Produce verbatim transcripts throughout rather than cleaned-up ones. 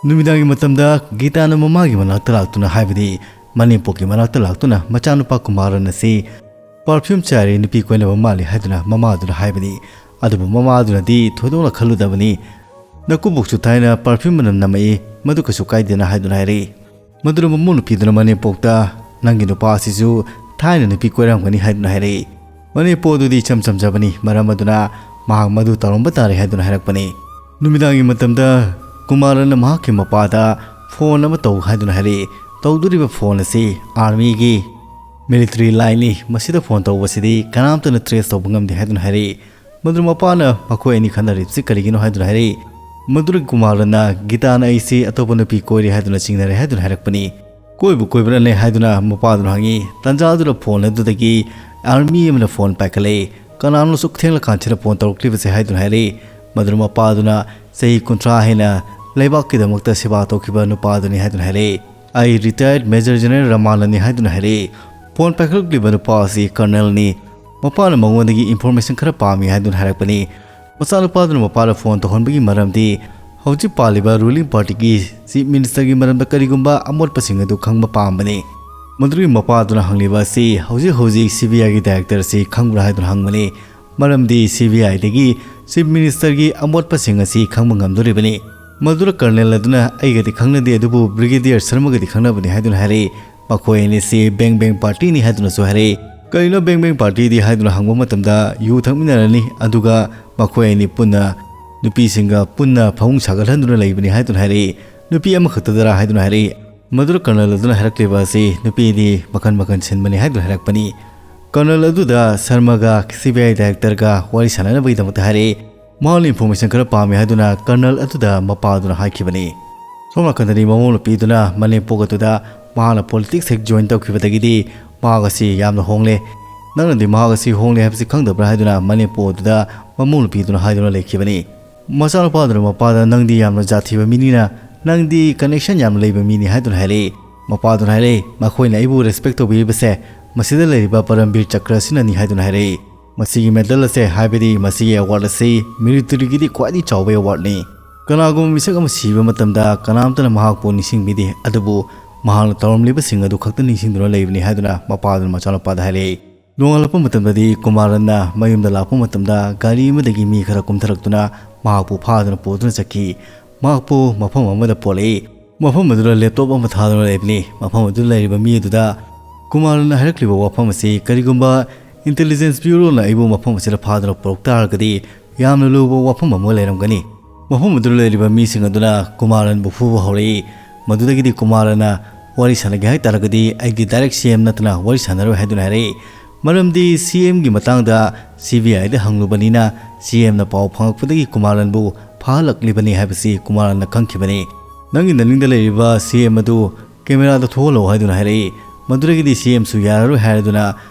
ꯅꯨꯃꯤꯗꯥꯡꯒꯤ ꯃꯇꯝꯗ ꯒꯤꯇꯥꯅ ꯃꯃꯥꯒꯤ ꯃꯅꯥꯛꯇ ꯂꯥꯛꯇꯨꯅ ꯍꯥꯏꯕꯗꯤ, ꯃꯅꯦꯝꯄꯣꯛꯀꯤ ꯃꯅꯥꯛꯇ ꯂꯥꯛꯇꯨꯅ ꯃꯆꯥꯅꯨꯄꯥ ꯀꯨꯃꯥꯔꯟ ꯑꯁꯤ perfume ꯆꯥꯏꯔꯦ, ꯅꯨꯄꯤ ꯀꯣꯏꯅꯕ ꯃꯥꯜꯂꯤ ꯍꯥꯏꯗꯨꯅ ꯃꯃꯥꯗꯨꯅ ꯍꯥꯏꯕꯅꯤ꯫ ꯑꯗꯨꯕꯨ ꯃꯃꯥꯗꯨꯅꯗꯤ ꯊꯣꯏꯗꯣꯛꯅ ꯈꯜꯂꯨꯗꯕꯅꯤ꯫ "ꯅꯀꯨꯕꯣꯛꯁꯨ ꯊꯥꯏꯅ perfume ꯃꯅꯝ ꯅꯝꯃꯛꯏ, ꯃꯗꯨ ꯀꯩꯁꯨ ꯀꯥꯏꯗꯦꯅ" ꯍꯥꯏꯗꯨꯅ ꯍꯥꯏꯔꯛꯏ꯫ ꯃꯗꯨꯅ ꯃꯃꯧ ꯅꯨꯄꯤꯗꯨꯅ ꯃꯅꯦꯝꯄꯣꯛꯇ, "ꯅꯪꯒꯤ ꯅꯨꯄꯥ ꯑꯁꯤꯁꯨ ꯊꯥꯏꯅ ꯅꯨꯄꯤ ꯀꯣꯏꯔꯝꯒꯅꯤ" ꯍꯥꯏꯗꯨꯅ ꯍꯥꯏꯔꯛꯏ꯫ ꯃꯅꯦꯝꯄꯣꯛ ꯑꯗꯨꯗꯤ ꯏꯆꯝ ꯆꯝꯖꯕꯅꯤ, ꯃꯔꯝ ꯑꯗꯨꯅ ꯃꯍꯥꯛ ꯃꯗꯨ ꯇꯧꯔꯝꯕ ꯇꯥꯔꯦ ꯍꯥꯏꯗꯨꯅ ꯍꯥꯏꯔꯛꯄꯅꯤ꯫ ꯅꯨꯃꯤꯗꯥꯡꯒꯤ ꯃꯇꯝꯗ ꯀꯨꯃꯥꯔꯟꯅ ꯃꯍꯥꯛꯀꯤ ꯃꯄꯥꯗ phone ꯑꯃ ꯇꯧ ꯍꯥꯏꯗꯨꯅ ꯍꯥꯏꯔꯛꯏ꯫ ꯇꯧꯗꯣꯔꯤꯕ phone ꯑꯁꯤ armyꯒꯤ military lineꯅꯤ, ꯃꯁꯤꯗ phone ꯇꯧꯕꯁꯤꯗꯤ ꯀꯅꯥꯝꯇꯅ trace ꯇꯧꯕ ꯉꯝꯗꯦ ꯍꯥꯏꯗꯨꯅ ꯍꯥꯏꯔꯛꯏ꯫ ꯃꯗꯨ ꯃꯄꯥꯅ ꯃꯈꯣꯏ ꯑꯅꯤ ꯈꯟꯅꯔꯤꯕꯁꯤ ꯀꯔꯤꯒꯤꯅꯣ ꯍꯥꯏꯗꯨꯅ ꯍꯥꯏꯔꯛꯏ꯫ ꯃꯗꯨꯗ ꯀꯨꯃꯥꯔꯟꯅ ꯒꯤꯇꯥꯅ ꯑꯩꯁꯤ ꯑꯇꯣꯞꯄ ꯅꯨꯄꯤ ꯀꯣꯏꯔꯤ ꯍꯥꯏꯗꯨꯅ ꯆꯤꯡꯅꯔꯦ ꯍꯥꯏꯗꯨꯅ ꯍꯥꯏꯔꯛꯄꯅꯤ꯫ "ꯀꯣꯏꯕꯨ ꯀꯣꯏꯕ꯭ꯔꯅꯦ?" ꯍꯥꯏꯗꯨꯅ ꯃꯄꯥꯗꯨꯅ ꯍꯪꯉꯤ꯫ ꯇꯥꯟꯖꯥꯗꯨꯗ phone ꯑꯗꯨꯗꯒꯤ army ꯑꯃꯅ phone ꯄꯥꯏꯈꯠꯂꯛꯏ꯫ "ꯀꯅꯥꯅꯣ ꯑꯁꯨꯛ ꯊꯦꯡꯂꯀꯥꯟꯁꯤꯗ phone ꯇꯧꯔꯛꯂꯤꯕꯁꯦ?" ꯍꯥꯏꯗꯨꯅ ꯍꯥꯏꯔꯛꯏ꯫ ꯃꯗꯨꯗ ꯃꯄꯥꯗꯨꯅ ꯆꯍꯤ ꯀꯨꯟꯊ꯭ꯔꯥ ꯍꯦꯟꯅ ꯂꯩꯕꯥꯛꯀꯤꯗꯃꯛꯇ ꯁꯦꯕꯥ ꯇꯧꯈꯤꯕ ꯅꯨꯄꯥꯗꯨꯅꯤ ꯍꯥꯏꯗꯨꯅ ꯍꯥꯏꯔꯛꯏ꯫ "ꯑꯩ retired Major General ꯔꯃꯥꯅꯅꯤ" ꯍꯥꯏꯗꯨꯅ ꯍꯥꯏꯔꯛꯏ꯫ Phone ꯄꯥꯏꯈꯠꯂꯛꯂꯤꯕ ꯅꯨꯄꯥ ꯑꯁꯤ colonelꯅꯤ꯫ ꯃꯄꯥꯅ ꯃꯉꯣꯟꯗꯒꯤ information ꯈꯔ ꯄꯥꯝꯃꯤ ꯍꯥꯏꯗꯨꯅ ꯍꯥꯏꯔꯛꯄꯅꯤ꯫ ꯃꯆꯥꯅꯨꯄꯥꯗꯨꯅ ꯃꯄꯥꯗ phone ꯇꯧꯍꯟꯕꯒꯤ ꯃꯔꯝꯗꯤ ꯍꯧꯖꯤꯛ ꯄꯥꯜꯂꯤꯕ ruling partyꯒꯤ chief ministerꯒꯤ ꯃꯔꯝꯗ ꯀꯔꯤꯒꯨꯝꯕ ꯑꯃꯣꯠꯄꯁꯤꯡ ꯑꯗꯨ ꯈꯪꯕ ꯄꯥꯝꯕꯅꯤ꯫ ꯃꯗꯨꯒꯤ ꯃꯄꯥꯗꯨꯅ ꯍꯪꯂꯤꯕ ꯑꯁꯤ ꯍꯧꯖꯤꯛ ꯍꯧꯖꯤꯛ CBIꯒꯤ director ꯑꯁꯤ ꯈꯪꯕ꯭ꯔꯥ ꯍꯥꯏꯗꯨꯅ ꯍꯪꯕꯅꯤ꯫ ꯃꯔꯝꯗꯤ CBIꯗꯒꯤ chief ministerꯒꯤ ꯑꯃꯣꯠꯄꯁꯤꯡ ꯑꯁꯤ ꯈꯪꯕ ꯉꯝꯗꯣꯔꯤꯕꯅꯤ꯫ ꯃꯗꯨꯗ colonel ꯑꯗꯨꯅ ꯑꯩꯒꯗꯤ ꯈꯪꯅꯗꯦ, ꯑꯗꯨꯕꯨ Brigadier ꯁꯔꯃꯒꯗꯤ ꯈꯪꯅꯕꯅꯤ ꯍꯥꯏꯗꯨꯅ ꯍꯥꯏꯔꯛꯏ꯫ ꯃꯈꯣꯏ ꯑꯅꯤꯁꯤ bang bang partyꯅꯤ ꯍꯥꯏꯗꯨꯅꯁꯨ ꯍꯥꯏꯔꯛꯏ꯫ "ꯀꯔꯤꯅꯣ bang bang partyꯗꯤ?" ꯍꯥꯏꯗꯨꯅ ꯍꯪꯕ ꯃꯇꯝꯗ, "ꯌꯨ ꯊꯛꯃꯤꯟꯅꯔꯅꯤ, ꯑꯗꯨꯒ ꯃꯈꯣꯏ ꯑꯅꯤ ꯄꯨꯟꯅ ꯅꯨꯄꯤꯁꯤꯡꯒ ꯄꯨꯟꯅ ꯐꯃꯨꯡ ꯁꯥꯒꯠꯍꯟꯗꯨꯅ ꯂꯩꯕꯅꯤ" ꯍꯥꯏꯗꯨꯅ ꯍꯥꯏꯔꯛꯏ꯫ "ꯅꯨꯄꯤ ꯑꯃꯈꯛꯇꯗꯔꯥ?" ꯍꯥꯏꯗꯨꯅ ꯍꯥꯏꯔꯛꯏ꯫ ꯃꯗꯨꯗ colonel ꯑꯗꯨꯅ ꯍꯥꯏꯔꯛꯂꯤꯕ ꯑꯁꯤ ꯅꯨꯄꯤꯗꯤ ꯃꯈꯜ ꯃꯈꯜ ꯁꯤꯟꯕꯅꯤ ꯍꯥꯏꯗꯨꯅ ꯍꯥꯏꯔꯛꯄꯅꯤ꯫ Colonel ꯑꯗꯨꯗ ꯁꯔꯃꯒ CBI directorꯒ ꯋꯥꯔꯤ ꯁꯥꯟꯅꯅꯕꯒꯤꯗꯃꯛꯇ ꯍꯥꯏꯔꯛꯏ꯫ ꯃꯍꯥꯛꯅ information ꯈꯔ ꯄꯥꯝꯃꯤ ꯍꯥꯏꯗꯨꯅ colonel ꯑꯗꯨꯗ ꯃꯄꯥꯗꯨꯅ ꯍꯥꯏꯈꯤꯕꯅꯤ꯫ ꯁꯣꯝ ꯅꯥꯀꯟꯗꯗꯤ ꯃꯃꯧ ꯅꯨꯄꯤꯗꯨꯅ ꯃꯅꯦꯝꯄꯣꯛ ꯑꯗꯨꯗ ꯃꯍꯥꯛꯅ politics ꯍꯦꯛ join ꯇꯧꯈꯤꯕꯗꯒꯤꯗꯤ ꯃꯍꯥꯛ ꯑꯁꯤ ꯌꯥꯝꯅ ꯍꯣꯡꯂꯦ, ꯅꯪꯅꯗꯤ ꯃꯍꯥꯛ ꯑꯁꯤ ꯍꯣꯡꯂꯦ ꯍꯥꯏꯕꯁꯤ ꯈꯪꯗꯕ꯭ꯔꯥ ꯍꯥꯏꯗꯨꯅ ꯃꯅꯦꯝꯄꯣꯛ ꯑꯗꯨꯗ ꯃꯃꯧ ꯅꯨꯄꯤꯗꯨꯅ ꯍꯥꯏꯗꯨꯅ ꯂꯩꯈꯤꯕꯅꯤ꯫ ꯃꯆꯥꯅꯨꯄꯥꯗꯨꯅ ꯃꯄꯥꯗ, "ꯅꯪꯗꯤ ꯌꯥꯝꯅ ꯖꯥꯠ ꯊꯤꯕ ꯃꯤꯅꯤꯅ, ꯅꯪꯗꯤ connection ꯌꯥꯝꯅ ꯂꯩꯕ ꯃꯤꯅꯤ" ꯍꯥꯏꯗꯨꯅ ꯍꯥꯏꯔꯛꯏ꯫ ꯃꯄꯥꯗꯨꯅ ꯍꯥꯏꯔꯛꯏ, "ꯃꯈꯣꯏꯅ ꯑꯩꯕꯨ respect ꯇꯧꯕꯤꯔꯤꯕꯁꯦ ꯃꯁꯤꯗ ꯂꯩꯔꯤꯕ ꯄꯔꯝꯕꯤꯔ ꯆꯀ꯭ꯔ ꯑꯁꯤꯅꯅꯤ" ꯍꯥꯏꯗꯨꯅ ꯍꯥꯏꯔꯛꯏ꯫ "ꯃꯁꯤꯒꯤ medal ꯑꯁꯦ, ꯍꯥꯏꯕꯗꯤ ꯃꯁꯤꯒꯤ award ꯑꯁꯤ militaryꯒꯤꯗꯤ ꯈ꯭ꯋꯥꯏꯗꯒꯤ ꯆꯥꯎꯕ awardꯅꯤ꯫ ꯀꯅꯥꯒꯨꯝꯕ ꯃꯤꯁꯛ ꯑꯃ ꯁꯤꯕ ꯃꯇꯝꯗ ꯀꯅꯥꯝꯇꯅ ꯃꯍꯥꯛꯄꯨ ꯅꯤꯡꯁꯤꯡꯕꯤꯗꯦ, ꯑꯗꯨꯕꯨ ꯃꯍꯥꯛꯅ ꯇꯧꯔꯝꯂꯤꯕꯁꯤꯡ ꯑꯗꯨ ꯈꯛꯇ ꯅꯤꯡꯁꯤꯡꯗꯨꯅ ꯂꯩꯕꯅꯤ ꯍꯥꯏꯗꯨꯅ ꯃꯄꯥꯗꯨꯅ ꯃꯆꯥꯅꯨꯄꯥꯗ ꯍꯥꯏꯔꯛꯏ꯫ ꯅꯣꯡꯉꯥꯜꯂꯛꯄ ꯃꯇꯝꯗꯗꯤ ꯀꯨꯃꯥꯔꯟꯅ ꯃꯌꯨꯝꯗ ꯂꯥꯛꯄ ꯃꯇꯝꯗ ꯒꯥꯔꯤ ꯑꯃꯗꯒꯤ ꯃꯤ ꯈꯔ ꯀꯨꯝꯊꯔꯛꯇꯨꯅ ꯃꯍꯥꯛꯄꯨ ꯐꯥꯗꯨꯅ ꯄꯨꯗꯨꯅ ꯆꯠꯈꯤ꯫ ꯃꯍꯥꯛꯄꯨ ꯃꯐꯝ ꯑꯃꯗ ꯄꯣꯠꯂꯛꯏ꯫ ꯃꯐꯝ ꯑꯗꯨꯗ ꯂꯦꯞꯇꯣꯞ ꯑꯃ ꯊꯥꯗꯨꯅ ꯂꯩꯕꯅꯤ꯫ ꯃꯐꯝ ꯑꯗꯨꯗ ꯂꯩꯔꯤꯕ ꯃꯤ ꯑꯗꯨꯗ ꯀꯨꯃꯥꯔꯟꯅ ꯍꯥꯏꯔꯛꯂꯤꯕ ꯋꯥꯐꯝ ꯑꯁꯤ ꯀꯔꯤꯒꯨꯝꯕ ꯏꯟꯇꯦꯂꯤꯖꯦꯟꯁ ꯕ꯭ꯌꯨꯔꯣꯅ ꯑꯩꯕꯨ ꯃꯐꯝ ꯑꯁꯤꯗ ꯐꯥꯗꯨꯅ ꯄꯨꯔꯛ ꯇꯥꯔꯒꯗꯤ ꯌꯥꯝꯅ ꯂꯨꯕ ꯋꯥꯐꯝ ꯑꯃ ꯂꯩꯔꯝꯒꯅꯤ꯫ ꯃꯐꯝ ꯑꯗꯨꯗ ꯂꯩꯔꯤꯕ ꯃꯤꯁꯤꯡ ꯑꯗꯨꯅ ꯀꯨꯃꯥꯔꯟꯕꯨ ꯐꯨꯕ ꯍꯧꯔꯛꯏ꯫ ꯃꯗꯨꯗꯒꯤꯗꯤ ꯀꯨꯃꯥꯔꯟꯅ ꯋꯥꯔꯤ ꯁꯥꯟꯅꯒꯦ ꯍꯥꯏ ꯇꯥꯔꯒꯗꯤ ꯑꯩꯗꯤ ꯗꯥꯏꯔꯦꯛ ꯁꯤ ꯑꯦꯝ ꯅꯠꯇꯅ ꯋꯥꯔꯤ ꯁꯥꯟꯅꯔꯣꯏ ꯍꯥꯏꯗꯨꯅ ꯍꯥꯏꯔꯛꯏ꯫ ꯃꯔꯝꯗꯤ ꯁꯤ ꯑꯦꯝꯒꯤ ꯃꯇꯥꯡꯗ ꯁꯤ ꯕꯤ ꯑꯥꯏꯗ ꯍꯪꯂꯨꯕꯅꯤꯅ ꯁꯤ ꯑꯦꯝꯅ ꯄꯥꯎ ꯐꯪꯂꯛꯄꯗꯒꯤ ꯀꯨꯃꯥꯔꯟꯕꯨ ꯐꯥꯍꯜꯂꯛꯂꯤꯕꯅꯤ ꯍꯥꯏꯕꯁꯤ ꯀꯨꯃꯥꯔꯟꯅ ꯈꯪꯈꯤꯕꯅꯤ꯫ ꯅꯪꯒꯤ ꯅꯅꯤꯡꯗ ꯂꯩꯔꯤꯕ ꯁꯤ ꯑꯦꯝ ꯑꯗꯨ ꯀꯦꯃꯦꯔꯥꯗ ꯊꯣꯛꯍꯜꯂꯛꯎ ꯍꯥꯏꯗꯨꯅ ꯍꯥꯏꯔꯛꯏ꯫ ꯃꯗꯨꯗꯒꯤꯗꯤ ꯁꯤ ꯑꯦꯝꯁꯨ ꯌꯥꯔꯔꯣꯏ ꯍꯥꯏꯔꯗꯨꯅ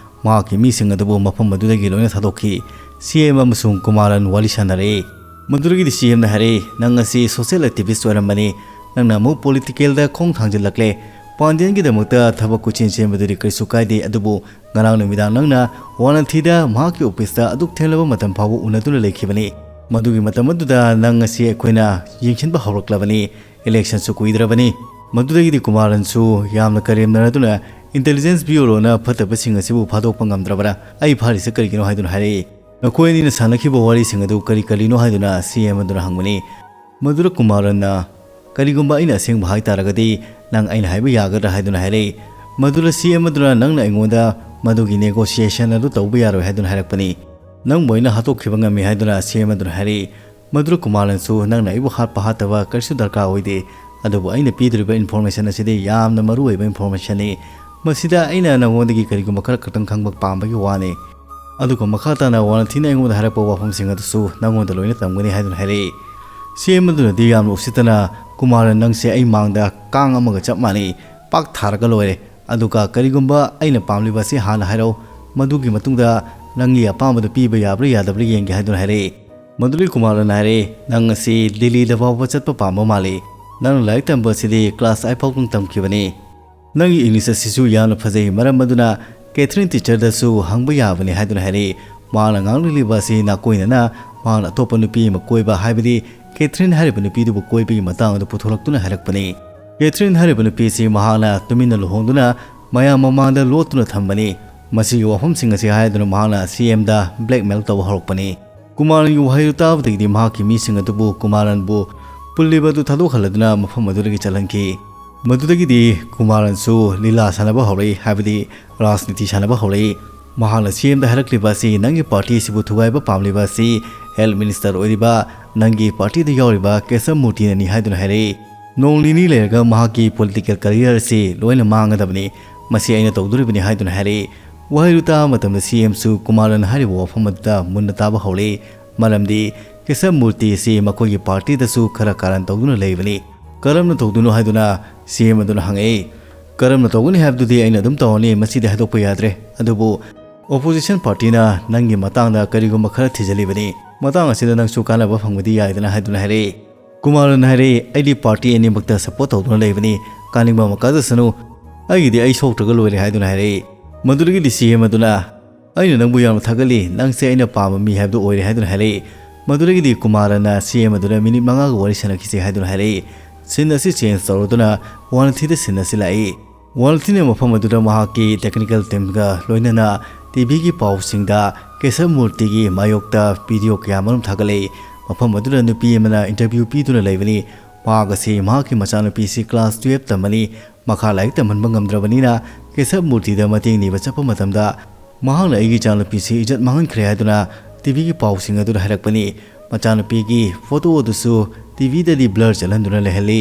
ꯃꯍꯥꯛꯀꯤ ꯃꯤꯁꯤꯡ ꯑꯗꯨꯕꯨ ꯃꯐꯝ ꯑꯗꯨꯗꯒꯤ ꯂꯣꯏꯅ ꯊꯥꯗꯣꯛꯈꯤ꯫ ꯁꯤ ꯑꯦꯝ ꯑꯃꯁꯨꯡ ꯀꯨꯃꯥꯔꯟ ꯋꯥꯔꯤ ꯁꯥꯟꯅꯔꯛꯏ꯫ ꯃꯗꯨꯗꯒꯤꯗꯤ ꯁꯤ ꯑꯦꯝꯅ ꯍꯥꯏꯔꯛꯏ, "ꯅꯪ ꯑꯁꯤ ꯁꯣꯁꯤꯌꯦꯜ ꯑꯦꯛꯇꯤꯚꯤꯁ꯭ꯠ ꯑꯣꯏꯔꯝꯕꯅꯤ꯫ ꯅꯪꯅ ꯑꯃꯨꯛ ꯄꯣꯂꯤꯇꯤꯀꯦꯜꯗ ꯈꯣꯡ ꯊꯥꯡꯖꯤꯜꯂꯛꯂꯦ꯫ ꯄꯥꯟꯗꯤꯌꯟꯒꯤꯗꯃꯛꯇ ꯊꯕꯛ ꯀꯣꯏꯆꯦꯟ ꯆꯦꯟꯕꯗꯨꯗꯤ ꯀꯔꯤꯁꯨ ꯀꯥꯏꯗꯦ, ꯑꯗꯨꯕꯨ ꯉꯔꯥꯡ ꯅꯨꯃꯤꯗꯥꯡ ꯅꯪꯅ ꯋꯥꯅꯊꯤꯗ ꯃꯍꯥꯛꯀꯤ ꯑꯣꯐꯤꯁꯇ ꯑꯗꯨꯛ ꯊꯦꯡꯂꯕ ꯃꯇꯝ ꯐꯥꯎꯕ ꯎꯅꯗꯨꯅ ꯂꯩꯈꯤꯕꯅꯤ꯫ ꯃꯗꯨꯒꯤ ꯃꯇꯝ ꯑꯗꯨꯗ ꯅꯪ ꯑꯁꯤ ꯑꯩꯈꯣꯏꯅ ꯌꯦꯡꯁꯤꯟꯕ ꯍꯧꯔꯛꯂꯕꯅꯤ꯫ ꯏꯂꯦꯛꯁꯟꯁꯨ ꯀꯨꯏꯗ꯭ꯔꯕꯅꯤ꯫" ꯃꯗꯨꯗꯒꯤꯗꯤ ꯀꯨꯃꯥꯔꯟꯁꯨ ꯌꯥꯝꯅ ꯀꯔꯦꯝꯅꯔꯗꯨꯅ, "ꯏꯟꯇꯦꯂꯤꯖꯦꯟꯁ ꯕ꯭ꯌꯨꯔꯣꯅ ꯐꯠꯇꯕꯁꯤꯡ ꯑꯁꯤꯕꯨ ꯐꯥꯗꯣꯛꯄ ꯉꯝꯗ꯭ꯔꯕꯔꯥ? ꯑꯩ ꯐꯥꯔꯤꯁꯤ ꯀꯔꯤꯒꯤꯅꯣ?" ꯍꯥꯏꯗꯨꯅ ꯍꯥꯏꯔꯛꯏ꯫ "ꯅꯈꯣꯏ ꯑꯅꯤꯅ ꯁꯥꯟꯅꯈꯤꯕ ꯋꯥꯔꯤꯁꯤꯡ ꯑꯗꯨ ꯀꯔꯤ ꯀꯔꯤꯅꯣ?" ꯍꯥꯏꯗꯨꯅ ꯁꯤ ꯑꯦꯝ ꯑꯗꯨꯅ ꯍꯪꯕꯅꯤ꯫ ꯃꯗꯨꯗ ꯀꯨꯃꯥꯔꯟꯅ, "ꯀꯔꯤꯒꯨꯝꯕ ꯑꯩꯅ ꯑꯁꯦꯡꯕ ꯍꯥꯏ ꯇꯥꯔꯒꯗꯤ ꯅꯪ ꯑꯩꯅ ꯍꯥꯏꯕ ꯌꯥꯒꯗ꯭ꯔꯥ?" ꯍꯥꯏꯗꯨꯅ ꯍꯥꯏꯔꯛꯏ꯫ ꯃꯗꯨꯗ ꯁꯤ ꯑꯦꯝ ꯑꯗꯨꯅ ꯅꯪꯅ ꯑꯩꯉꯣꯟꯗ ꯃꯗꯨꯒꯤ ꯅꯦꯒꯣꯁꯤꯌꯦꯁꯟ ꯑꯗꯨ ꯇꯧꯕ ꯌꯥꯔꯣꯏ ꯍꯥꯏꯗꯨꯅ ꯍꯥꯏꯔꯛꯄꯅꯤ꯫ "ꯅꯪꯕꯨ ꯑꯩꯅ ꯍꯥꯠꯇꯣꯛꯈꯤꯕ ꯉꯝꯃꯤ," ꯍꯥꯏꯗꯨꯅ ꯁꯤ ꯑꯦꯝ ꯑꯗꯨꯅ ꯍꯥꯏꯔꯛꯏ꯫ ꯃꯗꯨꯗ ꯀꯨꯃꯥꯔꯟꯁꯨ, "ꯅꯪꯅ ꯑꯩꯕꯨ ꯍꯥꯠꯄ ꯍꯥꯠꯇꯕ ꯀꯔꯤꯁꯨ ꯗꯔꯀꯥꯔ ꯑꯣꯏꯗꯦ, ꯑꯗꯨꯕꯨ ꯑꯩꯅ ꯄꯤꯗꯣꯔꯤꯕ ꯏꯟꯐꯣꯔꯃꯦꯁꯟ ꯑꯁꯤꯗꯤ ꯌꯥꯝꯅ ꯃꯔꯨꯑꯣꯏꯕ ꯏꯟꯐꯣꯔꯃꯦꯁꯟꯅꯤ꯫ ꯃꯁꯤꯗ ꯑꯩꯅ ꯅꯉꯣꯟꯗꯒꯤ ꯀꯔꯤꯒꯨꯝꯕ ꯈꯔ ꯈꯛꯇꯪ ꯈꯪꯕ ꯄꯥꯝꯕꯒꯤ ꯋꯥꯅꯤ꯫ ꯑꯗꯨꯒ ꯃꯈꯥ ꯇꯥꯅ ꯋꯥꯅꯊꯤꯅ ꯑꯩꯉꯣꯟꯗ ꯍꯥꯏꯔꯛꯄ ꯋꯥꯐꯝꯁꯤꯡ ꯑꯗꯨꯁꯨ ꯅꯉꯣꯟꯗ ꯂꯣꯏꯅ ꯇꯝꯒꯅꯤ," ꯍꯥꯏꯗꯨꯅ ꯍꯥꯏꯔꯛꯏ꯫ ꯁꯤ ꯑꯦꯝ ꯑꯗꯨꯅꯗꯤ ꯌꯥꯝꯅ ꯎꯁꯤꯠꯇꯅ, "ꯀꯨꯃꯥꯔꯟ, ꯅꯪꯁꯦ ꯑꯩ ꯃꯥꯡꯗ ꯀꯥꯡ ꯑꯃꯒ ꯆꯞ ꯃꯥꯟꯅꯩ, ꯄꯥꯛ ꯊꯥꯔꯒ ꯂꯣꯏꯔꯦ꯫ ꯑꯗꯨꯒ ꯀꯔꯤꯒꯨꯝꯕ ꯑꯩꯅ ꯄꯥꯝꯂꯤꯕ ꯑꯁꯤ ꯍꯥꯟꯅ ꯍꯥꯏꯔꯛꯎ, ꯃꯗꯨꯒꯤ ꯃꯇꯨꯡꯗ ꯅꯪꯒꯤ ꯑꯄꯥꯝꯕꯗꯨ ꯄꯤꯕ ꯌꯥꯕ꯭ꯔꯥ ꯌꯥꯗꯕ꯭ꯔꯥ ꯌꯦꯡꯒꯦ," ꯍꯥꯏꯗꯨꯅ ꯍꯥꯏꯔꯛꯏ꯫ ꯃꯗꯨꯗꯒꯤ ꯀꯨꯃꯥꯔꯟꯅ ꯍꯥꯏꯔꯛꯏ, "ꯅꯪ ꯑꯁꯤ ꯗꯤꯜꯂꯤꯗ ꯐꯥꯎꯕ ꯆꯠꯄ ꯄꯥꯝꯕ ꯃꯥꯜꯂꯤ꯫ ꯅꯪꯅ ꯂꯥꯏꯔꯤꯛ ꯇꯝꯕ ꯑꯁꯤꯗꯤ ꯀ꯭ꯂꯥꯁ ꯑꯥꯏꯠ ꯐꯥꯎꯗꯪ ꯇꯝꯈꯤꯕꯅꯤ꯫ ꯅꯪꯒꯤ ꯏꯪꯂꯤꯁ ꯑꯁꯤꯁꯨ ꯌꯥꯝꯅ ꯐꯖꯩ, ꯃꯔꯝ ꯑꯗꯨꯅ ꯀꯦꯊꯔꯤꯟ ꯇꯤꯆꯔꯗꯁꯨ ꯍꯪꯕ ꯌꯥꯕꯅꯤ," ꯍꯥꯏꯗꯨꯅ ꯍꯥꯏꯔꯛꯏ꯫ ꯃꯍꯥꯛꯅ ꯉꯥꯡꯂꯤꯕ ꯑꯁꯤ ꯅꯥꯀꯣꯏꯅꯅ ꯃꯍꯥꯛꯅ ꯑꯇꯣꯞꯄ ꯅꯨꯄꯤ ꯑꯃ ꯀꯣꯏꯕ, ꯍꯥꯏꯕꯗꯤ ꯀꯦꯊꯔꯤꯟ ꯍꯥꯏꯔꯤꯕ ꯅꯨꯄꯤꯗꯨꯕꯨ ꯀꯣꯏꯕꯒꯤ ꯃꯇꯥꯡ ꯑꯗꯨ ꯄꯨꯊꯣꯔꯛꯇꯨꯅ ꯍꯥꯏꯔꯛꯄꯅꯤ꯫ ꯀꯦꯊꯔꯤꯟ ꯍꯥꯏꯔꯤꯕ ꯅꯨꯄꯤꯁꯤ ꯃꯍꯥꯛꯅ ꯇꯨꯃꯤꯟꯅ ꯂꯨꯍꯣꯡꯗꯨꯅ ꯃꯌꯥꯝ ꯃꯃꯥꯡꯗ ꯂꯣꯠꯇꯨꯅ ꯊꯝꯕꯅꯤ꯫ ꯃꯁꯤꯒꯤ ꯋꯥꯐꯝꯁꯤꯡ ꯑꯁꯤ ꯍꯥꯏꯗꯨꯅ ꯃꯍꯥꯛꯅ ꯁꯤ ꯑꯦꯝꯗ ꯕ꯭ꯂꯦꯛꯃꯦꯜ ꯇꯧꯕ ꯍꯧꯔꯛꯄꯅꯤ꯫ ꯀꯨꯃꯥꯔꯟꯒꯤ ꯋꯥꯍꯩꯗꯨ ꯇꯥꯕꯗꯒꯤꯗꯤ ꯃꯍꯥꯛꯀꯤ ꯃꯤꯁꯤꯡ ꯑꯗꯨꯕꯨ ꯀꯨꯃꯥꯔꯟꯕꯨ ꯄꯨꯜꯂꯤꯕ ꯑꯗꯨ ꯊꯥꯗꯣꯛꯍꯜꯂꯗꯨꯅ ꯃꯐꯝ ꯑꯗꯨꯗꯒꯤ ꯆꯠꯍꯟꯈꯤ꯫ ꯃꯗꯨꯗꯒꯤꯗꯤ ꯀꯨꯃꯥꯔꯟꯁꯨ ꯂꯤꯂꯥ ꯁꯥꯟꯅꯕ ꯍꯧꯔꯛꯏ, ꯍꯥꯏꯕꯗꯤ ꯔꯥꯖꯅꯤꯇꯤ ꯁꯥꯟꯅꯕ ꯍꯧꯔꯛꯏ꯫ ꯃꯍꯥꯛꯅ ꯁꯤ ꯑꯦꯝꯗ ꯍꯥꯏꯔꯛꯂꯤꯕ ꯑꯁꯤ, "ꯅꯪꯒꯤ ꯄꯥꯔꯇꯤ ꯑꯁꯤꯕꯨ ꯊꯨꯒꯥꯏꯕ ꯄꯥꯝꯂꯤꯕ ꯑꯁꯤ ꯍꯦꯜꯊ ꯃꯤꯅꯤꯁꯇꯔ ꯑꯣꯏꯔꯤꯕ ꯅꯪꯒꯤ ꯄꯥꯔꯇꯤꯗ ꯌꯥꯎꯔꯤꯕ ꯀꯦꯁꯕ ꯃꯨꯔꯇꯤꯅꯅꯤ" ꯍꯥꯏꯗꯨꯅ ꯍꯥꯏꯔꯛꯏ꯫ "ꯅꯣꯡ ꯅꯤꯅꯤ ꯂꯩꯔꯒ ꯃꯍꯥꯛꯀꯤ ꯄꯣꯂꯤꯇꯤꯀꯦꯜ ꯀꯦꯔꯤꯌꯔ ꯑꯁꯤ ꯂꯣꯏꯅ ꯃꯥꯡꯒꯗꯕꯅꯤ, ꯃꯁꯤ ꯑꯩꯅ ꯇꯧꯗꯣꯔꯤꯕꯅꯤ" ꯍꯥꯏꯗꯨꯅ ꯍꯥꯏꯔꯛꯏ꯫ ꯋꯥꯍꯩꯗꯨ ꯇꯥꯕ ꯃꯇꯝꯗ ꯁꯤ ꯑꯦꯝꯁꯨ ꯀꯨꯃꯥꯔꯟ ꯍꯥꯏꯔꯤꯕ ꯋꯥꯐꯝ ꯑꯗꯨꯗ ꯃꯨꯟꯅ ꯇꯥꯕ ꯍꯧꯔꯛꯏ꯫ ꯃꯔꯝꯗꯤ ꯀꯦꯁꯕ ꯃꯨꯔꯇꯤ ꯑꯁꯤ ꯃꯈꯣꯏꯒꯤ ꯄꯥꯔꯇꯤꯗꯁꯨ ꯈꯔ ꯀꯥꯔꯟ ꯇꯧꯗꯨꯅ ꯂꯩꯕꯅꯤ꯫ "ꯀꯔꯝꯅ ꯇꯧꯗꯨꯅꯣ?" ꯍꯥꯏꯗꯨꯅ ꯁꯤ ꯑꯦꯝ ꯑꯗꯨꯅ ꯍꯪꯉꯛꯏ꯫ "ꯀꯔꯝꯅ ꯇꯧꯒꯅꯤ ꯍꯥꯏꯕꯗꯨꯗꯤ ꯑꯩꯅ ꯑꯗꯨꯝ ꯇꯧꯔꯅꯤ, ꯃꯁꯤꯗꯤ ꯍꯥꯏꯗꯣꯛꯄ ꯌꯥꯗ꯭ꯔꯦ꯫ ꯑꯗꯨꯕꯨ ꯑꯣꯄꯣꯖꯤꯁꯟ ꯄꯥꯔꯇꯤꯅ ꯅꯪꯒꯤ ꯃꯇꯥꯡꯗ ꯀꯔꯤꯒꯨꯝꯕ ꯈꯔ ꯊꯤꯖꯤꯜꯂꯤꯕꯅꯤ꯫ ꯃꯇꯥꯡ ꯑꯁꯤꯗ ꯅꯪꯁꯨ ꯀꯥꯟꯅꯕ ꯐꯪꯕꯗꯤ ꯌꯥꯏꯗꯅ" ꯍꯥꯏꯗꯨꯅ ꯍꯥꯏꯔꯛꯏ꯫ ꯀꯨꯃꯥꯔꯟ ꯍꯥꯏꯔꯛꯏ, "ꯑꯩꯗꯤ ꯄꯥꯔꯇꯤ ꯑꯅꯤꯃꯛꯇ ꯁꯄꯣꯔꯠ ꯇꯧꯗꯨꯅ ꯂꯩꯕꯅꯤ, ꯀꯥꯅꯤꯡꯕ ꯑꯃ ꯀꯥꯖꯁꯅꯨ, ꯑꯩꯒꯤꯗꯤ ꯑꯩ ꯁꯣꯛꯇ꯭ꯔꯒ ꯂꯣꯏꯔꯦ" ꯍꯥꯏꯗꯨꯅ ꯍꯥꯏꯔꯛꯏ꯫ ꯃꯗꯨꯗꯒꯤꯗꯤ ꯁꯤ ꯑꯦꯝ ꯑꯗꯨꯅ, "ꯑꯩꯅ ꯅꯪꯕꯨ ꯌꯥꯝꯅ ꯊꯥꯒꯠꯂꯤ, ꯅꯪꯁꯦ ꯑꯩꯅ ꯄꯥꯝꯕ ꯃꯤ ꯍꯥꯏꯕꯗꯨ ꯑꯣꯏꯔꯦ" ꯍꯥꯏꯗꯨꯅ ꯍꯥꯏꯔꯛꯏ꯫ ꯃꯗꯨꯗꯒꯤꯗꯤ ꯀꯨꯃꯥꯔꯟꯅ ꯁꯤ ꯑꯦꯝ ꯑꯗꯨꯗ ꯃꯤꯅꯤꯠ ꯃꯉꯥꯒ ꯋꯥꯔꯤ ꯁꯥꯟꯅꯈꯤꯁꯦ ꯍꯥꯏꯗꯨꯅ ꯍꯥꯏꯔꯛꯏ꯫ ꯁꯤꯟ ꯑꯁꯤ ꯆꯦꯟꯖ ꯇꯧꯔꯗꯨꯅ ꯋꯥꯟꯊꯤꯗ ꯁꯤꯟ ꯑꯁꯤ ꯂꯥꯛꯏ꯫ ꯋꯥꯟꯊꯤꯅ ꯃꯐꯝ ꯑꯗꯨꯗ ꯃꯍꯥꯛꯀꯤ ꯇꯦꯛꯅꯤꯀꯦꯜ ꯇꯤꯝꯒ ꯂꯣꯏꯅꯅ ꯇꯤꯚꯤꯒꯤ ꯄꯥꯎꯁꯤꯡꯗ ꯀꯦꯁꯕ ꯃꯨꯔꯇꯤꯒꯤ ꯃꯥꯌꯣꯛꯇ ꯚꯤꯗꯤꯑꯣ ꯀꯌꯥ ꯃꯔꯨꯝ ꯊꯥꯒꯠꯂꯛꯏ꯫ ꯃꯐꯝ ꯑꯗꯨꯗ ꯅꯨꯄꯤ ꯑꯃꯅ ꯏꯟꯇꯔꯚ꯭ꯌꯨ ꯄꯤꯗꯨꯅ ꯂꯩꯕꯅꯤ꯫ ꯃꯍꯥꯛ ꯑꯁꯤ ꯃꯍꯥꯛꯀꯤ ꯃꯆꯥꯅꯨꯄꯤꯁꯤ ꯀ꯭ꯂꯥꯁ ꯇꯨꯌꯦꯜꯞ ꯇꯝꯕꯅꯤ꯫ ꯃꯈꯥ ꯂꯥꯏꯔꯤꯛ ꯇꯝꯍꯟꯕ ꯉꯝꯗ꯭ꯔꯕꯅꯤꯅ ꯀꯦꯁꯕ ꯃꯨꯔꯇꯤꯗ ꯃꯇꯦꯡ ꯅꯤꯕ ꯆꯠꯄ ꯃꯇꯝꯗ ꯃꯍꯥꯛꯅ "ꯑꯩꯒꯤ ꯏꯆꯥꯅꯨꯄꯤꯁꯤ ꯏꯖꯠ ꯃꯥꯡꯍꯟꯈ꯭ꯔꯦ" ꯍꯥꯏꯗꯨꯅ ꯇꯤꯚꯤꯒꯤ ꯄꯥꯎꯁꯤꯡ ꯑꯗꯨꯗ ꯍꯥꯏꯔꯛꯄꯅꯤ꯫ ꯃꯆꯥꯅꯨꯄꯤꯒꯤ ꯐꯣꯇꯣ ꯑꯗꯨꯁꯨ ꯇꯤꯚꯤꯗꯗꯤ ꯕ꯭ꯂꯔ ꯆꯠꯍꯟꯗꯨꯅ ꯂꯩꯍꯜꯂꯤ꯫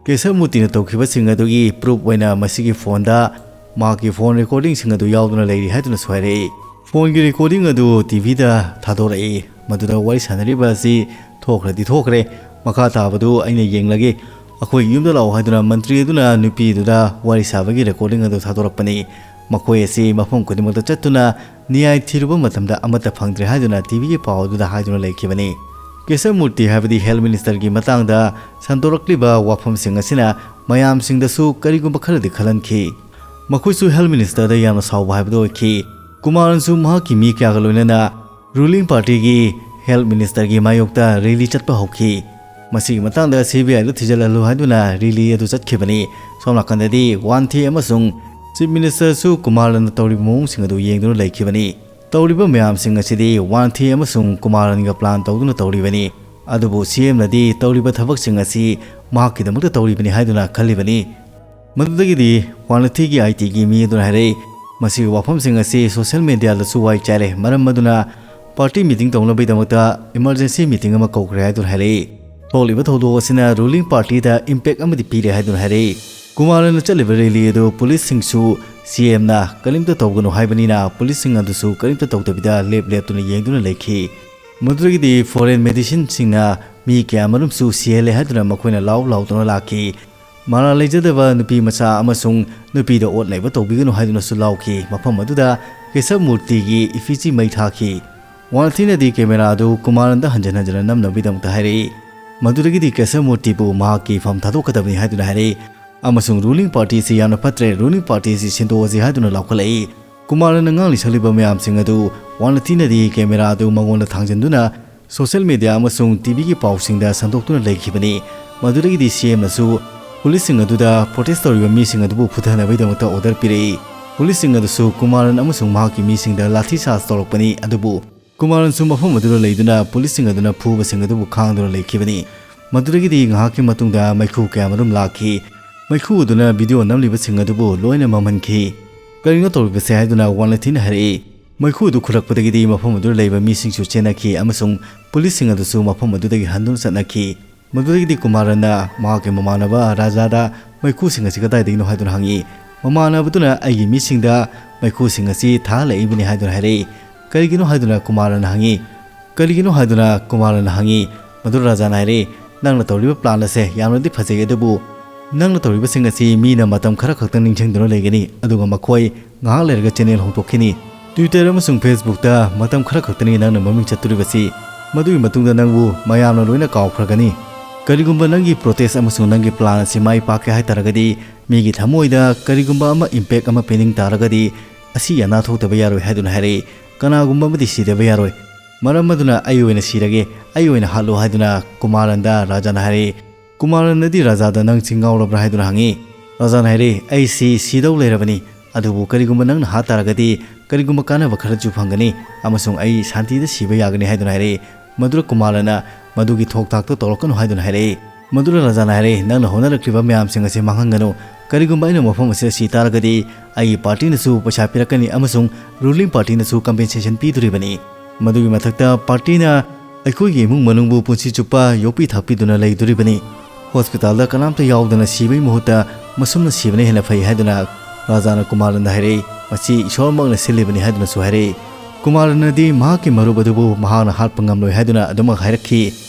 ꯀꯦꯁꯕ ꯃꯨꯔꯇꯤꯅ ꯇꯧꯈꯤꯕꯁꯤꯡ ꯑꯗꯨꯒꯤ ꯄ꯭ꯔꯨꯐ ꯑꯣꯏꯅ ꯃꯁꯤꯒꯤ ꯐꯣꯟꯗ ꯃꯍꯥꯛꯀꯤ ꯐꯣꯟ ꯔꯦꯀꯣꯔꯗꯤꯡꯁꯤꯡ ꯑꯗꯨ ꯌꯥꯎꯗꯨꯅ ꯂꯩꯔꯤ ꯍꯥꯏꯗꯨꯅꯁꯨ ꯍꯥꯏꯔꯛꯏ꯫ ꯐꯣꯟꯒꯤ ꯔꯦꯀꯣꯔꯗꯤꯡ ꯑꯗꯨ ꯇꯤꯚꯤꯗ ꯊꯥꯗꯣꯔꯛꯏ꯫ ꯃꯗꯨꯗ ꯋꯥꯔꯤ ꯁꯥꯟꯅꯔꯤꯕ ꯑꯁꯤ ꯊꯣꯛꯈ꯭ꯔꯗꯤ ꯊꯣꯛꯈ꯭ꯔꯦ, ꯃꯈꯥ ꯇꯥꯕꯗꯨ ꯑꯩꯅ ꯌꯦꯡꯂꯒꯦ, ꯑꯩꯈꯣꯏꯒꯤ ꯌꯨꯝꯗ ꯂꯥꯛꯑꯣ ꯍꯥꯏꯗꯨꯅ ꯃꯟꯇ꯭ꯔꯤ ꯑꯗꯨꯅ ꯅꯨꯄꯤꯗꯨꯗ ꯋꯥꯔꯤ ꯁꯥꯕꯒꯤ ꯔꯦꯀꯣꯔꯗꯤꯡ ꯑꯗꯨ ꯊꯥꯗꯣꯔꯛꯄꯅꯤ꯫ ꯃꯈꯣꯏ ꯑꯁꯤ ꯃꯐꯝ ꯈꯨꯗꯤꯡꯃꯛꯇ ꯆꯠꯇꯨꯅ ꯅ꯭ꯌꯥꯏ ꯊꯤꯔꯨꯕ ꯃꯇꯝꯗ ꯑꯃꯠꯇ ꯐꯪꯗ꯭ꯔꯦ ꯍꯥꯏꯗꯨꯅ ꯇꯤꯚꯤꯒꯤ ꯄꯥꯎ ꯑꯗꯨꯗ ꯍꯥꯏꯗꯨꯅ ꯂꯩꯈꯤꯕꯅꯤ꯫ ꯀꯦꯁꯕ ꯃꯨꯔꯇꯤ ꯍꯥꯏꯕꯗꯤ ꯍꯦꯜꯊ ꯃꯤꯅꯤꯁꯇꯔꯒꯤ ꯃꯇꯥꯡꯗ ꯁꯟꯗꯣꯔꯛꯂꯤꯕ ꯋꯥꯐꯝꯁꯤꯡ ꯑꯁꯤꯅ ꯃꯌꯥꯝꯁꯤꯡꯗꯁꯨ ꯀꯔꯤꯒꯨꯝꯕ ꯈꯔꯗꯤ ꯈꯜꯍꯟꯈꯤ꯫ ꯃꯈꯣꯏꯁꯨ ꯍꯦꯜꯊ ꯃꯤꯅꯤꯁꯇꯔꯗ ꯌꯥꯝꯅ ꯁꯥꯎꯕ ꯍꯥꯏꯕꯗꯨ ꯑꯣꯏꯈꯤ꯫ ꯀꯨꯃꯥꯔꯟꯁꯨ ꯃꯍꯥꯛꯀꯤ ꯃꯤ ꯀꯌꯥꯒ ꯂꯣꯏꯅꯅ ꯔꯨꯂꯤꯡ ꯄꯥꯔꯇꯤꯒꯤ ꯍꯦꯜꯊ ꯃꯤꯅꯤꯁꯇꯔꯒꯤ ꯃꯥꯌꯣꯛꯇ ꯔꯦꯂꯤ ꯆꯠꯄ ꯍꯧꯈꯤ꯫ ꯃꯁꯤꯒꯤ ꯃꯇꯥꯡꯗ ꯁꯤ ꯕꯤ ꯑꯥꯏꯗ ꯊꯤꯖꯤꯜꯍꯜꯂꯨ ꯍꯥꯏꯗꯨꯅ ꯔꯦꯂꯤ ꯑꯗꯨ ꯆꯠꯈꯤꯕꯅꯤ꯫ ꯁꯣꯝ ꯅꯥꯀꯟꯗꯗꯤ ꯋꯥꯟꯊꯤ ꯑꯃꯁꯨꯡ ꯆꯤꯐ ꯃꯤꯅꯤꯁꯇꯔꯁꯨ ꯀꯨꯃꯥꯔꯟꯅ ꯇꯧꯔꯤꯕ ꯃꯑꯣꯡꯁꯤꯡ ꯑꯗꯨ ꯌꯦꯡꯗꯨꯅ ꯂꯩꯈꯤꯕꯅꯤ꯫ ꯇꯧꯔꯤꯕ ꯃꯌꯥꯝꯁꯤꯡ ꯑꯁꯤꯗꯤ ꯋꯥꯟꯊꯤ ꯑꯃꯁꯨꯡ ꯀꯨꯃꯥꯔꯟꯒ ꯄ꯭ꯂꯥꯟ ꯇꯧꯗꯨꯅ ꯇꯧꯔꯤꯕꯅꯤ꯫ ꯑꯗꯨꯕꯨ ꯁꯤ ꯑꯦꯝꯅꯗꯤ ꯇꯧꯔꯤꯕ ꯊꯕꯛꯁꯤꯡ ꯑꯁꯤ ꯃꯍꯥꯛꯀꯤꯗꯃꯛꯇ ꯇꯧꯔꯤꯕꯅꯤ ꯍꯥꯏꯗꯨꯅ ꯈꯜꯂꯤꯕꯅꯤ꯫ ꯃꯗꯨꯗꯒꯤꯗꯤ ꯋꯥꯟꯊꯤꯒꯤ ꯑꯥꯏ ꯇꯤꯒꯤ ꯃꯤ ꯑꯗꯨꯅ ꯍꯥꯏꯔꯛꯏ, ꯃꯁꯤꯒꯤ ꯋꯥꯐꯝꯁꯤꯡ ꯑꯁꯤ ꯁꯣꯁꯤꯌꯦꯜ ꯃꯦꯗꯤꯌꯥꯗꯁꯨ ꯋꯥꯏ ꯆꯥꯏꯔꯦ, ꯃꯔꯝ ꯑꯗꯨꯅ ꯄꯥꯔꯇꯤ ꯃꯤꯇꯤꯡ ꯇꯧꯅꯕꯒꯤꯗꯃꯛꯇ ꯏꯃꯔꯖꯦꯟꯁꯤ ꯃꯤꯇꯤꯡ ꯑꯃ ꯀꯧꯈ꯭ꯔꯦ ꯍꯥꯏꯗꯨꯅ ꯍꯥꯏꯔꯛꯏ꯫ ꯊꯣꯛꯂꯤꯕ ꯊꯧꯗꯣꯛ ꯑꯁꯤꯅ ꯔꯨꯂꯤꯡ ꯄꯥꯔꯇꯤꯗ ꯏꯝꯄꯦꯛ ꯑꯃꯗꯤ ꯄꯤꯔꯦ ꯍꯥꯏꯗꯨꯅ ꯍꯥꯏꯔꯛꯏ꯫ ꯀꯨꯃꯥꯔꯟꯅ ꯆꯠꯂꯤꯕ ꯔꯦꯂꯤ ꯑꯗꯨ ꯄꯨꯂꯤꯁꯁꯤꯡꯁꯨ ꯁꯤ ꯑꯦꯝꯅ ꯀꯔꯤꯝꯇ ꯇꯧꯒꯅꯨ ꯍꯥꯏꯕꯅꯤꯅ ꯄꯨꯂꯤꯁꯁꯤꯡ ꯑꯗꯨꯁꯨ ꯀꯔꯤꯝꯇ ꯇꯧꯗꯕꯤꯗ ꯂꯦꯞ ꯂꯦꯞꯇꯨꯅ ꯌꯦꯡꯗꯨꯅ ꯂꯩꯈꯤ꯫ ꯃꯗꯨꯗꯒꯤꯗꯤ ꯐꯣꯔꯦꯟ ꯃꯦꯗꯤꯁꯤꯟꯁꯤꯡꯅ ꯃꯤ ꯀꯌꯥꯃꯔꯨꯝꯁꯨ ꯁꯤꯍꯜꯂꯦ ꯍꯥꯏꯗꯨꯅ ꯃꯈꯣꯏꯅ ꯂꯥꯎ ꯂꯥꯎꯗꯨꯅ ꯂꯥꯛꯈꯤ꯫ ꯃꯔꯥꯜ ꯂꯩꯖꯗꯕ ꯅꯨꯄꯤ ꯃꯆꯥ ꯑꯃꯁꯨꯡ ꯅꯨꯄꯤꯗ ꯑꯣꯠ ꯅꯩꯕ ꯇꯧꯕꯤꯒꯅꯨ ꯍꯥꯏꯗꯨꯅꯁꯨ ꯂꯥꯎꯈꯤ꯫ ꯃꯐꯝ ꯑꯗꯨꯗ ꯀꯦꯁꯕ ꯃꯨꯔꯇꯤꯒꯤ ꯏꯐꯤꯖꯤ ꯃꯩ ꯊꯥꯈꯤ꯫ ꯋꯥꯟꯊꯤꯅꯗꯤ ꯀꯦꯃꯦꯔꯥ ꯑꯗꯨ ꯀꯨꯃꯥꯔꯟꯗ ꯍꯟꯖꯤꯟ ꯍꯟꯖꯤꯟꯅ ꯅꯝꯅꯕꯒꯤꯗꯃꯛꯇ ꯍꯥꯏꯔꯛꯏ꯫ ꯃꯗꯨꯗꯒꯤꯗꯤ ꯀꯦꯁꯕ ꯃꯨꯔꯇꯤꯕꯨ ꯃꯍꯥꯛꯀꯤ ꯐꯝ ꯊꯥꯗꯣꯛꯀꯗꯕꯅꯤ ꯍꯥꯏꯗꯨꯅ ꯍꯥꯏꯔꯛꯏ ꯑꯃꯁꯨꯡ ꯔꯨꯂꯤꯡ ꯄꯥꯔꯇꯤ ꯑꯁꯤ ꯌꯥꯝꯅ ꯐꯠꯇ꯭ꯔꯦ, ꯔꯨꯂꯤꯡ ꯄꯥꯔꯇꯤ ꯑꯁꯤ ꯁꯤꯟꯗꯣꯛꯑꯁꯤ ꯍꯥꯏꯗꯨꯅ ꯂꯥꯎꯈꯠꯂꯛꯏ꯫ ꯀꯨꯃꯥꯔꯟꯅ ꯉꯥꯡꯂꯤ ꯁꯛꯂꯤꯕ ꯃꯌꯥꯝꯁꯤꯡ ꯑꯗꯨ ꯋꯥꯟꯊꯤꯅꯗꯤ ꯀꯦꯃꯦꯔꯥ ꯑꯗꯨ ꯃꯉꯣꯟꯗ ꯊꯥꯡꯖꯤꯟꯗꯨꯅ ꯁꯣꯁꯤꯌꯦꯜ ꯃꯦꯗꯤꯌꯥ ꯑꯃꯁꯨꯡ ꯇꯤ ꯚꯤꯒꯤ ꯄꯥꯎꯁꯤꯡꯗ ꯁꯟꯗꯣꯛꯇꯨꯅ ꯂꯩꯈꯤꯕꯅꯤ꯫ ꯃꯗꯨꯗꯒꯤꯗꯤ ꯁꯤ ꯑꯦꯝꯅꯁꯨ ꯄꯨꯂꯤꯁꯁꯤꯡ ꯑꯗꯨꯗ ꯄ꯭ꯔꯣꯇꯦꯁ ꯇꯧꯔꯤꯕ ꯃꯤꯁꯤꯡ ꯑꯗꯨꯕꯨ ꯐꯨꯊꯅꯕꯒꯤꯗꯃꯛꯇ ꯑꯣꯔꯗꯔ ꯄꯤꯔꯛꯏ꯫ ꯄꯨꯂꯤꯁꯁꯤꯡ ꯑꯗꯨꯁꯨ ꯀꯨꯃꯥꯔꯟ ꯑꯃꯁꯨꯡ ꯃꯍꯥꯛꯀꯤ ꯃꯤꯁꯤꯡꯗ ꯂꯥꯊꯤ ꯆꯥꯔꯖ ꯇꯧꯔꯛꯄꯅꯤ, ꯑꯗꯨꯕꯨ ꯀꯨꯃꯥꯔꯟꯁꯨ ꯃꯐꯝ ꯑꯗꯨꯗ ꯂꯩꯗꯨꯅ ꯄꯨꯂꯤꯁꯁꯤꯡ ꯑꯗꯨꯅ ꯐꯨꯕꯁꯤꯡ ꯑꯗꯨꯕꯨ ꯈꯥꯡꯗꯨꯅ ꯂꯩꯈꯤꯕꯅꯤ꯫ ꯃꯗꯨꯗꯒꯤꯗꯤ ꯉꯥꯏꯍꯥꯛꯀꯤ ꯃꯇꯨꯡꯗ ꯃꯩꯈꯨ ꯀꯌꯥꯃꯔꯨꯝ ꯂꯥꯛꯈꯤ꯫ ꯃꯩꯈꯨ ꯑꯗꯨꯅ ꯚꯤꯗꯤꯑꯣ ꯅꯝꯂꯤꯕꯁꯤꯡ ꯑꯗꯨꯕꯨ ꯂꯣꯏꯅ ꯃꯝꯍꯟꯈꯤ꯫ "ꯀꯔꯤꯅꯣ ꯇꯧꯔꯤꯕꯁꯦ?" ꯍꯥꯏꯗꯨꯅ ꯋꯥꯟꯊꯤꯅ ꯍꯥꯏꯔꯛꯏ꯫ ꯃꯩꯈꯨ ꯑꯗꯨ ꯈꯨꯠꯂꯛꯄꯗꯒꯤꯗꯤ ꯃꯐꯝ ꯑꯗꯨꯗ ꯂꯩꯕ ꯃꯤꯁꯤꯡꯁꯨ ꯆꯦꯟꯅꯈꯤ ꯑꯃꯁꯨꯡ ꯄꯨꯂꯤꯁꯁꯤꯡ ꯑꯗꯨꯁꯨ ꯃꯐꯝ ꯑꯗꯨꯗꯒꯤ ꯍꯟꯗꯨꯅ ꯆꯠꯅꯈꯤ꯫ ꯃꯗꯨꯗꯒꯤꯗꯤ ꯀꯨꯃꯥꯔꯟꯅ ꯃꯍꯥꯛꯀꯤ ꯃꯃꯥꯟꯅꯕ ꯔꯥꯖꯥꯗ "ꯃꯩꯈꯨꯁꯤꯡ ꯑꯁꯤ ꯀꯗꯥꯏꯗꯒꯤꯅꯣ?" ꯍꯥꯏꯗꯨꯅ ꯍꯪꯉꯤ꯫ ꯃꯃꯥꯟꯅꯕꯗꯨꯅ "ꯑꯩꯒꯤ ꯃꯤꯁꯤꯡꯗ ꯃꯩꯈꯨꯁꯤꯡ ꯑꯁꯤ ꯊꯥꯍꯜꯂꯛꯏꯕꯅꯤ" ꯍꯥꯏꯗꯨꯅ ꯍꯥꯏꯔꯛꯏ꯫ "ꯀꯔꯤꯒꯤꯅꯣ?" ꯍꯥꯏꯗꯨꯅ ꯀꯨꯃꯥꯔꯟꯅ ꯍꯪꯉꯤ꯫ "ꯀꯔꯤꯒꯤꯅꯣ?" ꯍꯥꯏꯗꯨꯅ ꯀꯨꯃꯥꯔꯟꯅ ꯍꯪꯉꯤ꯫ ꯃꯗꯨ ꯔꯥꯖꯥꯅ ꯍꯥꯏꯔꯛꯏ, "ꯅꯪꯅ ꯇꯧꯔꯤꯕ ꯄ꯭ꯂꯥꯟ ꯑꯁꯦ ꯌꯥꯝꯅꯗꯤ ꯐꯖꯩ, ꯑꯗꯨꯕꯨ ꯅꯪꯅ ꯇꯧꯔꯤꯕꯁꯤꯡ ꯑꯁꯤ ꯃꯤꯅ ꯃꯇꯝ ꯈꯔ ꯈꯛꯇ ꯅꯤꯡꯁꯤꯡꯗꯨꯅ ꯂꯩꯒꯅꯤ, ꯑꯗꯨꯒ ꯃꯈꯣꯏ ꯉꯥꯏꯍꯥꯛ ꯂꯩꯔꯒ ꯆꯦꯅꯦꯜ ꯍꯣꯡꯗꯣꯛꯈꯤꯅꯤ꯫ Twitter ꯑꯃꯁꯨꯡ Facebookꯇ ꯃꯇꯝ ꯈꯔ ꯈꯛꯇꯅꯤ ꯅꯪꯅ ꯃꯃꯤꯡ ꯆꯠꯇꯣꯔꯤꯕꯁꯤ꯫ ꯃꯗꯨꯒꯤ ꯃꯇꯨꯡꯗ ꯅꯪꯕꯨ ꯃꯌꯥꯝꯅ ꯂꯣꯏꯅ ꯀꯥꯎꯈ꯭ꯔꯒꯅꯤ꯫ ꯀꯔꯤꯒꯨꯝꯕ ꯅꯪꯒꯤ ꯄ꯭ꯔꯣꯇꯦꯁ ꯑꯃꯁꯨꯡ ꯅꯪꯒꯤ ꯄ꯭ꯂꯥꯟ ꯑꯁꯤ ꯃꯥꯏ ꯄꯥꯛꯀꯦ ꯍꯥꯏ ꯇꯥꯔꯒꯗꯤ, ꯃꯤꯒꯤ ꯊꯃꯣꯏꯗ ꯀꯔꯤꯒꯨꯝꯕ ꯑꯃ ꯏꯝꯄꯦꯛ ꯑꯃ ꯄꯤꯅꯤꯡ ꯇꯥꯔꯒꯗꯤ, ꯑꯁꯤ ꯑꯅꯥ ꯊꯣꯛꯇꯕ ꯌꯥꯔꯣꯏ" ꯍꯥꯏꯗꯨꯅ ꯍꯥꯏꯔꯛꯏ꯫ "ꯀꯅꯥꯒꯨꯝꯕ ꯑꯃꯗꯤ ꯁꯤꯗꯕ ꯌꯥꯔꯣꯏ"꯫ ꯃꯔꯝ ꯑꯗꯨꯅ ꯑꯩ ꯑꯣꯏꯅ ꯁꯤꯔꯒꯦ, ꯑꯩ ꯑꯣꯏꯅ ꯍꯥꯠꯂꯣ ꯍꯥꯏꯗꯨꯅ ꯀꯨꯃꯥꯔꯟꯗ ꯔꯥꯖꯥꯅ ꯍꯥꯏꯔꯛꯏ꯫ ꯀꯨꯃꯥꯔꯟꯅꯗꯤ ꯔꯥꯖꯥꯗ "ꯅꯪꯁꯤ ꯉꯥꯎꯔꯕ꯭ꯔꯥ?" ꯍꯥꯏꯗꯨꯅ ꯍꯪꯉꯤ꯫ ꯔꯥꯖꯥꯅ ꯍꯥꯏꯔꯛꯏ, "ꯑꯩꯁꯤ ꯁꯤꯗꯧ ꯂꯩꯔꯕꯅꯤ, ꯑꯗꯨꯕꯨ ꯀꯔꯤꯒꯨꯝꯕ ꯅꯪꯅ ꯍꯥꯠ ꯇꯥꯔꯒꯗꯤ ꯀꯔꯤꯒꯨꯝꯕ ꯀꯥꯟꯅꯕ ꯈꯔꯁꯨ ꯐꯪꯒꯅꯤ ꯑꯃꯁꯨꯡ ꯑꯩ ꯁꯥꯟꯇꯤꯗ ꯁꯤꯕ ꯌꯥꯒꯅꯤ" ꯍꯥꯏꯗꯨꯅ ꯍꯥꯏꯔꯛꯏ꯫ ꯃꯗꯨꯗ ꯀꯨꯃꯥꯔꯟꯅ "ꯃꯗꯨꯒꯤ ꯊꯣꯛ ꯊꯥꯛꯇꯣ ꯇꯧꯔꯛꯀꯅꯨ" ꯍꯥꯏꯗꯨꯅ ꯍꯥꯏꯔꯛꯏ꯫ ꯃꯗꯨꯗ ꯔꯥꯖꯥꯅ ꯍꯥꯏꯔꯛꯏ, "ꯅꯪꯅ ꯍꯣꯠꯅꯔꯛꯂꯤꯕ ꯃꯌꯥꯝꯁꯤꯡ ꯑꯁꯤ ꯃꯥꯡꯍꯟꯒꯅꯨ꯫ ꯀꯔꯤꯒꯨꯝꯕ ꯑꯩꯅ ꯃꯐꯝ ꯑꯁꯤꯗ ꯁꯤ ꯇꯥꯔꯒꯗꯤ ꯑꯩꯒꯤ ꯄꯥꯔꯇꯤꯅꯁꯨ ꯄꯩꯁꯥ ꯄꯤꯔꯛꯀꯅꯤ ꯑꯃꯁꯨꯡ ꯔꯨꯂꯤꯡ ꯄꯥꯔꯇꯤꯅꯁꯨ ꯀꯝꯄꯦꯟꯁꯦꯁꯟ ꯄꯤꯗꯣꯔꯤꯕꯅꯤ꯫ ꯃꯗꯨꯒꯤ ꯃꯊꯛꯇ ꯄꯥꯔꯇꯤꯅ ꯑꯩꯈꯣꯏꯒꯤ ꯏꯃꯨꯡ ꯃꯅꯨꯡꯕꯨ ꯄꯨꯟꯁꯤ ꯆꯨꯞꯄ ꯌꯣꯛꯄꯤ ꯊꯥꯛꯄꯤꯗꯨꯅ ꯂꯩꯗꯣꯔꯤꯕꯅꯤ꯫ ꯍꯣꯁꯄꯤꯇꯥꯜꯗ ꯀꯅꯥꯝꯇ ꯌꯥꯎꯗꯅ ꯁꯤꯕꯒꯤ ꯃꯍꯨꯠꯇ ꯃꯁꯨꯝꯅ ꯁꯤꯕꯅ ꯍꯦꯟꯅ ꯐꯩ" ꯍꯥꯏꯗꯨꯅ ꯔꯥꯖꯥꯅ ꯀꯨꯃꯥꯔꯟꯗ ꯍꯥꯏꯔꯛꯏ꯫ "ꯃꯁꯤ ꯏꯁꯣꯔꯃꯛꯅ ꯁꯤꯜꯂꯤꯕꯅꯤ" ꯍꯥꯏꯗꯨꯅꯁꯨ ꯍꯥꯏꯔꯛꯏ꯫ ꯀꯨꯃꯥꯔꯟꯅꯗꯤ ꯃꯍꯥꯛꯀꯤ ꯃꯔꯨꯞ ꯑꯗꯨꯕꯨ ꯃꯍꯥꯛꯅ ꯍꯥꯠꯄ ꯉꯝꯂꯣꯏ ꯍꯥꯏꯗꯨꯅ ꯑꯗꯨꯃꯛ ꯍꯥꯏꯔꯛꯈꯤ꯫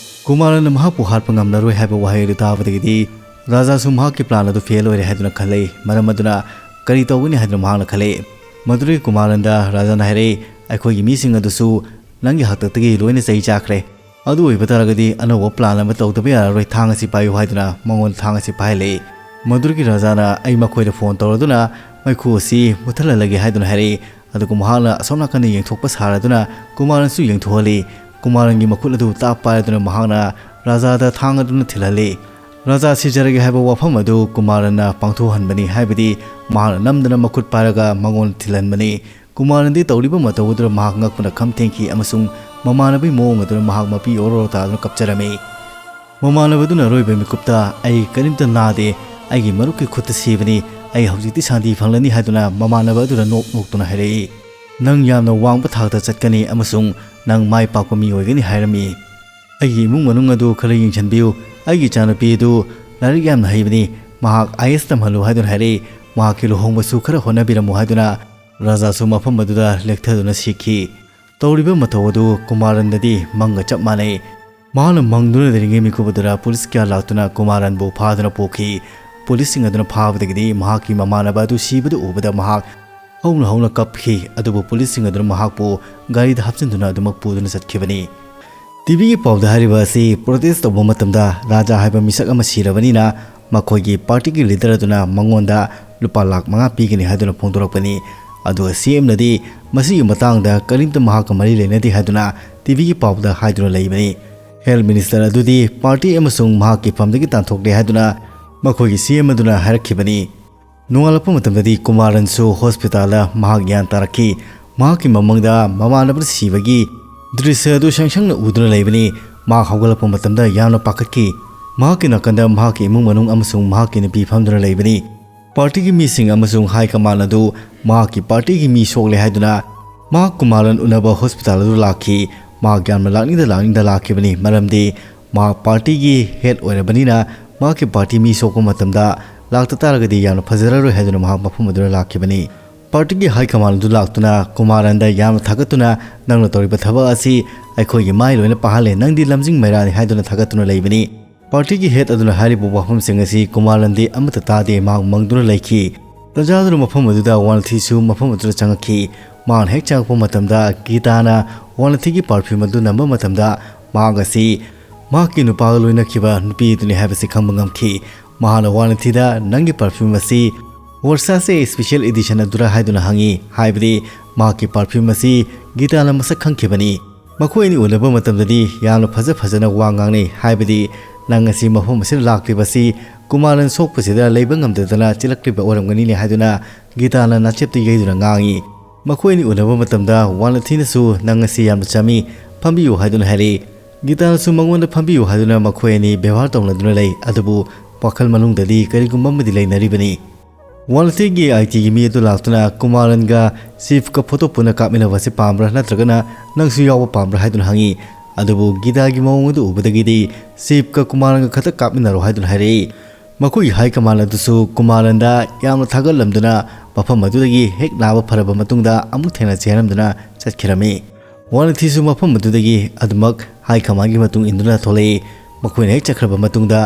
ꯀꯨꯃꯥꯔꯟꯅ ꯃꯍꯥꯛꯄꯨ ꯍꯥꯠꯄ ꯉꯝꯂꯔꯣꯏ ꯍꯥꯏꯕ ꯋꯥꯍꯩ ꯑꯗꯨ ꯇꯥꯕꯗꯒꯤꯗꯤ ꯔꯥꯖꯥꯁꯨ ꯃꯍꯥꯛꯀꯤ ꯄ꯭ꯂꯥꯟ ꯑꯗꯨ ꯐꯦꯜ ꯑꯣꯏꯔꯦ ꯍꯥꯏꯗꯨꯅ ꯈꯜꯂꯛꯏ꯫ ꯃꯔꯝ ꯑꯗꯨꯅ ꯀꯔꯤ ꯇꯧꯒꯅꯤ ꯍꯥꯏꯗꯨꯅ ꯃꯍꯥꯛꯅ ꯈꯜꯂꯛꯏ꯫ ꯃꯗꯨꯗꯒꯤ ꯀꯨꯃꯥꯔꯟꯗ ꯔꯥꯖꯥꯅ ꯍꯥꯏꯔꯛꯏ, "ꯑꯩꯈꯣꯏꯒꯤ ꯃꯤꯁꯤꯡ ꯑꯗꯨꯁꯨ ꯅꯪꯒꯤ ꯍꯥꯛꯇꯛꯇꯒꯤ ꯂꯣꯏꯅ ꯆꯩ ꯆꯥꯈ꯭ꯔꯦ꯫ ꯑꯗꯨ ꯑꯣꯏꯕ ꯇꯥꯔꯒꯗꯤ ꯑꯅꯧꯕ ꯄ꯭ꯂꯥꯟ ꯑꯃ ꯇꯧꯗꯕ ꯌꯥꯔꯔꯣꯏ, ꯊꯥꯡ ꯑꯁꯤ ꯄꯥꯏꯌꯨ" ꯍꯥꯏꯗꯨꯅ ꯃꯉꯣꯟꯗ ꯊꯥꯡ ꯑꯁꯤ ꯄꯥꯏꯍꯜꯂꯛꯏ꯫ ꯃꯗꯨꯗꯒꯤ ꯔꯥꯖꯥꯅ ꯑꯩ ꯃꯈꯣꯏꯗ ꯐꯣꯟ ꯇꯧꯔꯗꯨꯅ ꯃꯩꯈꯨ ꯑꯁꯤ ꯃꯨꯠꯊꯠꯍꯜꯂꯒꯦ ꯍꯥꯏꯗꯨꯅ ꯍꯥꯏꯔꯛꯏ꯫ ꯑꯗꯨꯒ ꯃꯍꯥꯛꯅ ꯑꯁꯣꯝ ꯅꯥꯀꯟꯗ ꯌꯦꯡꯊꯣꯛꯄ ꯁꯥꯔꯗꯨꯅ ꯀꯨꯃꯥꯔꯟꯁꯨ ꯌꯦꯡꯊꯣꯛꯍꯜꯂꯤ꯫ ꯀꯨꯃꯥꯔꯟꯒꯤ ꯃꯈꯨꯠ ꯑꯗꯨ ꯇꯥꯞ ꯄꯥꯏꯔꯗꯨꯅ ꯃꯍꯥꯛꯅ ꯔꯥꯖꯥꯗ ꯊꯥꯡ ꯑꯗꯨꯅ ꯊꯤꯜꯍꯜꯂꯤ꯫ ꯔꯥꯖꯥ ꯁꯤꯖꯔꯒꯦ ꯍꯥꯏꯕ ꯋꯥꯐꯝ ꯑꯗꯨ ꯀꯨꯃꯥꯔꯟꯅ ꯄꯥꯡꯊꯣꯛꯍꯟꯕꯅꯤ, ꯍꯥꯏꯕꯗꯤ ꯃꯍꯥꯛꯅ ꯅꯝꯗꯅ ꯃꯈꯨꯠ ꯄꯥꯏꯔꯒ ꯃꯉꯣꯟꯗ ꯊꯤꯜꯍꯟꯕꯅꯤ꯫ ꯀꯨꯃꯥꯔꯟꯗꯤ ꯇꯧꯔꯤꯕ ꯃꯇꯧ ꯑꯗꯨꯗ ꯃꯍꯥꯛ ꯉꯛꯄꯅ ꯈꯝ ꯊꯦꯡꯈꯤ ꯑꯃꯁꯨꯡ ꯃꯃꯥꯟꯅꯕꯒꯤ ꯃꯑꯣꯡ ꯑꯗꯨꯅ ꯃꯍꯥꯛ ꯃꯄꯤ ꯑꯣꯔꯣ ꯇꯥꯗꯨꯅ ꯀꯞꯆꯔꯝꯃꯤ꯫ ꯃꯃꯥꯟꯅꯕꯗꯨꯅ ꯑꯔꯣꯏꯕ ꯃꯤꯀꯨꯞꯇ "ꯑꯩ ꯀꯔꯤꯝꯇ ꯅꯥꯗꯦ, ꯑꯩꯒꯤ ꯃꯔꯨꯞꯀꯤ ꯈꯨꯠꯇ ꯁꯤꯕꯅꯤ, ꯑꯩ ꯍꯧꯖꯤꯛꯇꯤ ꯁꯥꯟꯇꯤ ꯐꯪꯂꯅꯤ" ꯍꯥꯏꯗꯨꯅ ꯃꯃꯥꯟꯅꯕ ꯑꯗꯨꯗ ꯅꯣꯛ ꯅꯣꯛꯇꯨꯅ ꯍꯥꯏꯔꯛꯏ꯫ "ꯅꯪ ꯌꯥꯝꯅ ꯋꯥꯡꯕ ꯊꯥꯛꯇ ꯆꯠꯀꯅꯤ ꯑꯃꯁꯨꯡ ꯅꯪ ꯃꯥꯏ ꯄꯥꯛꯄ ꯃꯤ ꯑꯣꯏꯒꯅꯤ" ꯍꯥꯏꯔꯝꯃꯤ꯫ "ꯑꯩꯒꯤ ꯏꯃꯨꯡ ꯃꯅꯨꯡ ꯑꯗꯨ ꯈꯔ ꯌꯦꯡꯁꯤꯟꯕꯤꯌꯨ꯫ ꯑꯩꯒꯤ ꯏꯆꯥꯅꯨꯄꯤ ꯑꯗꯨ ꯂꯥꯏꯔꯤꯛ ꯌꯥꯝꯅ ꯍꯩꯕꯅꯤ, ꯃꯍꯥꯛ ꯑꯥꯏ ꯑꯦꯁ ꯇꯝꯍꯜꯂꯨ" ꯍꯥꯏꯗꯨꯅ ꯍꯥꯏꯔꯛꯏ꯫ "ꯃꯍꯥꯛꯀꯤ ꯂꯨꯍꯣꯡꯕꯁꯨ ꯈꯔ ꯍꯣꯠꯅꯕꯤꯔꯝꯃꯨ" ꯍꯥꯏꯗꯨꯅ ꯔꯥꯖꯥꯁꯨ ꯃꯐꯝ ꯑꯗꯨꯗ ꯂꯦꯛꯊꯗꯨꯅ ꯁꯤꯈꯤ꯫ ꯇꯧꯔꯤꯕ ꯃꯊꯧ ꯑꯗꯨ ꯀꯨꯃꯥꯔꯟꯗꯗꯤ ꯃꯪꯒ ꯆꯞ ꯃꯥꯟꯅꯩ꯫ ꯃꯍꯥꯛꯅ ꯃꯪꯗꯨꯅ ꯂꯩꯔꯤꯉꯩ ꯃꯤꯀꯨꯞ ꯑꯗꯨꯗ ꯄꯨꯂꯤꯁ ꯀꯌꯥ ꯂꯥꯛꯇꯨꯅ ꯀꯨꯃꯥꯔꯟꯕꯨ ꯐꯥꯗꯨꯅ ꯄꯨꯈꯤ꯫ ꯄꯨꯂꯤꯁꯁꯤꯡ ꯑꯗꯨꯅ ꯐꯥꯕꯗꯒꯤꯗꯤ ꯃꯍꯥꯛꯀꯤ ꯃꯃꯥꯟꯅꯕ ꯑꯗꯨ ꯁꯤꯕꯗꯨ ꯎꯕꯗ ꯃꯍꯥꯛ ꯍꯧꯅ ꯍꯧꯅ ꯀꯞꯈꯤ, ꯑꯗꯨꯕꯨ ꯄꯨꯂꯤꯁꯁꯤꯡ ꯑꯗꯨꯅ ꯃꯍꯥꯛꯄꯨ ꯒꯥꯔꯤꯗ ꯍꯥꯞꯆꯤꯟꯗꯨꯅ ꯑꯗꯨꯃꯛ ꯄꯨꯗꯨꯅ ꯆꯠꯈꯤꯕꯅꯤ꯫ ꯇꯤꯚꯤꯒꯤ ꯄꯥꯎꯗ ꯍꯥꯏꯔꯤꯕ ꯑꯁꯤ ꯄ꯭ꯔꯣꯇꯦꯁ ꯇꯧꯕ ꯃꯇꯝꯗ ꯔꯥꯖꯥ ꯍꯥꯏꯕ ꯃꯤꯁꯛ ꯑꯃ ꯁꯤꯔꯕꯅꯤꯅ ꯃꯈꯣꯏꯒꯤ ꯄꯥꯔꯇꯤꯒꯤ ꯂꯤꯗꯔ ꯑꯗꯨꯅ ꯃꯉꯣꯟꯗ ꯂꯨꯄꯥ ꯂꯥꯈ ꯃꯉꯥ ꯄꯤꯒꯅꯤ ꯍꯥꯏꯗꯨꯅ ꯐꯣꯡꯗꯣꯔꯛꯄꯅꯤ꯫ ꯑꯗꯨꯒ ꯁꯤ ꯑꯦꯝꯅꯗꯤ ꯃꯁꯤꯒꯤ ꯃꯇꯥꯡꯗ ꯀꯔꯤꯝꯇ ꯃꯍꯥꯛꯀ ꯃꯔꯤ ꯂꯩꯅꯗꯦ ꯍꯥꯏꯗꯨꯅ ꯇꯤꯚꯤꯒꯤ ꯄꯥꯎꯗ ꯍꯥꯏꯗꯨꯅ ꯂꯩꯕꯅꯤ꯫ ꯍꯦꯜꯊ ꯃꯤꯅꯤꯁꯇꯔ ꯑꯗꯨꯗꯤ ꯄꯥꯔꯇꯤ ꯑꯃꯁꯨꯡ ꯃꯍꯥꯛꯀꯤ ꯐꯝꯗꯒꯤ ꯇꯥꯟꯊꯣꯛꯂꯦ ꯍꯥꯏꯗꯨꯅ ꯃꯈꯣꯏꯒꯤ ꯁꯤ ꯑꯦꯝ ꯑꯗꯨꯅ ꯍꯥꯏꯔꯛꯈꯤꯕꯅꯤ꯫ ꯅꯣꯡꯉꯥꯜꯂꯛꯄ ꯃꯇꯝꯗꯗꯤ ꯀꯨꯃꯥꯔꯟꯁꯨ ꯍꯣꯁꯄꯤꯇꯥꯜꯗ ꯃꯍꯥꯛ ꯒ꯭ꯌꯥꯟ ꯇꯥꯔꯛꯈꯤ꯫ ꯃꯍꯥꯛꯀꯤ ꯃꯃꯪꯗ ꯃꯃꯥꯟꯅꯕꯅ ꯁꯤꯕꯒꯤ ꯗ꯭ꯔꯤꯁ꯭ꯌ ꯑꯗꯨ ꯁꯪ ꯁꯪꯅ ꯎꯗꯨꯅ ꯂꯩꯕꯅꯤ꯫ ꯃꯍꯥꯛ ꯍꯧꯒꯠꯂꯛꯄ ꯃꯇꯝꯗ ꯌꯥꯝꯅ ꯄꯥꯈꯠꯈꯤ꯫ ꯃꯍꯥꯛꯀꯤ ꯅꯥꯀꯟꯗ ꯃꯍꯥꯛꯀꯤ ꯏꯃꯨꯡ ꯃꯅꯨꯡ ꯑꯃꯁꯨꯡ ꯃꯍꯥꯛꯀꯤ ꯅꯨꯄꯤ ꯐꯝꯗꯨꯅ ꯂꯩꯕꯅꯤ꯫ ꯄꯥꯔꯇꯤꯒꯤ ꯃꯤꯁꯤꯡ ꯑꯃꯁꯨꯡ ꯍꯥꯏ ꯀꯃꯥꯟ ꯑꯗꯨ ꯃꯍꯥꯛꯀꯤ ꯄꯥꯔꯇꯤꯒꯤ ꯃꯤ ꯁꯣꯛꯂꯦ ꯍꯥꯏꯗꯨꯅ ꯃꯍꯥꯛ ꯀꯨꯃꯥꯔꯟ ꯎꯅꯕ ꯍꯣꯁꯄꯤꯇꯥꯜ ꯑꯗꯨ ꯂꯥꯛꯈꯤ꯫ ꯃꯍꯥꯛ ꯌꯥꯝꯅ ꯂꯥꯛꯅꯤꯡꯗ ꯂꯥꯛꯅꯤꯡꯗ ꯂꯥꯛꯈꯤꯕꯅꯤ, ꯃꯔꯝꯗꯤ ꯃꯍꯥꯛ ꯄꯥꯔꯇꯤꯒꯤ ꯍꯦꯗ ꯑꯣꯏꯔꯕꯅꯤꯅ ꯃꯍꯥꯛꯀꯤ ꯄꯥꯔꯇꯤ ꯃꯤ ꯁꯣꯛꯄ ꯃꯇꯝꯗ ꯂꯥꯛꯇ ꯇꯥꯔꯒꯗꯤ ꯌꯥꯝꯅ ꯐꯖꯔꯔꯣꯏ ꯍꯥꯏꯗꯨꯅ ꯃꯍꯥꯛ ꯃꯐꯝ ꯑꯗꯨꯗ ꯂꯥꯛꯈꯤꯕꯅꯤ꯫ ꯄꯥꯔꯇꯤꯒꯤ ꯍꯥꯏ ꯀꯃꯥꯟ ꯑꯗꯨ ꯂꯥꯛꯇꯨꯅ ꯀꯨꯃꯥꯔꯟꯗ ꯌꯥꯝꯅ ꯊꯥꯒꯠꯇꯨꯅ, "ꯅꯪꯅ ꯇꯧꯔꯤꯕ ꯊꯕꯛ ꯑꯁꯤ ꯑꯩꯈꯣꯏꯒꯤ ꯃꯥꯏ ꯂꯣꯏꯅ ꯄꯥꯍꯜꯂꯦ, ꯅꯪꯗꯤ ꯂꯝꯖꯤꯡ ꯃꯩꯔꯥꯅꯤ" ꯍꯥꯏꯗꯨꯅ ꯊꯥꯒꯠꯇꯨꯅ ꯂꯩꯕꯅꯤ꯫ ꯄꯥꯔꯇꯤꯒꯤ ꯍꯦꯗ ꯑꯗꯨꯅ ꯍꯥꯏꯔꯤꯕ ꯋꯥꯐꯝꯁꯤꯡ ꯑꯁꯤ ꯀꯨꯃꯥꯔꯟꯗꯤ ꯑꯃꯠꯇ ꯇꯥꯗꯦ, ꯃꯍꯥꯛ ꯃꯪꯗꯨꯅ ꯂꯩꯈꯤ꯫ ꯇꯟꯖꯥꯗꯨꯅ ꯃꯐꯝ ꯑꯗꯨꯗ ꯋꯥꯟꯊꯤꯁꯨ ꯃꯐꯝ ꯑꯗꯨꯗ ꯆꯪꯉꯛꯈꯤ꯫ ꯃꯍꯥꯛꯅ ꯍꯦꯛ ꯆꯪꯉꯛꯄ ꯃꯇꯝꯗ ꯒꯤꯇꯥꯅ ꯋꯥꯟꯊꯤꯒꯤ ꯄꯔꯐ꯭ꯌꯨꯝ ꯑꯗꯨ ꯅꯝꯕ ꯃꯇꯝꯗ ꯃꯍꯥꯛ ꯑꯁꯤ ꯃꯍꯥꯛꯀꯤ ꯅꯨꯄꯥꯒ ꯂꯣꯏꯅꯈꯤꯕ ꯅꯨꯄꯤ ꯑꯗꯨꯅꯤ ꯍꯥꯏꯕꯁꯤ ꯈꯪꯕ ꯉꯝꯈꯤ꯫ ꯃꯍꯥꯛꯅ ꯋꯥꯟꯊꯤꯗ, "ꯅꯪꯒꯤ ꯄꯔꯐ꯭ꯌꯨꯝ ꯑꯁꯤ ꯋꯔꯁꯥꯁꯦ ꯁ꯭ꯄꯦꯁꯤꯌꯦꯜ ꯏꯗꯤꯁꯟ ꯑꯗꯨꯔ?" ꯍꯥꯏꯗꯨꯅ ꯍꯪꯉꯤ꯫ ꯍꯥꯏꯕꯗꯤ ꯃꯍꯥꯛꯀꯤ ꯄꯔꯐ꯭ꯌꯨꯝ ꯑꯁꯤ ꯒꯤꯇꯥꯅ ꯃꯁꯛ ꯈꯪꯈꯤꯕꯅꯤ꯫ ꯃꯈꯣꯏ ꯑꯅꯤ ꯎꯅꯕ ꯃꯇꯝꯗꯗꯤ ꯌꯥꯝꯅ ꯐꯖ ꯐꯖꯅ ꯋꯥ ꯉꯥꯡꯅꯩ꯫ ꯍꯥꯏꯕꯗꯤ, "ꯅꯪ ꯑꯁꯤ ꯃꯐꯝ ꯑꯁꯤꯗ ꯂꯥꯛꯂꯤꯕꯁꯤ ꯀꯨꯃꯥꯔꯟ ꯁꯣꯛꯄꯁꯤꯗ ꯂꯩꯕ ꯉꯝꯗꯗꯅ ꯆꯦꯜꯂꯛꯂꯤꯕ ꯑꯣꯏꯔꯝꯒꯅꯤꯅꯦ" ꯍꯥꯏꯗꯨꯅ ꯒꯤꯇꯥꯅ ꯅꯥꯆꯦꯞꯇ ꯌꯩꯗꯨꯅ ꯉꯥꯡꯉꯤ꯫ ꯃꯈꯣꯏ ꯑꯅꯤ ꯎꯅꯕ ꯃꯇꯝꯗ ꯋꯥꯟꯊꯤꯅꯁꯨ, "ꯅꯪ ꯑꯁꯤ ꯌꯥꯝꯅ ꯆꯝꯃꯤ, ꯐꯝꯕꯤꯌꯨ" ꯍꯥꯏꯗꯨꯅ ꯍꯥꯏꯔꯛꯏ꯫ ꯒꯤꯇꯥꯅꯁꯨ ꯃꯉꯣꯟꯗ ꯐꯝꯕꯤꯌꯨ ꯍꯥꯏꯗꯨꯅ ꯃꯈꯣꯏ ꯑꯅꯤ ꯕꯦꯕꯥꯔ ꯇꯧꯅꯗꯨꯅ ꯂꯩ꯫ ꯑꯗꯨꯕꯨ ꯋꯥꯈꯜ ꯃꯅꯨꯡꯗꯗꯤ ꯀꯔꯤꯒꯨꯝꯕ ꯑꯃꯗꯤ ꯂꯩꯅꯔꯤꯕꯅꯤ꯫ ꯋꯥꯟꯊꯤꯒꯤ ꯑꯥꯏ ꯇꯤꯒꯤ ꯃꯤ ꯑꯗꯨ ꯂꯥꯛꯇꯨꯅ ꯀꯨꯃꯥꯔꯟꯒ ꯆꯤꯐꯀ ꯐꯣꯇꯣ ꯄꯨꯟꯅ ꯀꯥꯞꯃꯤꯟꯅꯕ ꯑꯁꯤ ꯄꯥꯝꯕ꯭ꯔꯥ ꯅꯠꯇ꯭ꯔꯒꯅ ꯅꯪꯁꯨ ꯌꯥꯎꯕ ꯄꯥꯝꯕ꯭ꯔꯥ ꯍꯥꯏꯗꯨꯅ ꯍꯪꯉꯤ꯫ ꯑꯗꯨꯕꯨ ꯒꯤꯇꯥꯒꯤ ꯃꯑꯣꯡ ꯑꯗꯨ ꯎꯕꯗꯒꯤꯗꯤ ꯆꯤꯐꯀ ꯀꯨꯃꯥꯔꯟꯒ ꯈꯛꯇ ꯀꯥꯞꯃꯤꯟꯅꯔꯣ ꯍꯥꯏꯗꯨꯅ ꯍꯥꯏꯔꯛꯏ꯫ ꯃꯈꯣꯏꯒꯤ ꯍꯥꯏ ꯀꯃꯥꯟ ꯑꯗꯨꯁꯨ ꯀꯨꯃꯥꯔꯟꯗ ꯌꯥꯝꯅ ꯊꯥꯒꯠꯂꯝꯗꯨꯅ ꯃꯐꯝ ꯑꯗꯨꯗꯒꯤ ꯍꯦꯛ ꯅꯥꯕ ꯐꯔꯕ ꯃꯇꯨꯡꯗ ꯑꯃꯨꯛ ꯊꯦꯡꯅꯁꯤ ꯍꯥꯏꯔꯝꯗꯨꯅ ꯆꯠꯈꯤꯔꯝꯃꯤ꯫ ꯋꯥꯟꯊꯤꯁꯨ ꯃꯐꯝ ꯑꯗꯨꯗꯒꯤ ꯑꯗꯨꯃꯛ ꯍꯥꯏ ꯀꯃꯥꯟꯒꯤ ꯃꯇꯨꯡ ꯏꯟꯗꯨꯅ ꯊꯣꯛꯂꯛꯏ꯫ ꯃꯈꯣꯏꯅ ꯍꯦꯛ ꯆꯠꯈ꯭ꯔꯕ ꯃꯇꯨꯡꯗ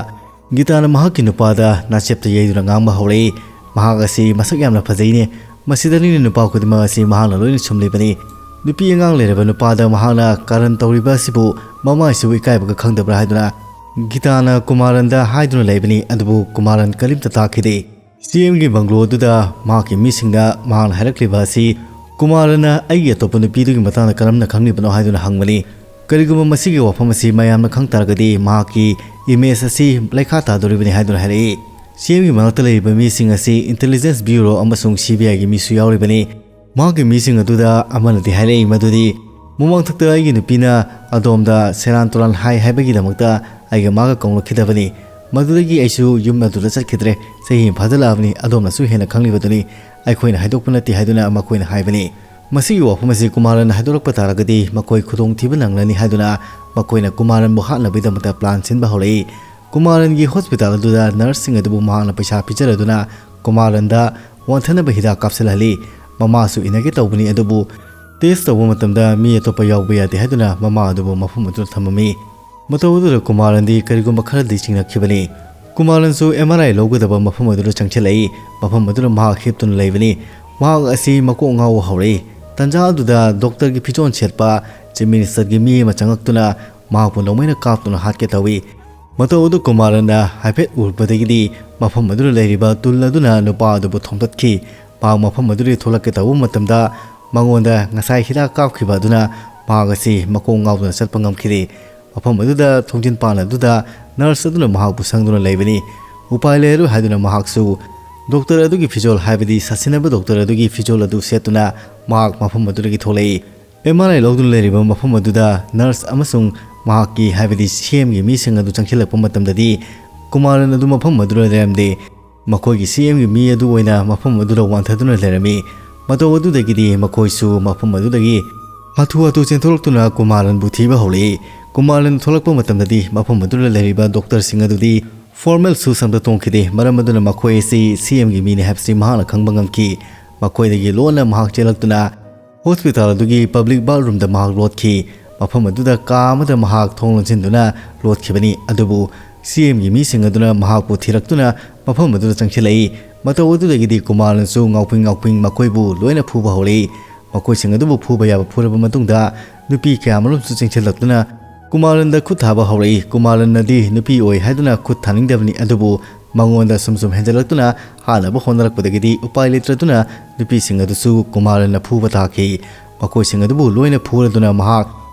ꯒꯤꯇꯥꯅ ꯃꯍꯥꯛꯀꯤ ꯅꯨꯄꯥꯗ ꯅꯥꯆꯦꯞꯇ ꯌꯩꯗꯨꯅ ꯉꯥꯡꯕ ꯍꯧꯔꯛꯏ꯫ "ꯃꯍꯥꯛ ꯑꯁꯤ ꯃꯁꯛ ꯌꯥꯝꯅ ꯐꯖꯩꯅꯦ꯫ ꯃꯁꯤꯗꯅꯤꯅꯦ ꯅꯨꯄꯥ ꯈꯨꯗꯤꯡꯃꯛ ꯑꯁꯤ ꯃꯍꯥꯛꯅ ꯂꯣꯏꯅ ꯁꯨꯝꯂꯤꯕꯅꯤ꯫ ꯅꯨꯄꯤ ꯑꯉꯥꯡ ꯂꯩꯔꯕ ꯅꯨꯄꯥꯗ ꯃꯍꯥꯛꯅ ꯀꯥꯔꯟ ꯇꯧꯔꯤꯕ ꯑꯁꯤꯕꯨ ꯃꯃꯥꯏꯁꯤꯕꯨ ꯏꯀꯥꯏꯕꯒ ꯈꯪꯗꯕ꯭ꯔꯥ?" ꯍꯥꯏꯗꯨꯅ ꯒꯤꯇꯥꯅ ꯀꯨꯃꯥꯔꯟꯗ ꯍꯥꯏꯗꯨꯅ ꯂꯩꯕꯅꯤ꯫ ꯑꯗꯨꯕꯨ ꯀꯨꯃꯥꯔꯟ ꯀꯔꯤꯝꯇ ꯇꯥꯈꯤꯗꯦ꯫ ꯁꯤ ꯑꯦꯝꯒꯤ ꯕꯪꯒ꯭ꯂꯣ ꯑꯗꯨꯗ ꯃꯍꯥꯛꯀꯤ ꯃꯤꯁꯤꯡꯗ ꯃꯍꯥꯛꯅ ꯍꯥꯏꯔꯛꯂꯤꯕ ꯑꯁꯤ ꯀꯨꯃꯥꯔꯅ ꯑꯩꯒꯤ ꯑꯇꯣꯞꯄ ꯅꯨꯄꯤꯗꯨꯒꯤ ꯃꯇꯥꯡꯗ ꯀꯔꯝꯅ ꯈꯪꯂꯤꯕꯅꯣ ꯍꯥꯏꯗꯨꯅ ꯍꯪꯕꯅꯤ꯫ ꯀꯔꯤꯒꯨꯝꯕ ꯃꯁꯤꯒꯤ ꯋꯥꯐꯝ ꯑꯁꯤ ꯃꯌꯥꯝꯅ ꯈꯪ ꯇꯥꯔꯒꯗꯤ ꯃꯍꯥꯛꯀꯤ ꯏꯃꯦꯖ ꯑꯁꯤ ꯂꯩꯈꯥ ꯇꯥꯗꯣꯔꯤꯕꯅꯤ ꯍꯥꯏꯗꯨꯅ ꯍꯥꯏꯔꯛꯏ꯫ ꯁꯤ ꯑꯦꯝꯒꯤ ꯃꯅꯥꯛꯇ ꯂꯩꯔꯤꯕ ꯃꯤꯁꯤꯡ ꯑꯁꯤ ꯏꯟꯇꯦꯂꯤꯖꯦꯟꯁ ꯕ꯭ꯌꯨꯔꯣ ꯑꯃꯁꯨꯡ ꯁꯤ ꯕꯤ ꯑꯥꯏꯒꯤ ꯃꯤꯁꯨ ꯌꯥꯎꯔꯤꯕꯅꯤ꯫ ꯃꯍꯥꯛꯀꯤ ꯃꯤꯁꯤꯡ ꯑꯗꯨꯗ ꯑꯃꯅꯗꯤ ꯍꯥꯏꯔꯛꯏ ꯃꯗꯨꯗꯤ ꯃꯃꯥꯡꯊꯛꯇ ꯑꯩꯒꯤ ꯅꯨꯄꯤꯅ ꯑꯗꯣꯝꯗ ꯁꯦꯔꯥꯟ ꯇꯨꯔꯥꯟ ꯍꯥꯏ ꯍꯥꯏꯕꯒꯤꯗꯃꯛꯇ ꯑꯩꯒ ꯃꯥꯒ ꯀꯧꯅꯈꯤꯗꯕꯅꯤ꯫ ꯃꯗꯨꯗꯒꯤ ꯑꯩꯁꯨ ꯌꯨꯝ ꯑꯗꯨꯗ ꯆꯠꯈꯤꯗ꯭ꯔꯦ꯫ ꯆꯍꯤ ꯑꯃ ꯐꯥꯖꯤꯜꯂꯛꯑꯕꯅꯤ, ꯑꯗꯣꯝꯅꯁꯨ ꯍꯦꯟꯅ ꯈꯪꯂꯤꯕꯗꯨꯅꯤ꯫ ꯑꯩꯈꯣꯏꯅ ꯍꯥꯏꯗꯣꯛꯄ ꯅꯠꯇꯦ ꯍꯥꯏꯗꯨꯅ ꯃꯈꯣꯏꯅ ꯍꯥꯏꯕꯅꯤ꯫ ꯃꯁꯤꯒꯤ ꯋꯥꯐꯝ ꯑꯁꯤ ꯀꯨꯃꯥꯔꯟ ꯍꯥꯏꯗꯣꯔꯛꯄ ꯇꯥꯔꯒꯗꯤ ꯃꯈꯣꯏ ꯈꯨꯗꯣꯡꯊꯤꯕ ꯅꯪꯂꯅꯤ ꯍꯥꯏꯗꯨꯅ ꯃꯈꯣꯏꯅ ꯀꯨꯃꯥꯔꯟꯕꯨ ꯍꯥꯠꯅꯕꯒꯤꯗꯃꯛꯇ ꯄ꯭ꯂꯥꯟ ꯁꯤꯟꯕ ꯍꯧꯔꯛꯏ꯫ ꯀꯨꯃꯥꯔꯟꯒꯤ ꯍꯣꯁꯄꯤꯇꯥꯜ ꯑꯗꯨꯗ ꯅꯔꯁꯁꯤꯡ ꯑꯗꯨꯕꯨ ꯃꯍꯥꯛꯅ ꯄꯩꯁꯥ ꯄꯤꯖꯔꯗꯨꯅ ꯀꯨꯃꯥꯔꯟꯗ ꯋꯥꯟꯊꯅꯕ ꯍꯤꯗꯥꯛ ꯀꯥꯞꯁꯤꯜꯍꯜꯂꯤ꯫ ꯃꯃꯥꯁꯨ ꯏꯟꯅꯒꯦ ꯇꯧꯕꯅꯤ, ꯑꯗꯨꯕꯨ ꯇꯦꯁ ꯇꯧꯕ ꯃꯇꯝꯗ ꯃꯤ ꯑꯇꯣꯞꯄ ꯌꯥꯎꯕ ꯌꯥꯗꯦ ꯍꯥꯏꯗꯨꯅ ꯃꯃꯥ ꯑꯗꯨꯕꯨ ꯃꯐꯝ ꯑꯗꯨꯗ ꯊꯝꯃꯝꯃꯤ꯫ ꯃꯇꯧ ꯑꯗꯨꯗ ꯀꯨꯃꯥꯔꯟꯗꯤ ꯀꯔꯤꯒꯨꯝꯕ ꯈꯔꯗꯤ ꯆꯤꯡꯅꯈꯤꯕꯅꯤ꯫ ꯀꯨꯃꯥꯔꯟꯁꯨ ꯑꯦꯝ ꯑꯥꯔ ꯑꯥꯏ ꯂꯧꯒꯗꯕ ꯃꯐꯝ ꯑꯗꯨꯗ ꯆꯪꯁꯤꯜꯂꯛꯏ꯫ ꯃꯐꯝ ꯑꯗꯨꯗ ꯃꯍꯥꯛ ꯍꯤꯞꯇꯨꯅ ꯂꯩꯕꯅꯤ꯫ ꯃꯍꯥꯛ ꯑꯁꯤ ꯃꯀꯣꯛ ꯉꯥꯎꯕ ꯍꯧꯔꯛꯏ꯫ ꯇꯟꯖꯥ ꯑꯗꯨꯗ ꯗꯣꯛꯇꯔꯒꯤ ꯐꯤꯖꯣꯜ ꯁꯦꯠꯄ ꯆꯤꯐ ꯃꯤꯅꯤꯁꯇꯔꯒꯤ ꯃꯤ ꯑꯃ ꯆꯪꯂꯛꯇꯨꯅ ꯃꯍꯥꯛꯄꯨ ꯅꯣꯡꯃꯩꯅ ꯀꯥꯞꯇꯨꯅ ꯍꯥꯠꯀꯦ ꯇꯧꯏ꯫ ꯃꯇꯧ ꯑꯗꯨ ꯀꯨꯃꯥꯔꯟꯅ ꯍꯥꯏꯐꯦꯠ ꯎꯔꯨꯕꯗꯒꯤꯗꯤ ꯃꯐꯝ ꯑꯗꯨꯗ ꯂꯩꯔꯤꯕ ꯇꯨꯜ ꯑꯗꯨꯅ ꯅꯨꯄꯥ ꯑꯗꯨꯕꯨ ꯊꯣꯝꯇꯠꯈꯤ꯫ ꯃꯍꯥꯛ ꯃꯐꯝ ꯑꯗꯨꯗꯒꯤ ꯊꯣꯛꯂꯛꯀꯦ ꯇꯧꯕ ꯃꯇꯝꯗ ꯃꯉꯣꯟꯗ ꯉꯁꯥꯏ ꯍꯤꯗꯥꯛ ꯀꯥꯞꯈꯤꯕ ꯑꯗꯨꯅ ꯃꯍꯥꯛ ꯑꯁꯤ ꯃꯀꯣꯛ ꯉꯥꯎꯗꯨꯅ ꯆꯠꯄ ꯉꯝꯈꯤꯗꯦ꯫ ꯃꯐꯝ ꯑꯗꯨꯗ ꯊꯣꯡꯖꯤꯟ ꯄꯥꯟ ꯑꯗꯨꯗ ꯅꯔꯁ ꯑꯗꯨꯅ ꯃꯍꯥꯛꯄꯨ ꯁꯪꯗꯨꯅ ꯂꯩꯕꯅꯤ꯫ ꯎꯄꯥꯏ ꯂꯩꯔꯔꯣꯏ ꯍꯥꯏꯗꯨꯅ ꯃꯍꯥꯛꯁꯨ ꯗꯣꯛꯇꯔ ꯑꯗꯨꯒꯤ ꯐꯤꯖꯣꯜ, ꯍꯥꯏꯕꯗꯤ ꯁꯥꯁꯤꯟꯅꯕ ꯗꯣꯛꯇꯔ ꯑꯗꯨꯒꯤ ꯐꯤꯖꯣꯜ ꯑꯗꯨ ꯁꯦꯠꯇꯨꯅ ꯃꯍꯥꯛ ꯃꯐꯝ ꯑꯗꯨꯗꯒꯤ ꯊꯣꯛꯂꯛꯏ꯫ ꯑꯦꯝ ꯑꯥꯔ ꯑꯥꯏ ꯂꯧꯗꯨꯅ ꯂꯩꯔꯤꯕ ꯃꯐꯝ ꯑꯗꯨꯗ ꯅꯔꯁ ꯑꯃꯁꯨꯡ ꯃꯍꯥꯛꯀꯤ, ꯍꯥꯏꯕꯗꯤ ꯁꯤ ꯑꯦꯝꯒꯤ ꯃꯤꯁꯤꯡ ꯑꯗꯨ ꯆꯪꯁꯤꯜꯂꯛꯄ ꯃꯇꯝꯗꯗꯤ ꯀꯨꯃꯥꯔꯟ ꯑꯗꯨ ꯃꯐꯝ ꯑꯗꯨꯗ ꯂꯩꯔꯝꯗꯦ꯫ ꯃꯈꯣꯏꯒꯤ ꯁꯤ ꯑꯦꯝꯒꯤ ꯃꯤ ꯑꯗꯨ ꯑꯣꯏꯅ ꯃꯐꯝ ꯑꯗꯨꯗ ꯋꯥꯟꯊꯗꯨꯅ ꯂꯩꯔꯝꯃꯤ꯫ ꯃꯇꯧ ꯑꯗꯨꯗꯒꯤꯗꯤ ꯃꯈꯣꯏꯁꯨ ꯃꯐꯝ ꯑꯗꯨꯗꯒꯤ ꯍꯥꯊꯨ ꯍꯥꯊꯨ ꯆꯦꯟꯊꯣꯔꯛꯇꯨꯅ ꯀꯨꯃꯥꯔꯟꯕꯨ ꯊꯤꯕ ꯍꯧꯔꯛꯏ꯫ ꯀꯨꯃꯥꯔꯟ ꯊꯣꯛꯂꯛꯄ ꯃꯇꯝꯗꯗꯤ ꯃꯐꯝ ꯑꯗꯨꯗ ꯂꯩꯔꯤꯕ ꯗꯣꯛꯇꯔꯁꯤꯡ ꯑꯗꯨꯗꯤ ꯐꯣꯔꯃꯦꯜ ꯁꯨꯁ ꯑꯝꯇ ꯇꯣꯡꯈꯤꯗꯦ꯫ ꯃꯔꯝ ꯑꯗꯨꯅ ꯃꯈꯣꯏ ꯑꯁꯤ ꯁꯤ ꯑꯦꯝꯒꯤ ꯃꯤꯅꯤ ꯍꯥꯏꯕꯁꯤ ꯃꯍꯥꯛꯅ ꯈꯪꯕ ꯉꯝꯈꯤ꯫ ꯃꯈꯣꯏꯗꯒꯤ ꯂꯣꯟꯅ ꯃꯍꯥꯛ ꯆꯦꯜꯂꯛꯇꯨꯅ ꯍꯣꯁꯄꯤꯇꯥꯜ ꯑꯗꯨꯒꯤ ꯄꯕ꯭ꯂꯤꯛ ꯕꯥꯠꯔꯨꯝꯗ ꯃꯍꯥꯛ ꯂꯣꯠꯈꯤ꯫ ꯃꯐꯝ ꯑꯗꯨꯗ ꯀꯥ ꯑꯃꯗ ꯃꯍꯥꯛ ꯊꯣꯡ ꯂꯣꯟꯁꯤꯟꯗꯨꯅ ꯂꯣꯠꯈꯤꯕꯅꯤ꯫ ꯑꯗꯨꯕꯨ ꯁꯤ ꯑꯦꯝꯒꯤ ꯃꯤꯁꯤꯡ ꯑꯗꯨꯅ ꯃꯍꯥꯛꯄꯨ ꯊꯤꯔꯛꯇꯨꯅ ꯃꯐꯝ ꯑꯗꯨꯗ ꯆꯪꯁꯤꯜꯂꯛꯏ꯫ ꯃꯇꯧ ꯑꯗꯨꯗꯒꯤꯗꯤ ꯀꯨꯃꯥꯔꯟꯁꯨ ꯉꯥꯎꯄꯤꯡ ꯉꯥꯎꯄꯤꯡ ꯃꯈꯣꯏꯕꯨ ꯂꯣꯏꯅ ꯐꯨꯕ ꯍꯧꯔꯛꯏ꯫ ꯃꯈꯣꯏꯁꯤꯡ ꯑꯗꯨꯕꯨ ꯐꯨꯕ ꯌꯥꯕ ꯐꯨꯔꯕ ꯃꯇꯨꯡꯗ ꯅꯨꯄꯤ ꯀꯌꯥꯃꯔꯨꯝꯁꯨ ꯆꯦꯟꯁꯤꯜꯂꯛꯇꯨꯅ ꯀꯨꯃꯥꯔꯟꯗ ꯈꯨꯠ ꯊꯥꯕ ꯍꯧꯔꯛꯏ꯫ ꯀꯨꯃꯥꯔꯟꯅꯗꯤ ꯅꯨꯄꯤ ꯑꯣꯏ ꯍꯥꯏꯗꯨꯅ ꯈꯨꯠ ꯊꯥꯅꯤꯡꯗꯕꯅꯤ, ꯑꯗꯨꯕꯨ ꯃꯉꯣꯟꯗ ꯁꯨꯝ ꯁꯨꯝ ꯍꯦꯟꯖꯜꯂꯛꯇꯨꯅ ꯍꯥꯠꯅꯕ ꯍꯣꯠꯅꯔꯛꯄꯗꯒꯤꯗꯤ ꯎꯄꯥꯏ ꯂꯩꯇ꯭ꯔꯗꯨꯅ ꯅꯨꯄꯤꯁꯤꯡ ꯑꯗꯨꯁꯨ ꯀꯨꯃꯥꯔꯟꯅ ꯐꯨꯕ ꯇꯥꯈꯤ꯫ ꯃꯈꯣꯏꯁꯤꯡ ꯑꯗꯨꯕꯨ ꯂꯣꯏꯅ ꯐꯨꯔꯗꯨꯅ ꯃꯍꯥꯛ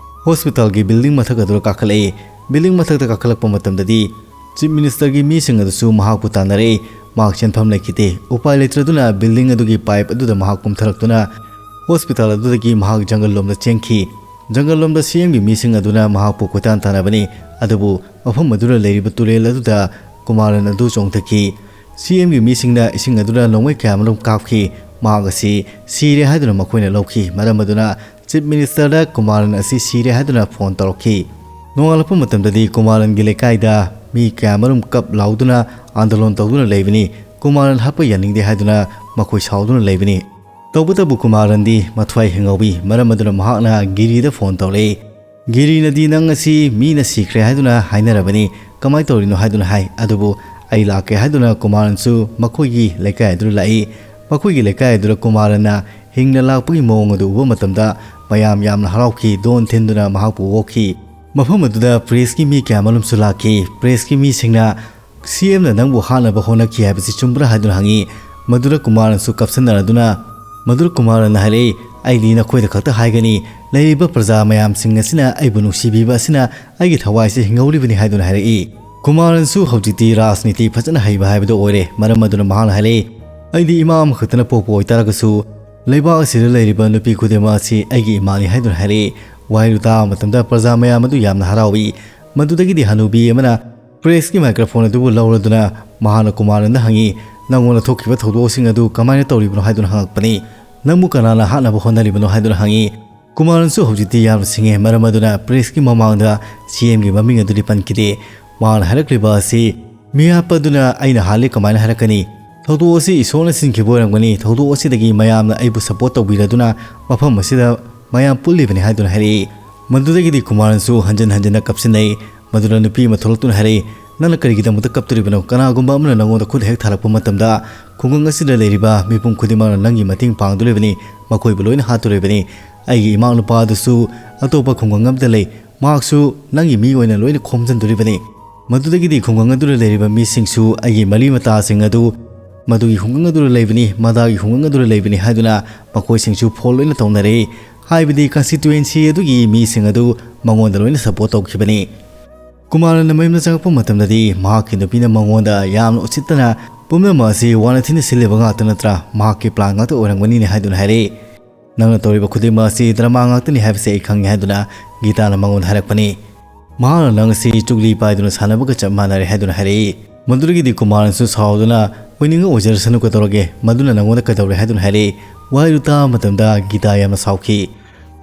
ꯍꯣꯁꯄꯤꯇꯥꯜꯒꯤ ꯕꯤꯜꯗꯤꯡ ꯃꯊꯛ ꯑꯗꯨꯗ ꯀꯥꯈꯠꯂꯛꯏ꯫ ꯕꯤꯜꯗꯤꯡ ꯃꯊꯛꯇ ꯀꯥꯈꯠꯂꯛꯄ ꯃꯇꯝꯗꯗꯤ ꯆꯤꯐ ꯃꯤꯅꯤꯁꯇꯔꯒꯤ ꯃꯤꯁꯤꯡ ꯑꯗꯨꯁꯨ ꯃꯍꯥꯛꯄꯨ ꯇꯥꯟꯅꯔꯛꯏ꯫ ꯃꯍꯥꯛ ꯆꯦꯟꯐꯝ ꯂꯩꯈꯤꯗꯦ꯫ ꯎꯄꯥꯏ ꯂꯩꯇ꯭ꯔꯗꯨꯅ ꯕꯤꯜꯗꯤꯡ ꯑꯗꯨꯒꯤ ꯄꯥꯏꯞ ꯑꯗꯨꯗ ꯃꯍꯥꯛ ꯀꯨꯝꯊꯔꯛꯇꯨꯅ ꯍꯣꯁꯄꯤꯇꯥꯜ ꯑꯗꯨꯗꯒꯤ ꯃꯍꯥꯛ ꯖꯪꯒꯜ ꯂꯣꯝꯗ ꯆꯦꯟꯈꯤ꯫ ꯖꯪꯒꯜ ꯂꯣꯝꯗ ꯁꯤ ꯑꯦꯝꯒꯤ ꯃꯤꯁꯤꯡ ꯑꯗꯨꯅ ꯃꯍꯥꯛꯄꯨ ꯀꯣꯏꯇꯥꯟ ꯇꯥꯟꯅꯕꯅꯤ꯫ ꯑꯗꯨꯕꯨ ꯃꯐꯝ ꯑꯗꯨꯗ ꯂꯩꯔꯤꯕ ꯇꯨꯔꯦꯜ ꯑꯗꯨꯗ ꯀꯨꯃꯥꯔꯟ ꯑꯗꯨ ꯆꯣꯡꯊꯈꯤ꯫ ꯁꯤ ꯑꯦꯝꯒꯤ ꯃꯤꯁꯤꯡꯅ ꯏꯁꯤꯡ ꯑꯗꯨꯗ ꯅꯣꯡꯃꯩ ꯀꯌꯥ ꯑꯃꯔꯣꯝ ꯀꯥꯞꯈꯤ꯫ ꯃꯍꯥꯛ ꯑꯁꯤ ꯁꯤꯔꯦ ꯍꯥꯏꯗꯨꯅ ꯃꯈꯣꯏꯅ ꯂꯧꯈꯤ꯫ ꯃꯔꯝ ꯑꯗꯨꯅ ꯆꯤꯐ ꯃꯤꯅꯤꯁꯇꯔꯗ ꯀꯨꯃꯥꯔꯟ ꯑꯁꯤ ꯁꯤꯔꯦ ꯍꯥꯏꯗꯨꯅ ꯐꯣꯟ ꯇꯧꯔꯛꯈꯤ꯫ ꯅꯣꯡꯉꯥꯜꯂꯛꯄ ꯃꯇꯝꯗꯗꯤ ꯀꯨꯃꯥꯔꯟꯒꯤ ꯂꯩꯀꯥꯏꯗ ꯃꯤ ꯀꯌꯥ ꯑꯃꯔꯣꯝ ꯀꯞ ꯂꯥꯎꯗꯨꯅ ꯑꯥꯟꯗꯣꯂꯣꯟ ꯇꯧꯗꯨꯅ ꯂꯩꯕꯅꯤ꯫ ꯀꯨꯃꯥꯔꯟ ꯍꯥꯠꯄ ꯌꯥꯅꯤꯡꯗꯦ ꯍꯥꯏꯗꯨꯅ ꯃꯈꯣꯏ ꯁꯥꯎꯗꯨꯅ ꯂꯩꯕꯅꯤ꯫ ꯇꯧꯕꯇꯕꯨ ꯀꯨꯃꯥꯔꯟꯗꯤ ꯃꯊ꯭ꯋꯥꯏ ꯍꯤꯡꯍꯧꯏ꯫ ꯃꯔꯝ ꯑꯗꯨꯅ ꯃꯍꯥꯛꯅ ꯒꯤꯔꯤꯗ ꯐꯣꯟ ꯇꯧꯔꯛꯏ꯫ ꯒꯤꯔꯤꯅꯗꯤ ꯅꯪ ꯑꯁꯤ ꯃꯤꯅ ꯁꯤꯈ꯭ꯔꯦ ꯍꯥꯏꯗꯨꯅ ꯍꯥꯏꯅꯔꯕꯅꯤ, ꯀꯃꯥꯏꯅ ꯇꯧꯔꯤꯅꯣ ꯍꯥꯏꯗꯨꯅ ꯍꯥꯏ꯫ ꯑꯗꯨꯕꯨ ꯑꯩ ꯂꯥꯛꯀꯦ ꯍꯥꯏꯗꯨꯅ ꯀꯨꯃꯥꯔꯟꯁꯨ ꯃꯈꯣꯏꯒꯤ ꯂꯩꯀꯥꯏ ꯑꯗꯨꯗ ꯂꯥꯛꯏ꯫ ꯃꯈꯣꯏꯒꯤ ꯂꯩꯀꯥꯏ ꯑꯗꯨꯗ ꯀꯨꯃꯥꯔꯟꯅ ꯍꯤꯡꯅ ꯂꯥꯛꯄꯒꯤ ꯃꯑꯣꯡ ꯑꯗꯨ ꯎꯕ ꯃꯇꯝꯗ ꯃꯌꯥꯝ ꯌꯥꯝꯅ ꯍꯔꯥꯎꯈꯤ, ꯗꯣꯟ ꯊꯤꯟꯗꯨꯅ ꯃꯍꯥꯛꯄꯨ ꯑꯣꯛꯈꯤ꯫ ꯃꯐꯝ ꯑꯗꯨꯗ ꯄ꯭ꯔꯦꯁꯀꯤ ꯃꯤ ꯀꯌꯥ ꯑꯃꯔꯣꯝꯁꯨ ꯂꯥꯛꯈꯤ꯫ ꯄ꯭ꯔꯦꯁꯀꯤ ꯃꯤꯁꯤꯡꯅ ꯁꯤ ꯑꯦꯝꯅ ꯅꯪꯕꯨ ꯍꯥꯠꯅꯕ ꯍꯣꯠꯅꯈꯤ ꯍꯥꯏꯕꯁꯤ ꯆꯨꯝꯕ꯭ꯔꯥ ꯍꯥꯏꯗꯨꯅ ꯍꯪꯉꯤ꯫ ꯃꯗꯨꯗ ꯀꯨꯃꯥꯔꯟꯁꯨ ꯀꯞꯁꯟꯅꯔꯗꯨꯅ, ꯃꯗꯨꯗ ꯀꯨꯃꯥꯔꯟꯅ ꯍꯥꯏꯔꯛꯏ, ꯑꯩꯗꯤ ꯅꯈꯣꯏꯗ ꯈꯛꯇ ꯍꯥꯏꯒꯅꯤ, ꯂꯩꯔꯤꯕ ꯄ꯭ꯔꯖꯥ ꯃꯌꯥꯝꯁꯤꯡ ꯑꯁꯤꯅ ꯑꯩꯕꯨ ꯅꯨꯡꯁꯤꯕꯤꯕ ꯑꯁꯤꯅ ꯑꯩꯒꯤ ꯊꯋꯥꯏꯁꯤ ꯍꯤꯡꯍꯧꯔꯤꯕꯅꯤ ꯍꯥꯏꯗꯨꯅ ꯍꯥꯏꯔꯛꯏ꯫ ꯀꯨꯃꯥꯔꯟꯁꯨ ꯍꯧꯖꯤꯛꯇꯤ ꯔꯥꯖꯅꯤꯇꯤ ꯐꯖꯅ ꯍꯩꯕ ꯍꯥꯏꯕꯗꯨ ꯑꯣꯏꯔꯦ꯫ ꯃꯔꯝ ꯑꯗꯨꯅ ꯃꯍꯥꯛꯅ ꯍꯥꯏꯔꯛꯏ, ꯑꯩꯗꯤ ꯏꯃꯥ ꯑꯃꯈꯛꯇꯅ ꯄꯣꯛꯄ ꯑꯣꯏꯇꯥꯔꯒꯁꯨ ꯂꯩꯕꯥꯛ ꯑꯁꯤꯗ ꯂꯩꯔꯤꯕ ꯅꯨꯄꯤ ꯈꯨꯗꯤꯡꯃꯛ ꯑꯁꯤ ꯑꯩꯒꯤ ꯏꯃꯥꯅꯤ ꯍꯥꯏꯗꯨꯅ ꯍꯥꯏꯔꯛꯏ꯫ ꯋꯥꯍꯩꯗꯨ ꯇꯥꯕ ꯃꯇꯝꯗ ꯄ꯭ꯔꯖꯥ ꯃꯌꯥꯝ ꯑꯗꯨ ꯌꯥꯝꯅ ꯍꯔꯥꯎꯏ꯫ ꯃꯗꯨꯗꯒꯤꯗꯤ ꯍꯅꯨꯕꯤ ꯑꯃꯅ ꯄ꯭ꯔꯦꯁꯀꯤ ꯃꯥꯏꯀ꯭ꯔꯣꯐꯣꯟ ꯑꯗꯨꯕꯨ ꯂꯧꯔꯗꯨꯅ ꯃꯍꯥꯛꯅ ꯀꯨꯃꯥꯔꯟꯗ ꯍꯪꯉꯤ, "ꯅꯉꯣꯟꯗ ꯊꯣꯛꯈꯤꯕ ꯊꯧꯗꯣꯛꯁꯤꯡ ꯑꯗꯨ ꯀꯃꯥꯏꯅ ꯇꯧꯔꯤꯕꯅꯣ?" ꯍꯥꯏꯗꯨꯅ ꯍꯪꯉꯛꯄꯅꯤ꯫ "ꯅꯪꯕꯨ ꯀꯅꯥꯅ ꯍꯥꯠꯅꯕ ꯍꯣꯠꯅꯔꯤꯕꯅꯣ?" ꯍꯥꯏꯗꯨꯅ ꯍꯪꯉꯤ꯫ ꯀꯨꯃꯥꯔꯟꯁꯨ ꯍꯧꯖꯤꯛꯇꯤ ꯌꯥꯝꯅ ꯁꯤꯡꯉꯦ꯫ ꯃꯔꯝ ꯑꯗꯨꯅ ꯄ꯭ꯔꯦꯁꯀꯤ ꯃꯃꯥꯡꯗ ꯁꯤ ꯑꯦꯝꯒꯤ ꯃꯃꯤꯡ ꯑꯗꯨꯗꯤ ꯄꯟꯈꯤꯗꯦ꯫ ꯃꯍꯥꯛꯅ ꯍꯥꯏꯔꯛꯂꯤꯕ ꯑꯁꯤ ꯃꯤꯍꯥꯠꯄ ꯑꯗꯨꯅ ꯑꯩꯅ ꯍꯥꯠꯂꯤ ꯀꯃꯥꯏꯅ ꯍꯥꯏꯔꯛꯀꯅꯤ? ꯊꯧꯗꯣꯛ ꯑꯁꯤ ꯏꯁꯣꯔꯅ ꯁꯤꯟꯈꯤꯕ ꯑꯣꯏꯔꯝꯒꯅꯤ꯫ ꯊꯧꯗꯣꯛ ꯑꯁꯤꯗꯒꯤ ꯃꯌꯥꯝꯅ ꯑꯩꯕꯨ ꯁꯄꯣꯔꯠ ꯇꯧꯕꯤꯔꯗꯨꯅ ꯃꯐꯝ ꯑꯁꯤꯗ ꯃꯌꯥꯝ ꯄꯨꯜꯂꯤꯕꯅꯤ ꯍꯥꯏꯗꯨꯅ ꯍꯥꯏꯔꯛꯏ꯫ ꯃꯗꯨꯗꯒꯤꯗꯤ ꯀꯨꯃꯥꯔꯟꯁꯨ ꯍꯟꯖꯤꯟ ꯍꯟꯖꯤꯟꯅ ꯀꯞꯁꯤꯟꯅꯩ꯫ ꯃꯗꯨꯗ ꯅꯨꯄꯤ ꯑꯃ ꯊꯣꯛꯂꯛꯇꯨꯅ ꯍꯥꯏꯔꯛꯏ, "ꯅꯪꯅ ꯀꯔꯤꯒꯤꯗꯃꯛꯇ ꯀꯞꯇꯣꯔꯤꯕꯅꯣ? ꯀꯅꯥꯒꯨꯝꯕ ꯑꯃꯅ ꯅꯉꯣꯟꯗ ꯈꯨꯠ ꯍꯦꯛ ꯊꯥꯔꯛꯄ ꯃꯇꯝꯗ ꯈꯨꯡꯒꯪ ꯑꯁꯤꯗ ꯂꯩꯔꯤꯕ ꯃꯤꯄꯨꯝ ꯈꯨꯗꯤꯡꯃꯛꯅ ꯅꯪꯒꯤ ꯃꯇꯦꯡ ꯄꯥꯡꯗꯣꯔꯤꯕꯅꯤ, ꯃꯈꯣꯏꯕꯨ ꯂꯣꯏꯅ ꯍꯥꯠꯇꯣꯔꯤꯕꯅꯤ꯫ ꯑꯩꯒꯤ ꯏꯃꯥ ꯅꯨꯄꯥ ꯑꯗꯨꯁꯨ ꯑꯇꯣꯞꯄ ꯈꯨꯡꯒꯪ ꯑꯃꯗ ꯂꯩ, ꯃꯍꯥꯛꯁꯨ ꯅꯪꯒꯤ ꯃꯤ ꯑꯣꯏꯅ ꯂꯣꯏꯅ ꯈꯣꯝꯖꯤꯟꯗꯣꯔꯤꯕꯅꯤ꯫" ꯃꯗꯨꯗꯒꯤꯗꯤ ꯈꯨꯡꯒꯪ ꯑꯗꯨꯗ ꯂꯩꯔꯤꯕ ꯃꯤꯁꯤꯡꯁꯨ ꯑꯩꯒꯤ ꯃꯔꯤ ꯃꯇꯥꯁꯤꯡ ꯑꯗꯨ ꯃꯗꯨꯒꯤ ꯈꯨꯡꯒꯪ ꯑꯗꯨꯗ ꯂꯩꯕꯅꯤ, ꯃꯗꯥꯒꯤ ꯈꯨꯡꯒꯪ ꯑꯗꯨꯗ ꯂꯩꯕꯅꯤ ꯍꯥꯏꯗꯨꯅ ꯃꯈꯣꯏꯁꯤꯡꯁꯨ ꯐꯣꯟ ꯂꯣꯏꯅ ꯇꯧꯅꯔꯦ꯫ ꯍꯥꯏꯕꯗꯤ constituency ꯑꯗꯨꯒꯤ ꯃꯤꯁꯤꯡ ꯑꯗꯨ ꯃꯉꯣꯟꯗ ꯂꯣꯏꯅ support ꯇꯧꯈꯤꯕꯅꯤ꯫ ꯀꯨꯃꯥꯔꯅ ꯃꯌꯨꯝꯗ ꯆꯪꯉꯛꯄ ꯃꯇꯝꯗꯗꯤ ꯃꯍꯥꯛꯀꯤ ꯅꯨꯄꯤꯅ ꯃꯉꯣꯟꯗ ꯌꯥꯝꯅ ꯎꯁꯤꯠꯇꯅ, "ꯄꯨꯝꯅꯃꯛ ꯑꯁꯤ ꯋꯥꯅ ꯊꯤꯅ ꯁꯤꯜꯂꯤꯕ ꯉꯥꯛꯇ ꯅꯠꯇ꯭ꯔꯥ? ꯃꯍꯥꯛꯀꯤ plan ꯉꯥꯛꯇ ꯑꯣꯏꯔꯝꯒꯅꯤꯅꯦ" ꯍꯥꯏꯗꯨꯅ ꯍꯥꯏꯔꯛꯏ꯫ "ꯅꯪꯅ ꯇꯧꯔꯤꯕ ꯈꯨꯗꯤꯡꯃꯛ ꯑꯁꯤ drama ꯉꯥꯛꯇꯅꯤ ꯍꯥꯏꯕꯁꯤ ꯑꯩ ꯈꯪꯉꯤ" ꯍꯥꯏꯗꯨꯅ ꯒꯤꯇꯥꯅ ꯃꯉꯣꯟꯗ ꯍꯥꯏꯔꯛꯄꯅꯤ꯫ "ꯃꯍꯥꯛꯅ ꯅꯪ ꯑꯁꯤ ꯆꯨꯒꯂꯤ ꯄꯥꯏꯗꯨꯅ ꯁꯥꯟꯅꯕꯒ ꯆꯞ ꯃꯥꯟꯅꯔꯦ" ꯍꯥꯏꯗꯨꯅ ꯍꯥꯏꯔꯛꯏ꯫ ꯃꯗꯨꯗꯒꯤꯗꯤ ꯀꯨꯃꯥꯔꯅꯁꯨ ꯁꯥꯎꯗꯨꯅ, "ꯑꯣꯏꯅꯤꯡꯉ ꯑꯣꯏꯖꯔꯁꯅꯨ, ꯀꯩꯗꯧꯔꯒꯦ? ꯃꯗꯨꯅ ꯅꯪꯉꯣꯟꯗ ꯀꯩꯗꯧꯔꯦ?" ꯍꯥꯏꯗꯨꯅ ꯍꯥꯏꯔꯛꯏ꯫ ꯋꯥꯍꯩꯗꯨ ꯇꯥꯕ ꯃꯇꯝꯗ ꯒꯤꯇꯥ ꯌꯥꯝꯅ ꯁꯥꯎꯈꯤ꯫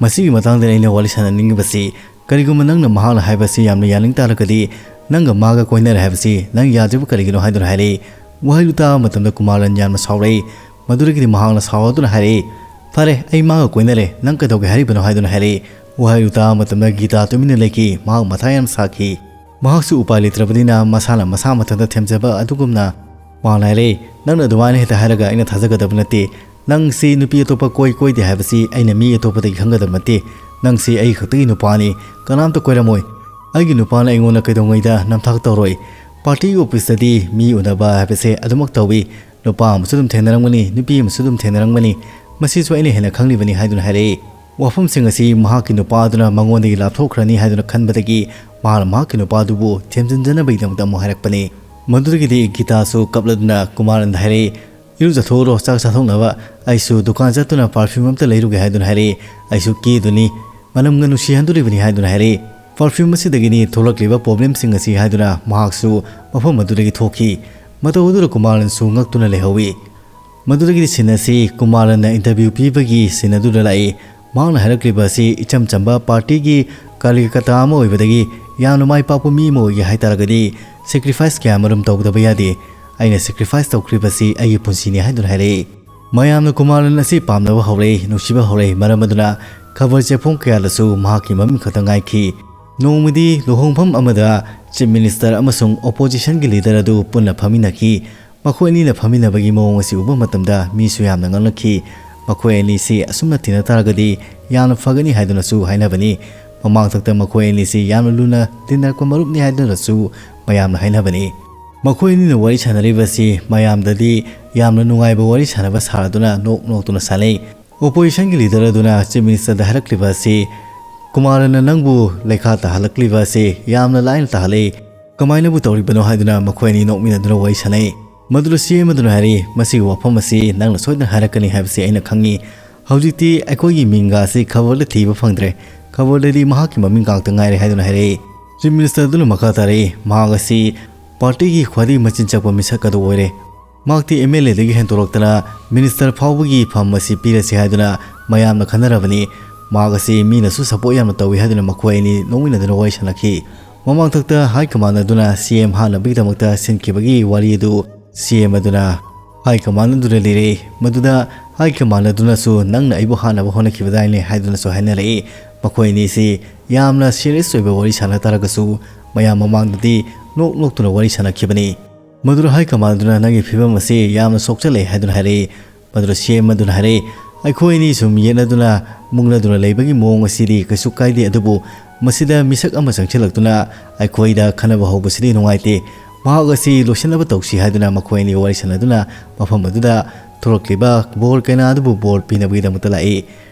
"ꯃꯁꯤꯒꯤ ꯃꯇꯥꯡꯗꯅꯤ ꯑꯩꯅ ꯋꯥꯔꯤ ꯁꯥꯟꯅꯅꯤꯡꯉꯤꯕꯁꯤ꯫ ꯀꯔꯤꯒꯨꯝꯕ ꯅꯪꯅ ꯃꯍꯥꯛꯅ ꯍꯥꯏꯕꯁꯤ ꯌꯥꯝꯅ ꯌꯥꯅꯤꯡ ꯇꯥꯔꯒꯗꯤ, ꯅꯪꯒ ꯃꯥꯒ ꯀꯣꯏꯅꯔꯦ ꯍꯥꯏꯕꯁꯤ ꯅꯪ ꯌꯥꯗ꯭ꯔꯤꯕ ꯀꯔꯤꯒꯤꯅꯣ?" ꯍꯥꯏꯗꯨꯅ ꯍꯥꯏꯔꯛꯏ꯫ ꯋꯥꯍꯩꯗꯨ ꯇꯥꯕ ꯃꯇꯝꯗ ꯀꯨꯃꯥꯔꯂꯟ ꯌꯥꯝꯅ ꯁꯥꯎꯔꯛꯏ꯫ ꯃꯗꯨꯗꯒꯤꯗꯤ ꯃꯍꯥꯛꯅ ꯁꯥꯎꯔꯗꯨꯅ ꯍꯥꯏꯔꯛꯏ, "ꯐꯔꯦ, ꯑꯩ ꯃꯥꯒ ꯀꯣꯏꯅꯔꯦ, ꯅꯪ ꯀꯩꯗꯧꯒꯦ ꯍꯥꯏꯔꯤꯕꯅꯣ?" ꯍꯥꯏꯗꯨꯅ ꯍꯥꯏꯔꯛꯏ꯫ ꯋꯥꯍꯩꯗꯨ ꯇꯥꯕ ꯃꯇꯝꯗ ꯒꯤꯇꯥ ꯇꯨꯃꯤꯟꯅ ꯂꯩꯈꯤ꯫ ꯃꯍꯥꯛ ꯃꯊꯥ ꯌꯥꯝꯅ ꯁꯥꯈꯤ꯫ ꯃꯍꯥꯛꯁꯨ ꯎꯄꯥꯏ ꯂꯩꯇ꯭ꯔꯕꯅꯤꯅ ꯃꯁꯥꯅ ꯃꯁꯥ ꯃꯊꯟꯇ ꯊꯦꯝꯖꯕ ꯑꯗꯨꯒꯨꯝꯅ ꯃꯍꯥꯛꯅ ꯍꯥꯏꯔꯛꯏ, "ꯅꯪꯅ ꯑꯗꯨꯃꯥꯏꯅ ꯍꯦꯛꯇ ꯍꯥꯏꯔꯒ ꯑꯩꯅ ꯊꯥꯖꯒꯗꯕ ꯅꯠꯇꯦ꯫ ꯅꯪꯁꯤ ꯅꯨꯄꯤ ꯑꯇꯣꯞꯄ ꯀꯣꯏ ꯀꯣꯏꯗꯦ ꯍꯥꯏꯕꯁꯤ ꯑꯩꯅ ꯃꯤ ꯑꯇꯣꯞꯄꯗꯒꯤ ꯈꯪꯒꯗꯕ ꯅꯠꯇꯦ꯫ ꯅꯪꯁꯤ ꯑꯩ ꯈꯛꯇꯒꯤ ꯅꯨꯄꯥꯅꯤ, ꯀꯅꯥꯝꯇ ꯀꯣꯏꯔꯝꯃꯣꯏ꯫ ꯑꯩꯒꯤ ꯅꯨꯄꯥꯅ ꯑꯩꯉꯣꯟꯗ ꯀꯩꯗꯧꯉꯩꯗ ꯅꯝꯊꯥꯛ ꯇꯧꯔꯣꯏ꯫ Party officeꯇꯗꯤ ꯃꯤ ꯎꯅꯕ ꯍꯥꯏꯕꯁꯦ ꯑꯗꯨꯃꯛ ꯇꯧꯏ꯫ ꯅꯨꯄꯥ ꯑꯃꯁꯨ ꯑꯗꯨꯝ ꯊꯦꯡꯅꯔꯝꯒꯅꯤ, ꯅꯨꯄꯤ ꯑꯃꯁꯨ ꯑꯗꯨꯝ ꯊꯦꯡꯅꯔꯝꯒꯅꯤ꯫ ꯃꯁꯤꯁꯨ ꯑꯩꯅ ꯍꯦꯟꯅ ꯈꯪꯂꯤꯕꯅꯤ" ꯍꯥꯏꯗꯨꯅ ꯍꯥꯏꯔꯛꯏ꯫ ꯋꯥꯐꯝꯁꯤꯡ ꯑꯁꯤ ꯃꯍꯥꯛꯀꯤ ꯅꯨꯄꯥꯗꯨꯅ ꯃꯉꯣꯟꯗꯒꯤ ꯂꯥꯞꯊꯣꯛꯈ꯭ꯔꯅꯤ ꯍꯥꯏꯗꯨꯅ ꯈꯟꯕꯗꯒꯤ ꯃꯍꯥꯛꯅ ꯃꯍꯥꯛꯀꯤ ꯅꯨꯄꯥꯗꯨꯕꯨ ꯊꯦꯝꯖꯤꯟꯖꯅꯕꯒꯤꯗꯃꯛꯇ ꯑꯃꯨꯛ ꯍꯥꯏꯔꯛꯄꯅꯤ꯫ ꯃꯗꯨꯗꯒꯤꯗꯤ ꯒꯤꯇꯥꯁꯨ ꯀꯞꯂꯗꯨꯅ ꯀꯨꯃꯥꯔꯂꯟꯗ ꯍꯥꯏꯔꯛꯏ, "ꯏꯔꯨꯖꯊꯣꯛꯎꯔꯣ, ꯆꯥꯛ ꯆꯥꯊꯣꯛꯅꯕ꯫ ꯑꯩꯁꯨ ꯗꯨꯀꯥꯟ ꯆꯠꯇꯨꯅ perfume ꯑꯝꯇ ꯂꯩꯔꯨꯒꯦ" ꯍꯥꯏꯗꯨꯅ ꯍꯥꯏꯔꯛꯏ꯫ "ꯑꯩꯁꯨ ꯀꯦꯗꯨꯅꯤ, ꯃꯅꯝꯒ ꯅꯨꯡꯁꯤꯍꯟꯗꯣꯔꯤꯕꯅꯤ" ꯍꯥꯏꯗꯨꯅ ꯍꯥꯏꯔꯛꯏ꯫ "Perfume ꯑꯁꯤꯗꯒꯤꯅꯤ ꯊꯣꯛꯂꯛꯂꯤꯕ problemꯁꯤꯡ ꯑꯁꯤ" ꯍꯥꯏꯗꯨꯅ ꯃꯍꯥꯛꯁꯨ ꯃꯐꯝ ꯑꯗꯨꯗꯒꯤ ꯊꯣꯛꯈꯤ꯫ ꯃꯇꯧ ꯑꯗꯨꯗ ꯀꯨꯃꯥꯔꯂꯟꯁꯨ ꯉꯛꯇꯨꯅ ꯂꯩꯍꯧꯏ꯫ ꯃꯗꯨꯗꯒꯤꯗꯤ scene ꯑꯁꯤ ꯀꯨꯃꯥꯔꯂꯟꯅ interview ꯄꯤꯕꯒꯤ scene ꯑꯗꯨꯗ ꯂꯥꯛꯏ꯫ ꯃꯍꯥꯛꯅ ꯍꯥꯏꯔꯛꯂꯤꯕ ꯑꯁꯤ ꯏꯆꯝ ꯆꯝꯕ partyꯒꯤ ꯀꯥꯔꯌꯀꯔꯇꯥ ꯑꯃ ꯑꯣꯏꯕꯗꯒꯤ ꯌꯥꯝꯅ ꯃꯥꯏ ꯄꯥꯛꯄ ꯃꯤ ꯑꯃ ꯑꯣꯏꯒꯦ ꯍꯥꯏ ꯇꯥꯔꯒꯗꯤ sacrifice ꯀꯌꯥ ꯑꯃꯔꯣꯝ ꯇꯧꯗꯕ ꯌꯥꯗꯦ꯫ "ꯑꯩꯅ sacrifice ꯇꯧꯈ꯭ꯔꯤꯕꯁꯤ ꯑꯩꯒꯤ ꯄꯨꯟꯁꯤꯅꯤ" ꯍꯥꯏꯗꯨꯅ ꯍꯥꯏꯔꯛꯏ꯫ ꯃꯌꯥꯝꯅ ꯀꯨꯃꯥꯔꯂꯟ ꯑꯁꯤ ꯄꯥꯝꯅꯕ ꯍꯧꯔꯛꯏ, ꯅꯨꯡꯁꯤꯕ ꯍꯧꯔꯛꯏ꯫ ꯃꯔꯝ ꯑꯗꯨꯅ ꯈꯕꯔ ꯆꯦꯐꯣꯡ ꯀꯌꯥꯗꯁꯨ ꯃꯍꯥꯛꯀꯤ ꯃꯃꯤꯡ ꯈꯛꯇ ꯉꯥꯏꯈꯤ꯫ ꯅꯣꯡꯃꯗꯤ ꯂꯨꯍꯣꯡꯐꯝ ꯑꯃꯗ Chief Minister ꯑꯃꯁꯨꯡ oppositionꯒꯤ leader ꯑꯗꯨ ꯄꯨꯟꯅ ꯐꯝꯃꯤꯟꯅꯈꯤ꯫ ꯃꯈꯣꯏ ꯑꯅꯤꯅ ꯐꯝꯃꯤꯟꯅꯕꯒꯤ ꯃꯑꯣꯡ ꯑꯁꯤ ꯎꯕ ꯃꯇꯝꯗ ꯃꯤꯁꯨ ꯌꯥꯝꯅ ꯉꯛꯅꯈꯤ꯫ ꯃꯈꯣꯏ ꯑꯅꯤꯁꯤ ꯑꯁꯨꯝꯅ ꯇꯤꯟꯅ ꯇꯥꯔꯒꯗꯤ ꯌꯥꯝꯅ ꯐꯒꯅꯤ ꯍꯥꯏꯗꯨꯅꯁꯨ ꯍꯥꯏꯅꯕꯅꯤ꯫ ꯃꯃꯥꯡꯊꯛꯇ ꯃꯈꯣꯏ ꯑꯅꯤꯁꯤ ꯌꯥꯝꯅ ꯂꯨꯅ ꯇꯤꯟꯅꯔꯛꯄ ꯃꯔꯨꯞꯅꯤ ꯍꯥꯏꯗꯨꯅꯁꯨ ꯃꯌꯥꯝꯅ ꯍꯥꯏꯅꯕꯅꯤ꯫ ꯃꯈꯣꯏ ꯑꯅꯤꯅ ꯋꯥꯔꯤ ꯁꯥꯟꯅꯔꯤꯕ ꯑꯁꯤ ꯃꯌꯥꯝꯗꯗꯤ ꯌꯥꯝꯅ ꯅꯨꯡꯉꯥꯏꯕ ꯋꯥꯔꯤ ꯁꯥꯟꯅꯕ ꯁꯥꯔꯗꯨꯅ ꯅꯣꯛ ꯅꯣꯛꯇꯨꯅ ꯁꯥꯟꯅꯩ꯫ Oppositionꯒꯤ leader ꯑꯗꯨꯅ Chief Ministerꯗ ꯍꯥꯏꯔꯛꯂꯤꯕ ꯑꯁꯤ, "ꯀꯨꯃꯥꯔꯅ ꯅꯪꯕꯨ ꯂꯩꯈꯥ ꯇꯥꯍꯜꯂꯛꯂꯤꯕ ꯑꯁꯤ ꯌꯥꯝꯅ ꯂꯥꯏꯅ ꯇꯥꯍꯜꯂꯤ, ꯀꯃꯥꯏꯅꯕꯨ ꯇꯧꯔꯤꯕꯅꯣ?" ꯍꯥꯏꯗꯨꯅ ꯃꯈꯣꯏ ꯑꯅꯤ ꯅꯣꯛꯃꯤꯟꯅꯗꯨꯅ ꯋꯥꯔꯤ ꯁꯥꯟꯅꯩ꯫ ꯃꯗꯨꯗ CM ꯑꯗꯨꯅ ꯍꯥꯏꯔꯤ, "ꯃꯁꯤꯒꯤ ꯋꯥꯐꯝ ꯑꯁꯤ ꯅꯪꯅ ꯁꯣꯏꯗꯅ ꯍꯥꯏꯔꯛꯀꯅꯤ ꯍꯥꯏꯕꯁꯤ ꯑꯩꯅ ꯈꯪꯏ꯫ ꯍꯧꯖꯤꯛꯇꯤ ꯑꯩꯈꯣꯏꯒꯤ ꯃꯤꯡꯒ ꯑꯁꯤ ꯈꯕꯔꯗ ꯊꯤꯕ ꯐꯪꯗ꯭ꯔꯦ, ꯈꯕꯔꯗꯗꯤ ꯃꯍꯥꯛꯀꯤ ꯃꯃꯤꯡ ꯉꯥꯛꯇ ꯉꯥꯏꯔꯦ" ꯍꯥꯏꯗꯨꯅ ꯍꯥꯏꯔꯛꯏ꯫ Chief Minister ꯑꯗꯨꯅ ꯃꯈꯥ ꯇꯥꯔꯛꯏ, "ꯃꯍꯥꯛ ꯑꯁꯤ partyꯒꯤ ꯈ꯭ꯋꯥꯏꯗꯒꯤ ꯃꯆꯤꯟ ꯆꯛꯄ ꯃꯤꯁꯛ ꯑꯗꯨ ꯑꯣꯏꯔꯦ꯫ ꯃꯍꯥꯛꯇꯤ MLAꯗꯒꯤ ꯍꯦꯟꯗꯣꯔꯛꯇꯅ minister ꯐꯥꯎꯕꯒꯤ ꯐꯝ ꯑꯁꯤ ꯄꯤꯔꯁꯤ ꯍꯥꯏꯗꯨꯅ ꯃꯌꯥꯝꯅ ꯈꯟꯅꯔꯕꯅꯤ꯫ ꯃꯍꯥꯛ ꯑꯁꯤ ꯃꯤꯅꯁꯨ support ꯌꯥꯝꯅ ꯇꯧꯏ" ꯍꯥꯏꯗꯨꯅ ꯃꯈꯣꯏ ꯑꯅꯤ ꯅꯣꯛꯃꯤꯟꯅꯗꯨꯅ ꯋꯥꯔꯤ ꯁꯥꯟꯅꯈꯤ꯫ ꯃꯃꯥꯡꯊꯛꯇ high command ꯑꯗꯨꯅ CM ꯍꯥꯠꯅꯕꯒꯤꯗꯃꯛꯇ ꯁꯤꯟꯈꯤꯕꯒꯤ ꯋꯥꯔꯤ ꯑꯗꯨ CM ꯑꯗꯨꯅ high command ꯑꯗꯨꯗ ꯂꯤꯔꯛꯏ꯫ ꯃꯗꯨꯗ high command ꯑꯗꯨꯅꯁꯨ "ꯅꯪꯅ ꯑꯩꯕꯨ ꯍꯥꯠꯅꯕ ꯍꯣꯠꯅꯈꯤꯕꯗꯥꯏꯅꯦ" ꯍꯥꯏꯗꯨꯅꯁꯨ ꯍꯥꯏꯅꯔꯛꯏ꯫ ꯃꯈꯣꯏ ꯑꯅꯤꯁꯤ ꯌꯥꯝꯅ serious ꯑꯣꯏꯕ ꯋꯥꯔꯤ ꯁꯥꯟꯅ ꯇꯥꯔꯒꯁꯨ ꯃꯌꯥꯝ ꯃꯃꯥꯡꯗꯗꯤ ꯅꯣꯛ ꯅꯣꯛꯇꯨꯅ ꯋꯥꯔꯤ ꯁꯥꯟꯅꯈꯤꯕꯅꯤ꯫ ꯃꯗꯨꯗ high command ꯑꯗꯨꯅ "ꯅꯪꯒꯤ ꯐꯤꯕꯝ ꯑꯁꯤ ꯌꯥꯝꯅ ꯁꯣꯛꯆꯜꯂꯦ" ꯍꯥꯏꯗꯨꯅ ꯍꯥꯏꯔꯛꯏ꯫ ꯃꯗꯨꯗ CM ꯑꯗꯨꯅ ꯍꯥꯏꯔꯛꯏ, "ꯑꯩꯈꯣꯏ ꯑꯅꯤ ꯁꯨꯝ ꯌꯦꯠꯅꯗꯨꯅ ꯃꯨꯛꯅꯗꯨꯅ ꯂꯩꯕꯒꯤ ꯃꯑꯣꯡ ꯑꯁꯤꯗꯤ ꯀꯩꯁꯨ ꯀꯥꯏꯗꯦ, ꯑꯗꯨꯕꯨ ꯃꯁꯤꯗ ꯃꯤꯁꯛ ꯑꯃ ꯆꯪꯁꯤꯜꯂꯛꯇꯨꯅ ꯑꯩꯈꯣꯏꯗ ꯈꯟꯅꯕ ꯍꯧꯕꯁꯤꯗꯤ ꯅꯨꯡꯉꯥꯏꯇꯦ꯫ ꯃꯍꯥꯛ ꯑꯁꯤ ꯂꯣꯏꯁꯤꯟꯅꯕ ꯇꯧꯁꯤ" ꯍꯥꯏꯗꯨꯅ ꯃꯈꯣꯏ ꯑꯅꯤ ꯋꯥꯔꯤ ꯁꯥꯟꯅꯗꯨꯅ ꯃꯐꯝ ꯑꯗꯨꯗ ꯊꯣꯔꯛꯂꯤꯕ ꯕꯣꯔ ꯀꯩꯅꯥ ꯑꯗꯨꯕꯨ ꯕꯣꯔ ꯄꯤꯅꯕꯒꯤꯗꯃꯛꯇ ꯂꯥꯛꯏ꯫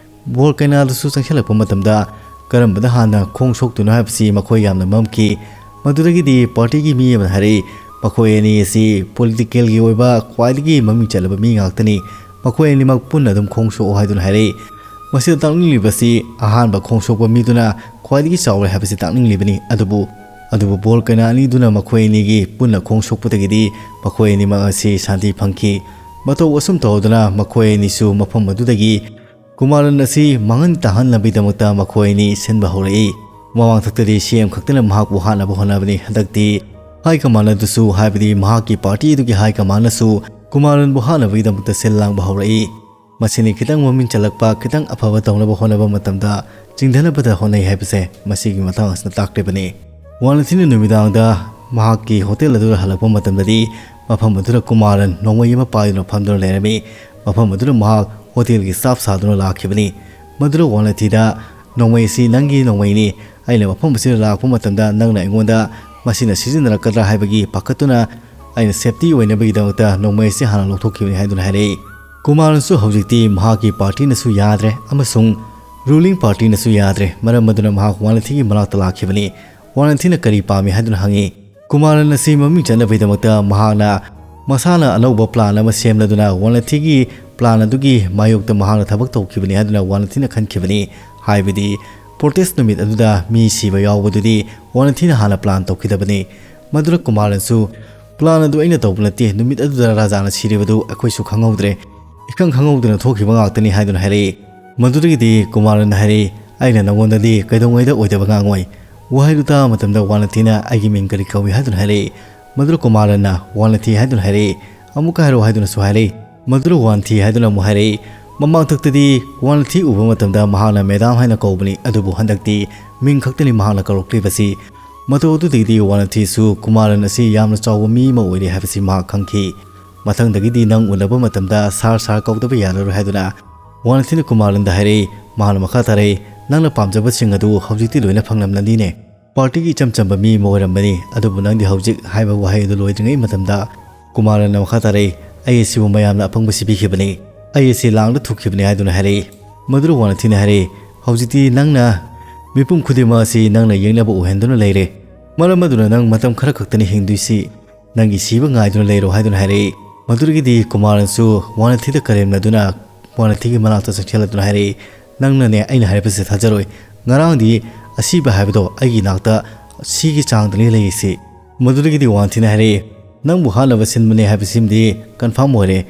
ꯕꯣꯔ ꯀꯩꯅꯥꯗꯨꯁꯨ ꯆꯪꯁꯤꯜꯂꯛꯄ ꯃꯇꯝꯗ ꯀꯔꯝꯕꯗ ꯍꯥꯟꯅ ꯈꯣꯡ ꯁꯣꯛꯇꯣꯏꯅꯣ ꯍꯥꯏꯕꯁꯤ ꯃꯈꯣꯏ ꯌꯥꯝꯅ ꯃꯝꯈꯤ꯫ ꯃꯗꯨꯗꯒꯤꯗꯤ partyꯒꯤ ꯃꯤ ꯑꯃꯅ ꯍꯥꯏꯔꯛꯏ, "ꯃꯈꯣꯏ ꯑꯅꯤ ꯑꯁꯤ politicalꯒꯤ ꯑꯣꯏꯕ ꯈ꯭ꯋꯥꯏꯗꯒꯤ ꯃꯃꯤꯡ ꯆꯠꯂꯕ ꯃꯤ ꯉꯥꯛꯇꯅꯤ꯫ ꯃꯈꯣꯏ ꯑꯅꯤꯃꯛ ꯄꯨꯟꯅ ꯑꯗꯨꯝ ꯈꯣꯡ ꯁꯣꯛꯑꯣ" ꯍꯥꯏꯗꯨꯅ ꯍꯥꯏꯔꯛꯏ꯫ ꯃꯁꯤꯗ ꯇꯥꯛꯅꯤꯡꯂꯤꯕꯁꯤ ꯑꯍꯥꯟꯕ ꯈꯣꯡ ꯁꯣꯛꯄ ꯃꯤꯗꯨꯅ ꯈ꯭ꯋꯥꯏꯗꯒꯤ ꯆꯥꯎꯔꯦ ꯍꯥꯏꯕꯁꯤ ꯇꯥꯛꯅꯤꯡꯂꯤꯕꯅꯤ꯫ ꯑꯗꯨꯕꯨ, ꯑꯗꯨꯕꯨ ꯕꯣꯔ ꯀꯩꯅꯥ ꯑꯅꯤꯗꯨꯅ ꯃꯈꯣꯏ ꯑꯅꯤꯒꯤ ꯄꯨꯟꯅ ꯈꯣꯡ ꯁꯣꯛꯄꯗꯒꯤꯗꯤ ꯃꯈꯣꯏ ꯑꯅꯤꯃꯛ ꯑꯁꯤ ꯁꯥꯟꯇꯤ ꯐꯪꯈꯤ꯫ ꯃꯇꯧ ꯑꯁꯨꯝ ꯇꯧꯗꯨꯅ ꯃꯈꯣꯏ ꯑꯅꯤꯁꯨ ꯃꯐꯝ ꯑꯗꯨꯗꯒꯤ ꯀꯨꯃꯥꯔꯟ ꯑꯁꯤ ꯃꯥꯡꯍꯟ ꯇꯥꯍꯟꯅꯕꯒꯤꯗꯃꯛꯇ ꯃꯈꯣꯏ ꯑꯅꯤ ꯁꯤꯟꯕ ꯍꯧꯔꯛꯏ꯫ ꯃꯃꯥꯡꯊꯛꯇꯗꯤ CM ꯈꯛꯇꯅ ꯃꯍꯥꯛꯄꯨ ꯍꯥꯠꯅꯕ ꯍꯣꯠꯅꯕꯅꯤ꯫ ꯍꯟꯗꯛꯇꯤ high command ꯑꯗꯨꯁꯨ, ꯍꯥꯏꯕꯗꯤ ꯃꯍꯥꯛꯀꯤ party ꯑꯗꯨꯒꯤ high commandꯅꯁꯨ ꯀꯨꯃꯥꯔꯟꯕꯨ ꯍꯥꯠꯅꯕꯒꯤꯗꯃꯛꯇ ꯁꯤꯜ ꯂꯥꯡꯕ ꯍꯧꯔꯛꯏ꯫ ꯃꯁꯤꯅꯤ ꯈꯤꯇꯪ ꯃꯃꯤꯡ ꯆꯠꯂꯛꯄ, ꯈꯤꯇꯪ ꯑꯐꯕ ꯇꯧꯅꯕ ꯍꯣꯠꯅꯕ ꯃꯇꯝꯗ ꯆꯤꯡꯊꯅꯕꯗ ꯍꯣꯠꯅꯩ ꯍꯥꯏꯕꯁꯦ ꯃꯁꯤꯒꯤ ꯃꯇꯥꯡ ꯑꯁꯤꯅ ꯇꯥꯛꯂꯤꯕꯅꯤ꯫ ꯋꯥꯟꯂꯊꯤꯅ ꯅꯨꯃꯤꯗꯥꯡꯗ ꯃꯍꯥꯛꯀꯤ hotel ꯑꯗꯨꯗ ꯍꯜꯂꯛꯄ ꯃꯇꯝꯗꯗꯤ ꯃꯐꯝ ꯑꯗꯨꯗ ꯀꯨꯃꯥꯔꯟ ꯅꯣꯡꯃꯩ ꯑꯃ ꯄꯥꯏꯗꯨꯅ ꯐꯝꯗꯨꯅ ꯂꯩꯔꯝꯃꯤ꯫ ꯃꯐꯝ ꯑꯗꯨꯗ ꯃꯍꯥꯛ hotelꯒꯤ staff ꯁꯥꯗꯨꯅ ꯂꯥꯛꯈꯤꯕꯅꯤ꯫ ꯃꯗꯨꯗ ꯋꯥꯟꯂꯊꯤꯗ, "ꯅꯣꯡꯃꯩ ꯑꯁꯤ ꯅꯪꯒꯤ ꯅꯣꯡꯃꯩꯅꯤ꯫ ꯑꯩꯅ ꯃꯐꯝ ꯑꯁꯤꯗ ꯂꯥꯛꯄ ꯃꯇꯝꯗ ꯅꯪꯅ ꯑꯩꯉꯣꯟꯗ ꯃꯁꯤꯅ ꯁꯤꯖꯤꯟꯅꯔꯛꯀꯗ꯭ꯔꯥ ꯍꯥꯏꯕꯒꯤ ꯄꯥꯈꯠꯇꯨꯅ ꯑꯩꯅ safety ꯑꯣꯏꯅꯕꯒꯤꯗꯃꯛꯇ ꯅꯣꯡꯃꯩ ꯑꯁꯤ ꯍꯥꯟꯅ ꯂꯧꯊꯣꯛꯈꯤꯕꯅꯤ ꯍꯥꯏꯗꯨꯅ ꯍꯥꯏꯔꯛꯏ꯫ ꯀꯨꯃꯥꯔꯟꯁꯨ ꯍꯧꯖꯤꯛꯇꯤ ꯃꯍꯥꯛꯀꯤ partyꯅꯁꯨ ꯌꯥꯗ꯭ꯔꯦ ꯑꯃꯁꯨꯡ ruling partyꯅꯁꯨ ꯌꯥꯗ꯭ꯔꯦ꯫ ꯃꯔꯝ ꯑꯗꯨꯅ ꯃꯍꯥꯛ ꯋꯥꯟꯂꯟꯊꯤꯒꯤ ꯃꯅꯥꯛꯇ ꯂꯥꯛꯈꯤꯕꯅꯤ꯫ ꯋꯥꯟꯂꯟꯊꯤꯅ ꯀꯔꯤ ꯄꯥꯝꯃꯤ ꯍꯥꯏꯗꯨꯅ ꯍꯪꯉꯤ꯫ ꯀꯨꯃꯥꯔꯟ ꯑꯁꯤ ꯃꯃꯤꯡ ꯆꯠꯅꯕꯒꯤꯗꯃꯛꯇ ꯃꯍꯥꯛꯅ ꯃꯁꯥꯅ ꯑꯅꯧꯕ plan ꯑꯃ ꯁꯦꯝꯂꯗꯨꯅ ꯋꯥꯟꯂꯟꯊꯤꯒꯤ plan ꯑꯗꯨꯒꯤ ꯃꯥꯌꯣꯛꯇ ꯃꯍꯥꯛꯅ ꯊꯕꯛ ꯇꯧꯈꯤꯕꯅꯤ ꯍꯥꯏꯗꯨꯅ ꯋꯥꯟꯂꯟꯊꯤꯅ ꯈꯟꯈꯤꯕꯅꯤ꯫ ꯍꯥꯏꯕꯗꯤ protest ꯅꯨꯃꯤꯠ ꯑꯗꯨꯗ ꯃꯤ ꯁꯤꯕ ꯌꯥꯎꯕꯗꯨꯗꯤ ꯋꯥꯟꯂꯟꯊꯤꯅ ꯍꯥꯟꯅ plan ꯇꯧꯈꯤꯗꯕꯅꯤ꯫ ꯃꯗꯨꯗ ꯀꯨꯃꯥꯔꯟꯁꯨ, "Plan ꯑꯗꯨ ꯑꯩꯅ ꯇꯧꯕ ꯅꯠꯇꯦ, ꯅꯨꯃꯤꯠ ꯑꯗꯨꯗ ꯔꯥꯖꯥꯅ ꯁꯤꯔꯤꯕꯗꯨ ꯑꯩꯈꯣꯏꯁꯨ ꯈꯪꯍꯧꯗ꯭ꯔꯦ, ꯏꯈꯪ ꯈꯪꯍꯧꯗꯅ ꯊꯣꯛꯈꯤꯕ ꯉꯥꯛꯇꯅꯤ" ꯍꯥꯏꯗꯨꯅ ꯍꯥꯏꯔꯛꯏ꯫ ꯃꯗꯨꯗꯒꯤꯗꯤ ꯀꯨꯃꯥꯔꯟꯅ ꯍꯥꯏꯔꯛꯏ, "ꯑꯩꯅ ꯅꯉꯣꯟꯗꯗꯤ ꯀꯩꯗꯧꯉꯩꯗ ꯑꯣꯏꯗꯕ ꯉꯥꯡꯉꯣꯏ꯫ ꯋꯥꯍꯩꯗꯨ ꯇꯥꯕ ꯃꯇꯝꯗ ꯋꯥꯟꯂꯟꯊꯤꯅ ꯑꯩꯒꯤ ꯃꯤꯡ ꯀꯔꯤ ꯀꯧꯏ?" ꯍꯥꯏꯗꯨꯅ ꯍꯥꯏꯔꯛꯏ꯫ ꯃꯗꯨꯗ ꯀꯨꯃꯥꯔꯟꯅ ꯋꯥꯟꯂꯟꯊꯤ ꯍꯥꯏꯗꯨꯅ ꯍꯥꯏꯔꯛꯏ꯫ "ꯑꯃꯨꯛꯀ ꯍꯥꯏꯔꯛꯑꯣ" ꯍꯥꯏꯗꯨꯅꯁꯨ ꯍꯥꯏꯔꯛꯏ꯫ ꯃꯗꯨꯗ ꯋꯥꯟꯊꯤ ꯍꯥꯏꯗꯨꯅ ꯑꯃꯨꯛ ꯍꯥꯏꯔꯛꯏ꯫ ꯃꯃꯥꯡꯊꯛꯇꯗꯤ ꯋꯥꯟꯊꯤ ꯎꯕ ꯃꯇꯝꯗ ꯃꯍꯥꯛꯅ madam ꯍꯥꯏꯅ ꯀꯧꯕꯅꯤ, ꯑꯗꯨꯕꯨ ꯍꯟꯗꯛꯇꯤ ꯃꯤꯡ ꯈꯛꯇꯅꯤ ꯃꯍꯥꯛꯅ ꯀꯧꯔꯛꯂꯤꯕꯁꯤ꯫ ꯃꯇꯧ ꯑꯗꯨꯗꯒꯤꯗꯤ ꯋꯥꯟꯊꯤꯁꯨ ꯀꯨꯃꯥꯔꯟ ꯑꯁꯤ ꯌꯥꯝꯅ ꯆꯥꯎꯕ ꯃꯤ ꯑꯃ ꯑꯣꯏꯔꯦ ꯍꯥꯏꯕꯁꯤ ꯃꯍꯥꯛ ꯈꯪꯈꯤ꯫ ꯃꯊꯪꯗꯒꯤꯗꯤ ꯅꯪ ꯎꯅꯕ ꯃꯇꯝꯗ sir, sir ꯀꯧꯗꯕ ꯌꯥꯔꯔꯣꯏ ꯍꯥꯏꯗꯨꯅ ꯋꯥꯟꯊꯤꯅ ꯀꯨꯃꯥꯔꯟꯗ ꯍꯥꯏꯔꯛꯏ꯫ ꯃꯍꯥꯛꯅ ꯃꯈꯥ ꯇꯥꯔꯛꯏ, "ꯅꯪꯅ ꯄꯥꯝꯖꯕꯁꯤꯡ ꯑꯗꯨ ꯍꯧꯖꯤꯛꯇꯤ ꯂꯣꯏꯅ ꯐꯪꯂꯝꯂꯅꯤꯅꯦ꯫ Partyꯒꯤ ꯏꯆꯝ ꯆꯝꯕ ꯃꯤ ꯑꯃ ꯑꯣꯏꯔꯝꯕꯅꯤ, ꯑꯗꯨꯕꯨ ꯅꯪꯗꯤ ꯍꯧꯖꯤꯛ" ꯍꯥꯏꯕ ꯋꯥꯍꯩ ꯑꯗꯨ ꯂꯣꯏꯗ꯭ꯔꯤꯉꯩ ꯃꯇꯝꯗ ꯀꯨꯃꯥꯔꯟꯅ ꯃꯈꯥ ꯇꯥꯔꯛꯏ, "ꯑꯩ ꯑꯁꯤꯕꯨ ꯃꯌꯥꯝꯅ ꯑꯄꯪꯕ ꯁꯤꯕꯤꯈꯤꯕꯅꯤ, ꯑꯩ ꯑꯁꯤ ꯂꯥꯡꯗ ꯊꯨꯈꯤꯕꯅꯤ" ꯍꯥꯏꯗꯨꯅ ꯍꯥꯏꯔꯛꯏ꯫ ꯃꯗꯨꯗ ꯋꯥꯟꯊꯤꯅ ꯍꯥꯏꯔꯛꯏ, "ꯍꯧꯖꯤꯛꯇꯤ ꯅꯪꯅ ꯃꯤꯄꯨꯝ ꯈꯨꯗꯤꯡꯃꯛ ꯑꯁꯤ ꯅꯪꯅ ꯌꯦꯡꯅꯕ ꯑꯣꯏꯍꯟꯗꯨꯅ ꯂꯩꯔꯦ꯫ ꯃꯔꯝ ꯑꯗꯨꯅ ꯅꯪ ꯃꯇꯝ ꯈꯔ ꯈꯛꯇꯅꯤ ꯍꯤꯡꯗꯣꯏꯁꯤ꯫ ꯅꯪꯒꯤ ꯁꯤꯕ ꯉꯥꯏꯗꯨꯅ ꯂꯩꯔꯣ" ꯍꯥꯏꯗꯨꯅ ꯍꯥꯏꯔꯛꯏ꯫ ꯃꯗꯨꯗꯒꯤꯗꯤ ꯀꯨꯃꯥꯔꯟꯁꯨ ꯋꯥꯟꯊꯤꯗ ꯀꯔꯦꯝꯅꯗꯨꯅ ꯋꯥꯟꯊꯤꯒꯤ ꯃꯅꯥꯛꯇ ꯆꯪꯁꯤꯜꯂꯗꯨꯅ ꯍꯥꯏꯔꯛꯏ, "ꯅꯪꯅꯅꯦ ꯑꯩꯅ ꯍꯥꯏꯔꯤꯕꯁꯦ ꯊꯥꯖꯔꯣꯏ꯫ ꯉꯔꯥꯡꯗꯤ ꯑꯁꯤꯕ ꯍꯥꯏꯕꯗꯣ ꯑꯩꯒꯤ ꯅꯥꯛꯇ ꯁꯤꯒꯤ ꯆꯥꯡꯗꯅꯤ ꯂꯩꯔꯤꯁꯤ"꯫ ꯃꯗꯨꯗꯒꯤꯗꯤ ꯋꯥꯟꯊꯤꯅ ꯍꯥꯏꯔꯛꯏ, "ꯅꯪꯕꯨ ꯍꯥꯠꯅꯕ ꯁꯤꯟꯕꯅꯦ ꯍꯥꯏꯕꯁꯤꯃꯗꯤ confirm ꯑꯣꯏꯔꯦ꯫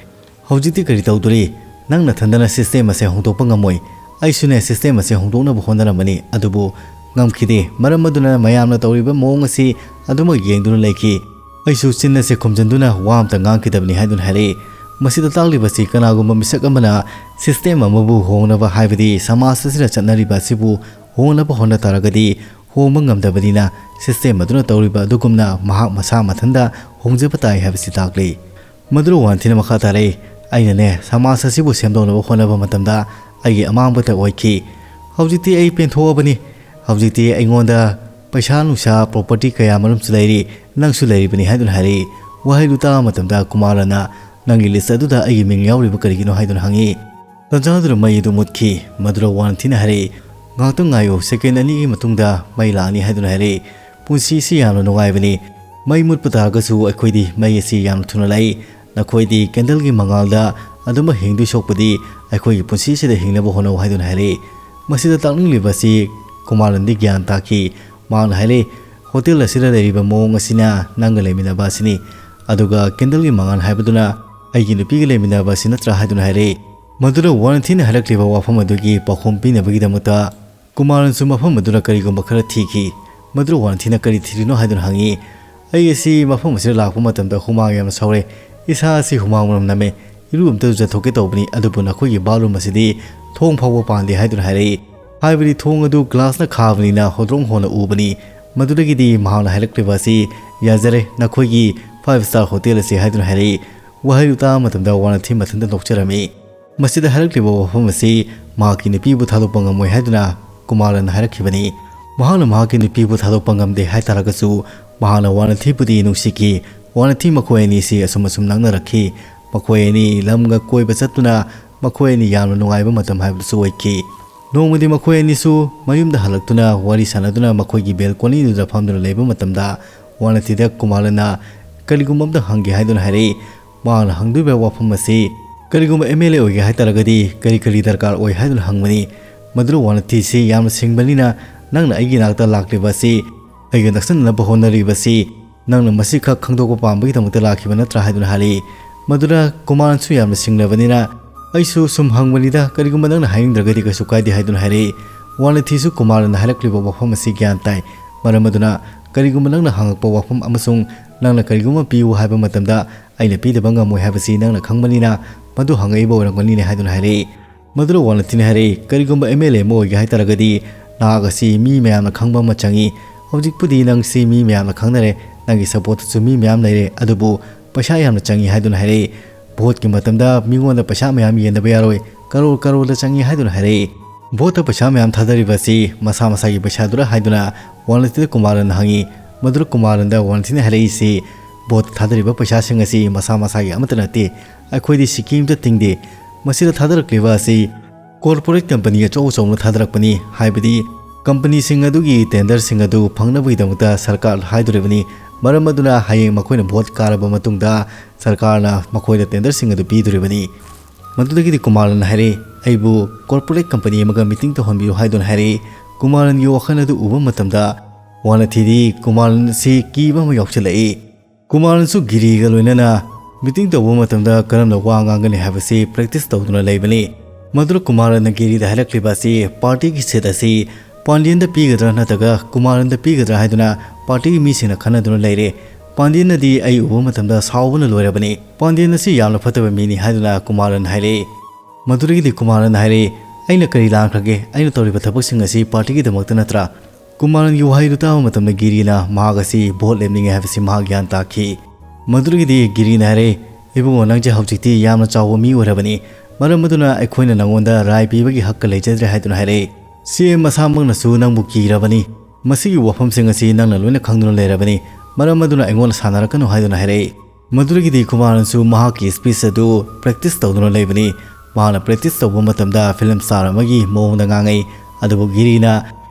ꯍꯧꯖꯤꯛꯇꯤ ꯀꯔꯤ ꯇꯧꯗꯣꯔꯤ? ꯅꯪ ꯅꯊꯟꯗꯅ system ꯑꯁꯦ ꯍꯣꯡꯗꯣꯛꯄ ꯉꯝꯃꯣꯏ꯫ ꯑꯩꯁꯨꯅꯦ system ꯑꯁꯦ ꯍꯣꯡꯗꯣꯛꯅꯕ ꯍꯣꯠꯅꯔꯝꯕꯅꯤ, ꯑꯗꯨꯕꯨ ꯉꯝꯈꯤꯗꯦ꯫ ꯃꯔꯝ ꯑꯗꯨꯅ ꯃꯌꯥꯝꯅ ꯇꯧꯔꯤꯕ ꯃꯑꯣꯡ ꯑꯁꯤ ꯑꯗꯨꯃꯛ ꯌꯦꯡꯗꯨꯅ ꯂꯩꯈꯤ꯫ ꯑꯩꯁꯨ ꯆꯤꯟ ꯑꯁꯦ ꯈꯨꯝꯖꯤꯟꯗꯨꯅ ꯋꯥ ꯑꯃꯇ ꯉꯥꯡꯈꯤꯗꯕꯅꯤ" ꯍꯥꯏꯗꯨꯅ ꯍꯥꯏꯔꯛꯏ꯫ ꯃꯁꯤꯗ ꯇꯥꯛꯂꯤꯕꯁꯤ ꯀꯅꯥꯒꯨꯝꯕ ꯃꯤꯁꯛ ꯑꯃꯅ system ꯑꯃꯕꯨ ꯍꯣꯡꯅꯕ, ꯍꯥꯏꯕꯗꯤ ꯁꯃꯥꯖ ꯑꯁꯤꯗ ꯆꯠꯅꯔꯤꯕ ꯑꯁꯤꯕꯨ ꯍꯣꯡꯅꯕ ꯍꯣꯠꯅ ꯇꯥꯔꯒꯗꯤ ꯍꯣꯡꯕ ꯉꯝꯗꯕꯅꯤꯅ system ꯑꯗꯨꯅ ꯇꯧꯔꯤꯕ ꯑꯗꯨꯒꯨꯝꯅ ꯃꯍꯥꯛ ꯃꯁꯥ ꯃꯊꯟꯇ ꯍꯣꯡꯖꯕ ꯇꯥꯏ ꯍꯥꯏꯕꯁꯤ ꯇꯥꯛꯂꯤ꯫ ꯃꯗꯨꯗ ꯋꯥꯟꯊꯤꯅ ꯃꯈꯥ ꯇꯥꯔꯛꯏ, "ꯑꯩꯅꯅꯦ ꯁꯃꯥꯖ ꯑꯁꯤꯕꯨ ꯁꯦꯝꯗꯣꯛꯅꯕ ꯍꯣꯠꯅꯕ ꯃꯇꯝꯗ ꯑꯩꯒꯤ ꯑꯃꯥꯡꯕꯇ ꯑꯣꯏꯈꯤ꯫ ꯍꯧꯖꯤꯛꯇꯤ ꯑꯩ ꯄꯦꯟꯊꯣꯛꯑꯕꯅꯤ꯫ ꯍꯧꯖꯤꯛꯇꯤ ꯑꯩꯉꯣꯟꯗ ꯄꯩꯁꯥ ꯅꯨꯡꯁꯥ, property ꯀꯌꯥ ꯃꯔꯨꯝꯁꯨ ꯂꯩꯔꯤ, ꯅꯪꯁꯨ ꯂꯩꯔꯤꯕꯅꯤ ꯍꯥꯏꯗꯨꯅ ꯍꯥꯏꯔꯛꯏ꯫ ꯋꯥꯍꯩꯗꯨ ꯇꯥꯕ ꯃꯇꯝꯗ ꯀꯨꯃꯥꯔꯅ, "ꯅꯪꯒꯤ list ꯑꯗꯨꯗ ꯑꯩꯒꯤ ꯃꯤꯡ ꯌꯥꯎꯔꯤꯕ ꯀꯔꯤꯒꯤꯅꯣ?" ꯍꯥꯏꯗꯨꯅ ꯍꯪꯉꯤ꯫ ꯇꯟꯖꯥꯗꯨꯗ ꯃꯩ ꯑꯗꯨ ꯃꯨꯠꯈꯤ꯫ ꯃꯗꯨꯗ ꯋꯥꯅꯊꯤꯅ ꯍꯥꯏꯔꯛꯏ, "ꯉꯥꯏꯍꯥꯛꯇꯪ ꯉꯥꯏꯌꯨ, second ꯑꯅꯤꯒꯤ ꯃꯇꯨꯡꯗ ꯃꯩ ꯂꯥꯛꯑꯅꯤ" ꯍꯥꯏꯗꯨꯅ ꯍꯥꯏꯔꯛꯏ꯫ ꯄꯨꯟꯁꯤꯁꯤ ꯌꯥꯝꯅ ꯅꯨꯡꯉꯥꯏꯕꯅꯤ꯫ ꯃꯩ ꯃꯨꯠꯄ ꯇꯥꯔꯒꯁꯨ ꯑꯩꯈꯣꯏꯗꯤ ꯃꯩ ꯑꯁꯤ ꯌꯥꯝꯅ ꯊꯨꯅ ꯂꯥꯛꯏ꯫ ꯅꯈꯣꯏꯗꯤ candleꯒꯤ ꯃꯉꯥꯜꯗ ꯑꯗꯨꯃꯛ ꯍꯤꯡꯗꯣꯏ ꯁꯣꯛꯄꯗꯤ ꯑꯩꯈꯣꯏꯒꯤ ꯄꯨꯟꯁꯤꯁꯤꯗ ꯍꯤꯡꯅꯕ ꯍꯣꯠꯅꯧ ꯍꯥꯏꯗꯨꯅ ꯍꯥꯏꯔꯛꯏ꯫ ꯃꯁꯤꯗ ꯇꯥꯛꯅꯤꯡꯂꯤꯕ ꯑꯁꯤ ꯀꯨꯃꯥꯔꯅꯗꯤ ꯒ꯭ꯌꯥꯟ ꯇꯥꯈꯤ꯫ ꯃꯍꯥꯛꯅ ꯍꯥꯏꯔꯛꯏ, "ꯍꯣꯇꯦꯜ ꯑꯁꯤꯗ ꯂꯩꯔꯤꯕ ꯃꯑꯣꯡ ꯑꯁꯤꯅ ꯅꯪꯒ ꯂꯩꯃꯤꯟꯅꯕ ꯑꯁꯤꯅꯤ꯫ ꯑꯗꯨꯒ candleꯒꯤ ꯃꯉꯥꯜ ꯍꯥꯏꯕꯗꯨꯅ ꯑꯩꯒꯤ ꯅꯨꯄꯤꯒ ꯂꯩꯃꯤꯟꯅꯕ ꯑꯁꯤ ꯅꯠꯇ꯭ꯔꯥ?" ꯍꯥꯏꯗꯨꯅ ꯍꯥꯏꯔꯛꯏ꯫ ꯃꯗꯨꯗ ꯋꯥꯅꯊꯤꯅ ꯍꯥꯏꯔꯛꯂꯤꯕ ꯋꯥꯐꯝ ꯑꯗꯨꯒꯤ ꯄꯥꯎꯈꯨꯝ ꯄꯤꯅꯕꯒꯤꯗꯃꯛꯇ ꯀꯨꯃꯥꯔꯅꯁꯨ ꯃꯐꯝ ꯑꯗꯨꯗ ꯀꯔꯤꯒꯨꯝꯕ ꯈꯔ ꯊꯤꯈꯤ꯫ ꯃꯗꯨꯗ ꯋꯥꯅꯊꯤꯅ ꯀꯔꯤ ꯊꯤꯔꯤꯅꯣ ꯍꯥꯏꯗꯨꯅ ꯍꯪꯉꯤ꯫ "ꯑꯩ ꯑꯁꯤ ꯃꯐꯝ ꯑꯁꯤꯗ ꯂꯥꯛꯄ ꯃꯇꯝꯗ ꯍꯨꯃꯥꯡ ꯌꯥꯝꯅ ꯁꯧꯔꯦ꯫ ꯏꯁꯥ ꯑꯁꯤ ꯍꯨꯃꯥꯡ ꯃꯅꯝ ꯅꯝꯃꯦ꯫ ꯏꯔꯨ ꯑꯝꯇ ꯂꯨꯖꯊꯣꯛꯀꯦ ꯇꯧꯕꯅꯤ, ꯑꯗꯨꯕꯨ ꯅꯈꯣꯏꯒꯤ bathroom ꯑꯁꯤꯗꯤ ꯊꯣꯡ ꯐꯥꯎꯕ ꯄꯥꯟꯗꯦ" ꯍꯥꯏꯗꯨꯅ ꯍꯥꯏꯔꯛꯏ꯫ ꯍꯥꯏꯕꯗꯤ ꯊꯣꯡ ꯑꯗꯨ glassꯅ ꯈꯥꯕꯅꯤꯅ ꯍꯣꯗ꯭ꯔꯣꯡ ꯍꯣꯟꯅ ꯎꯕꯅꯤ꯫ ꯃꯗꯨꯗꯒꯤꯗꯤ ꯃꯍꯥꯛꯅ ꯍꯥꯏꯔꯛꯂꯤꯕ ꯑꯁꯤ, "ꯌꯥꯖꯔꯦ, ꯅꯈꯣꯏꯒꯤ five star hotel ꯑꯁꯤ" ꯍꯥꯏꯗꯨꯅ ꯍꯥꯏꯔꯛꯏ꯫ ꯋꯥꯍꯩꯗꯨ ꯇꯥꯕ ꯃꯇꯝꯗ ꯋꯥꯅꯊꯤ ꯃꯊꯟꯇ ꯅꯣꯛꯆꯔꯝꯃꯤ꯫ ꯃꯁꯤꯗ ꯍꯥꯏꯔꯛꯂꯤꯕ ꯋꯥꯐꯝ ꯑꯁꯤ ꯃꯍꯥꯛꯀꯤ ꯅꯨꯄꯤꯕꯨ ꯊꯥꯗꯣꯛꯄ ꯉꯝꯃꯣꯏ ꯍꯥꯏꯗꯨꯅ ꯀꯨꯃꯥꯔꯅ ꯍꯥꯏꯔꯛꯈꯤꯕꯅꯤ꯫ ꯃꯍꯥꯛꯅ ꯃꯍꯥꯛꯀꯤ ꯅꯨꯄꯤꯕꯨ ꯊꯥꯗꯣꯛꯄ ꯉꯝꯗꯦ ꯍꯥꯏꯇꯥꯔꯒꯁꯨ, ꯃꯍꯥꯛꯅ ꯋꯥꯅꯊꯤꯕꯨꯗꯤ ꯅꯨꯡꯁꯤꯈꯤ꯫ ꯋꯥꯅꯊꯤ ꯃꯈꯣꯏ ꯑꯅꯤꯁꯤ ꯑꯁꯨꯝ ꯑꯁꯨꯝ ꯅꯛꯅꯔꯛꯈꯤ꯫ ꯃꯈꯣꯏ ꯑꯅꯤ ꯂꯝꯒ ꯀꯣꯏꯕ ꯆꯠꯇꯨꯅ ꯃꯈꯣꯏ ꯑꯅꯤ ꯌꯥꯝꯅ ꯅꯨꯡꯉꯥꯏꯕ ꯃꯇꯝ ꯍꯥꯏꯕꯗꯨꯁꯨ ꯑꯣꯏꯈꯤ꯫ ꯅꯣꯡꯃꯗꯤ ꯃꯈꯣꯏ ꯑꯅꯤꯁꯨ ꯃꯌꯨꯝꯗ ꯍꯜꯂꯛꯇꯨꯅ ꯋꯥꯔꯤ ꯁꯥꯟꯅꯗꯨꯅ ꯃꯈꯣꯏꯒꯤ balconyꯗꯨꯗ ꯐꯝꯗꯨꯅ ꯂꯩꯕ ꯃꯇꯝꯗ, ꯋꯥꯅꯊꯤꯗ ꯀꯨꯃꯥꯔꯅ ꯀꯔꯤꯒꯨꯝꯕ ꯑꯝꯇ ꯍꯪꯒꯦ ꯍꯥꯏꯗꯨꯅ ꯍꯥꯏꯔꯛꯏ꯫ ꯃꯍꯥꯛꯅ ꯍꯪꯗꯣꯏꯕ ꯋꯥꯐꯝ ꯑꯁꯤ, "ꯀꯔꯤꯒꯨꯝꯕ MLA ꯑꯣꯏꯒꯦ ꯍꯥꯏꯇꯥꯔꯒꯗꯤ ꯀꯔꯤ ꯀꯔꯤ ꯗꯔꯀꯥꯔ ꯑꯣꯏ?" ꯍꯥꯏꯗꯨꯅ ꯍꯪꯕꯅꯤ꯫ ꯃꯗꯨꯗ ꯋꯥꯅꯊꯤꯁꯤ ꯌꯥꯝꯅ ꯁꯤꯡꯕꯅꯤꯅ, "ꯅꯪꯅ ꯑꯩꯒꯤ ꯅꯥꯛꯇ ꯂꯥꯛꯂꯤꯕ ꯑꯁꯤ, ꯑꯩꯒ ꯅꯛꯁꯤꯟꯅꯅꯕ ꯍꯣꯠꯅꯔꯤꯕ ꯑꯁꯤ, ꯅꯪꯅ ꯃꯁꯤꯈꯛ ꯈꯪꯗꯣꯛꯄ ꯄꯥꯝꯕꯒꯤꯗꯃꯛꯇ ꯂꯥꯛꯈꯤꯕ ꯅꯠꯇ꯭ꯔꯥ?" ꯍꯥꯏꯗꯨꯅ ꯍꯥꯏꯔꯛꯏ꯫ ꯃꯗꯨꯗ ꯀꯨꯃꯥꯔꯁꯨ ꯌꯥꯝꯅ ꯁꯤꯡꯂꯕꯅꯤꯅ, "ꯑꯩꯁꯨ ꯁꯨꯝ ꯍꯪꯕꯅꯤꯗ, ꯀꯔꯤꯒꯨꯝꯕ ꯅꯪꯅ ꯍꯥꯏꯅꯤꯡꯗ꯭ꯔꯒꯗꯤ ꯀꯩꯁꯨ ꯀꯥꯏꯗꯦ" ꯍꯥꯏꯗꯨꯅ ꯍꯥꯏꯔꯛꯏ꯫ ꯋꯥꯅꯊꯤꯁꯨ ꯀꯨꯃꯥꯔꯅ ꯍꯥꯏꯔꯛꯂꯤꯕ ꯋꯥꯐꯝ ꯑꯁꯤ ꯒ꯭ꯌꯥꯟ ꯇꯥꯏ꯫ ꯃꯔꯝ ꯑꯗꯨꯅ, "ꯀꯔꯤꯒꯨꯝꯕ ꯅꯪꯅ ꯍꯪꯉꯛꯄ ꯋꯥꯐꯝ ꯑꯃꯁꯨꯡ ꯅꯪꯅ ꯀꯔꯤꯒꯨꯝꯕ ꯄꯤꯌꯨ ꯍꯥꯏꯕ ꯃꯇꯝꯗ ꯑꯩꯅ ꯄꯤꯗꯕ ꯉꯝꯃꯣꯏ ꯍꯥꯏꯕꯁꯤ ꯅꯪꯅ ꯈꯪꯕꯅꯤꯅ, ꯃꯗꯨ ꯍꯪꯉꯛꯏꯕ ꯑꯣꯏꯔꯝꯒꯅꯤꯅꯦ" ꯍꯥꯏꯗꯨꯅ ꯍꯥꯏꯔꯛꯏ꯫ ꯃꯗꯨꯗ ꯋꯥꯅꯊꯤꯅ ꯍꯥꯏꯔꯛꯏ, "ꯀꯔꯤꯒꯨꯝꯕ MLA ꯑꯃ ꯑꯣꯏꯒꯦ ꯍꯥꯏꯇꯥꯔꯒꯗꯤ ꯅꯍꯥꯛ ꯑꯁꯤ ꯃꯤ ꯃꯌꯥꯝꯅ ꯈꯪꯕ ꯑꯃ ꯆꯪꯏ꯫ ꯍꯧꯖꯤꯛꯄꯨꯗꯤ ꯅꯪꯁꯤ ꯃꯤ ꯃꯌꯥꯝꯅ ꯈꯪꯅꯔꯦ, ꯅꯪꯒꯤ supportꯇꯁꯨ ꯃꯤ ꯃꯌꯥꯝ ꯂꯩꯔꯦ, ꯑꯗꯨꯕꯨ ꯄꯩꯁꯥ ꯌꯥꯝꯅ ꯆꯪꯏ" ꯍꯥꯏꯗꯨꯅ ꯍꯥꯏꯔꯛꯏ꯫ "Voteꯀꯤ ꯃꯇꯝꯗ ꯃꯤꯉꯣꯟꯗ ꯄꯩꯁꯥ ꯃꯌꯥꯝ ꯌꯦꯟꯗꯕ ꯌꯥꯔꯣꯏ, ꯀꯔꯣꯔ ꯀꯔꯣꯔꯗ ꯆꯪꯏ" ꯍꯥꯏꯗꯨꯅ ꯍꯥꯏꯔꯛꯏ꯫ ꯚꯣꯠꯇ ꯄꯩꯁꯥ ꯃꯌꯥꯝ ꯊꯥꯗꯔꯤꯕ ꯑꯁꯤ ꯃꯁꯥ ꯃꯁꯥꯒꯤ ꯄꯩꯁꯥꯗꯨꯔ ꯍꯥꯏꯗꯨꯅ ꯋꯥꯅꯊꯤꯗ ꯀꯨꯃꯥꯔꯟꯅ ꯍꯪꯉꯤ꯫ ꯃꯗꯨꯗ ꯀꯨꯃꯥꯔꯟꯗ ꯋꯥꯅꯊꯤꯅ ꯍꯥꯏꯔꯛꯏꯁꯤ, ꯚꯣꯠ ꯊꯥꯗꯔꯤꯕ ꯄꯩꯁꯥꯁꯤꯡ ꯑꯁꯤ ꯃꯁꯥ ꯃꯁꯥꯒꯤ ꯑꯃꯠꯇ ꯅꯠꯇꯦ, ꯑꯩꯈꯣꯏꯗꯤ ꯁꯤꯀꯤ ꯑꯃꯠꯇ ꯇꯤꯡꯗꯦ꯫ ꯃꯁꯤꯗ ꯊꯥꯗꯔꯛꯂꯤꯕ ꯑꯁꯤ ꯀꯣꯔꯄꯣꯔꯦꯠ ꯀꯝꯄꯅꯤ ꯑꯆꯧ ꯑꯆꯧꯕꯅ ꯊꯥꯗꯔꯛꯄꯅꯤ, ꯍꯥꯏꯕꯗꯤ ꯀꯝꯄꯅꯤꯁꯤꯡ ꯑꯗꯨꯒꯤ ꯇꯦꯟꯗꯔꯁꯤꯡ ꯑꯗꯨ ꯐꯪꯅꯕꯒꯤꯗꯃꯛꯇ ꯁꯔꯀꯥꯔ ꯍꯥꯏꯗꯣꯔꯤꯕꯅꯤ꯫ ꯃꯔꯝ ꯑꯗꯨꯅ ꯍꯌꯦꯡ ꯃꯈꯣꯏꯅ ꯚꯣꯠ ꯀꯥꯔꯕ ꯃꯇꯨꯡꯗ ꯁꯔꯀꯥꯔꯅ ꯃꯈꯣꯏꯗ ꯇꯦꯟꯗꯔꯁꯤꯡ ꯑꯗꯨ ꯄꯤꯗꯣꯔꯤꯕꯅꯤ꯫ ꯃꯗꯨꯗꯒꯤꯗꯤ ꯀꯨꯃꯥꯔꯟꯅ ꯍꯥꯏꯔꯦ, "ꯑꯩꯕꯨ ꯀꯣꯔꯄꯣꯔꯦꯠ ꯀꯝꯄꯅꯤ ꯑꯃꯒ ꯃꯤꯇꯤꯡ ꯇꯧꯍꯟꯕꯤꯌꯨ" ꯍꯥꯏꯗꯨꯅ ꯍꯥꯏꯔꯛꯏ꯫ ꯀꯨꯃꯥꯔꯟꯒꯤ ꯋꯥꯈꯜ ꯑꯗꯨ ꯎꯕ ꯃꯇꯝꯗ ꯋꯥꯅꯊꯤꯗꯤ ꯀꯨꯃꯥꯔꯟ ꯑꯁꯤ ꯀꯤꯕ ꯑꯃ ꯌꯥꯎꯁꯤꯜꯂꯛꯏ꯫ ꯀꯨꯃꯥꯔꯟꯁꯨ ꯒꯤꯔꯤꯒ ꯂꯣꯏꯅꯅ ꯃꯤꯇꯤꯡ ꯇꯧꯕ ꯃꯇꯝꯗ ꯀꯔꯝꯅ ꯋꯥ ꯉꯥꯡꯒꯅꯤ ꯍꯥꯏꯕꯁꯤ ꯄ꯭ꯔꯦꯛꯇꯤꯁ ꯇꯧꯗꯨꯅ ꯂꯩꯕꯅꯤ꯫ ꯃꯗꯨꯗ ꯀꯨꯃꯥꯔꯟꯅ ꯒꯤꯔꯤꯗ ꯍꯥꯏꯔꯛꯂꯤꯕ ꯑꯁꯤ ꯄꯥꯔꯇꯤꯒꯤ ꯁꯤꯠ ꯑꯁꯤ ꯄꯥꯟꯗꯤꯌꯟꯗ ꯄꯤꯒꯗ꯭ꯔꯥ ꯅꯠꯇ꯭ꯔꯒ ꯀꯨꯃꯥꯔꯟꯗ ꯄꯤꯒꯗ꯭ꯔꯥ ꯍꯥꯏꯗꯨꯅ ꯄꯥꯔꯇꯤꯒꯤ ꯃꯤꯁꯤꯡꯅ ꯈꯟꯅꯗꯨꯅ ꯂꯩꯔꯦ꯫ ꯄꯥꯟꯗꯤꯌꯟꯅꯗꯤ ꯑꯩ ꯎꯕ ꯃꯇꯝꯗ ꯁꯥꯎꯕꯅ ꯂꯣꯏꯔꯕꯅꯤ꯫ ꯄꯥꯟꯗꯤꯌꯟ ꯑꯁꯤ ꯌꯥꯝꯅ ꯐꯠꯇꯕ ꯃꯤꯅꯤ ꯍꯥꯏꯗꯨꯅ ꯀꯨꯃꯥꯔꯟ ꯍꯥꯏꯔꯛꯏ꯫ ꯃꯗꯨꯗꯒꯤꯗꯤ ꯀꯨꯃꯥꯔꯟ ꯍꯥꯏꯔꯛꯏ, "ꯑꯩꯅ ꯀꯔꯤ ꯂꯥꯟꯈ꯭ꯔꯒꯦ? ꯑꯩꯅ ꯇꯧꯔꯤꯕ ꯊꯕꯛꯁꯤꯡ ꯑꯁꯤ ꯄꯥꯔꯇꯤꯒꯤꯗꯃꯛꯇ ꯅꯠꯇ꯭ꯔꯥ?" ꯀꯨꯃꯥꯔꯟꯒꯤ ꯋꯥꯍꯩꯗꯨ ꯇꯥꯕ ꯃꯇꯝꯗ ꯒꯤꯔꯤꯅ ꯃꯍꯥꯛ ꯑꯁꯤ ꯚꯣꯠ ꯂꯦꯞꯅꯤꯡꯉꯦ ꯍꯥꯏꯕꯁꯤ ꯃꯍꯥꯛ ꯒ꯭ꯌꯥꯟ ꯇꯥꯈꯤ꯫ ꯃꯗꯨꯗꯒꯤꯗꯤ ꯒꯤꯔꯤꯅ ꯍꯥꯏꯔꯛꯏ, "ꯏꯕꯨꯡꯉꯣ, ꯅꯪꯁꯦ ꯍꯧꯖꯤꯛꯇꯤ ꯌꯥꯝꯅ ꯆꯥꯎꯕ ꯃꯤ ꯑꯣꯏꯔꯕꯅꯤ, ꯃꯔꯝ ꯑꯗꯨꯅ ꯑꯩꯈꯣꯏꯅ ꯅꯪꯉꯣꯟꯗ ꯔꯥꯏ ꯄꯤꯕꯒꯤ ꯍꯛꯀ ꯂꯩꯖꯗ꯭ꯔꯦ" ꯍꯥꯏꯗꯨꯅ ꯍꯥꯏꯔꯛꯏ꯫ ꯁꯤ ꯑꯦꯝ ꯃꯁꯥꯃꯛꯅꯁꯨ ꯅꯪꯕꯨ ꯀꯤꯔꯕꯅꯤ꯫ ꯃꯁꯤꯒꯤ ꯋꯥꯐꯝꯁꯤꯡ ꯑꯁꯤ ꯅꯪꯅ ꯂꯣꯏꯅ ꯈꯪꯗꯨꯅ ꯂꯩꯔꯕꯅꯤ, ꯃꯔꯝ ꯑꯗꯨꯅ ꯑꯩꯉꯣꯟꯗ ꯁꯥꯟꯅꯔꯛꯀꯅꯨ ꯍꯥꯏꯗꯨꯅ ꯍꯥꯏꯔꯛꯏ꯫ ꯃꯗꯨꯗꯒꯤꯗꯤ ꯀꯨꯃꯥꯔꯟꯁꯨ ꯃꯍꯥꯛꯀꯤ ꯁ꯭ꯄꯤꯆ ꯑꯗꯨ ꯄ꯭ꯔꯦꯛꯇꯤꯁ ꯇꯧꯗꯨꯅ ꯂꯩꯕꯅꯤ꯫ ꯃꯍꯥꯛꯅ ꯄ꯭ꯔꯦꯛꯇꯤꯁ ꯇꯧꯕ ꯃꯇꯝꯗ ꯐꯤꯂꯝ ꯁ꯭ꯇꯥꯔ ꯑꯃꯒꯤ ꯃꯑꯣꯡꯗ ꯉꯥꯡꯉꯛꯏ꯫ ꯑꯗꯨꯕꯨ ꯒꯤꯔꯤꯅ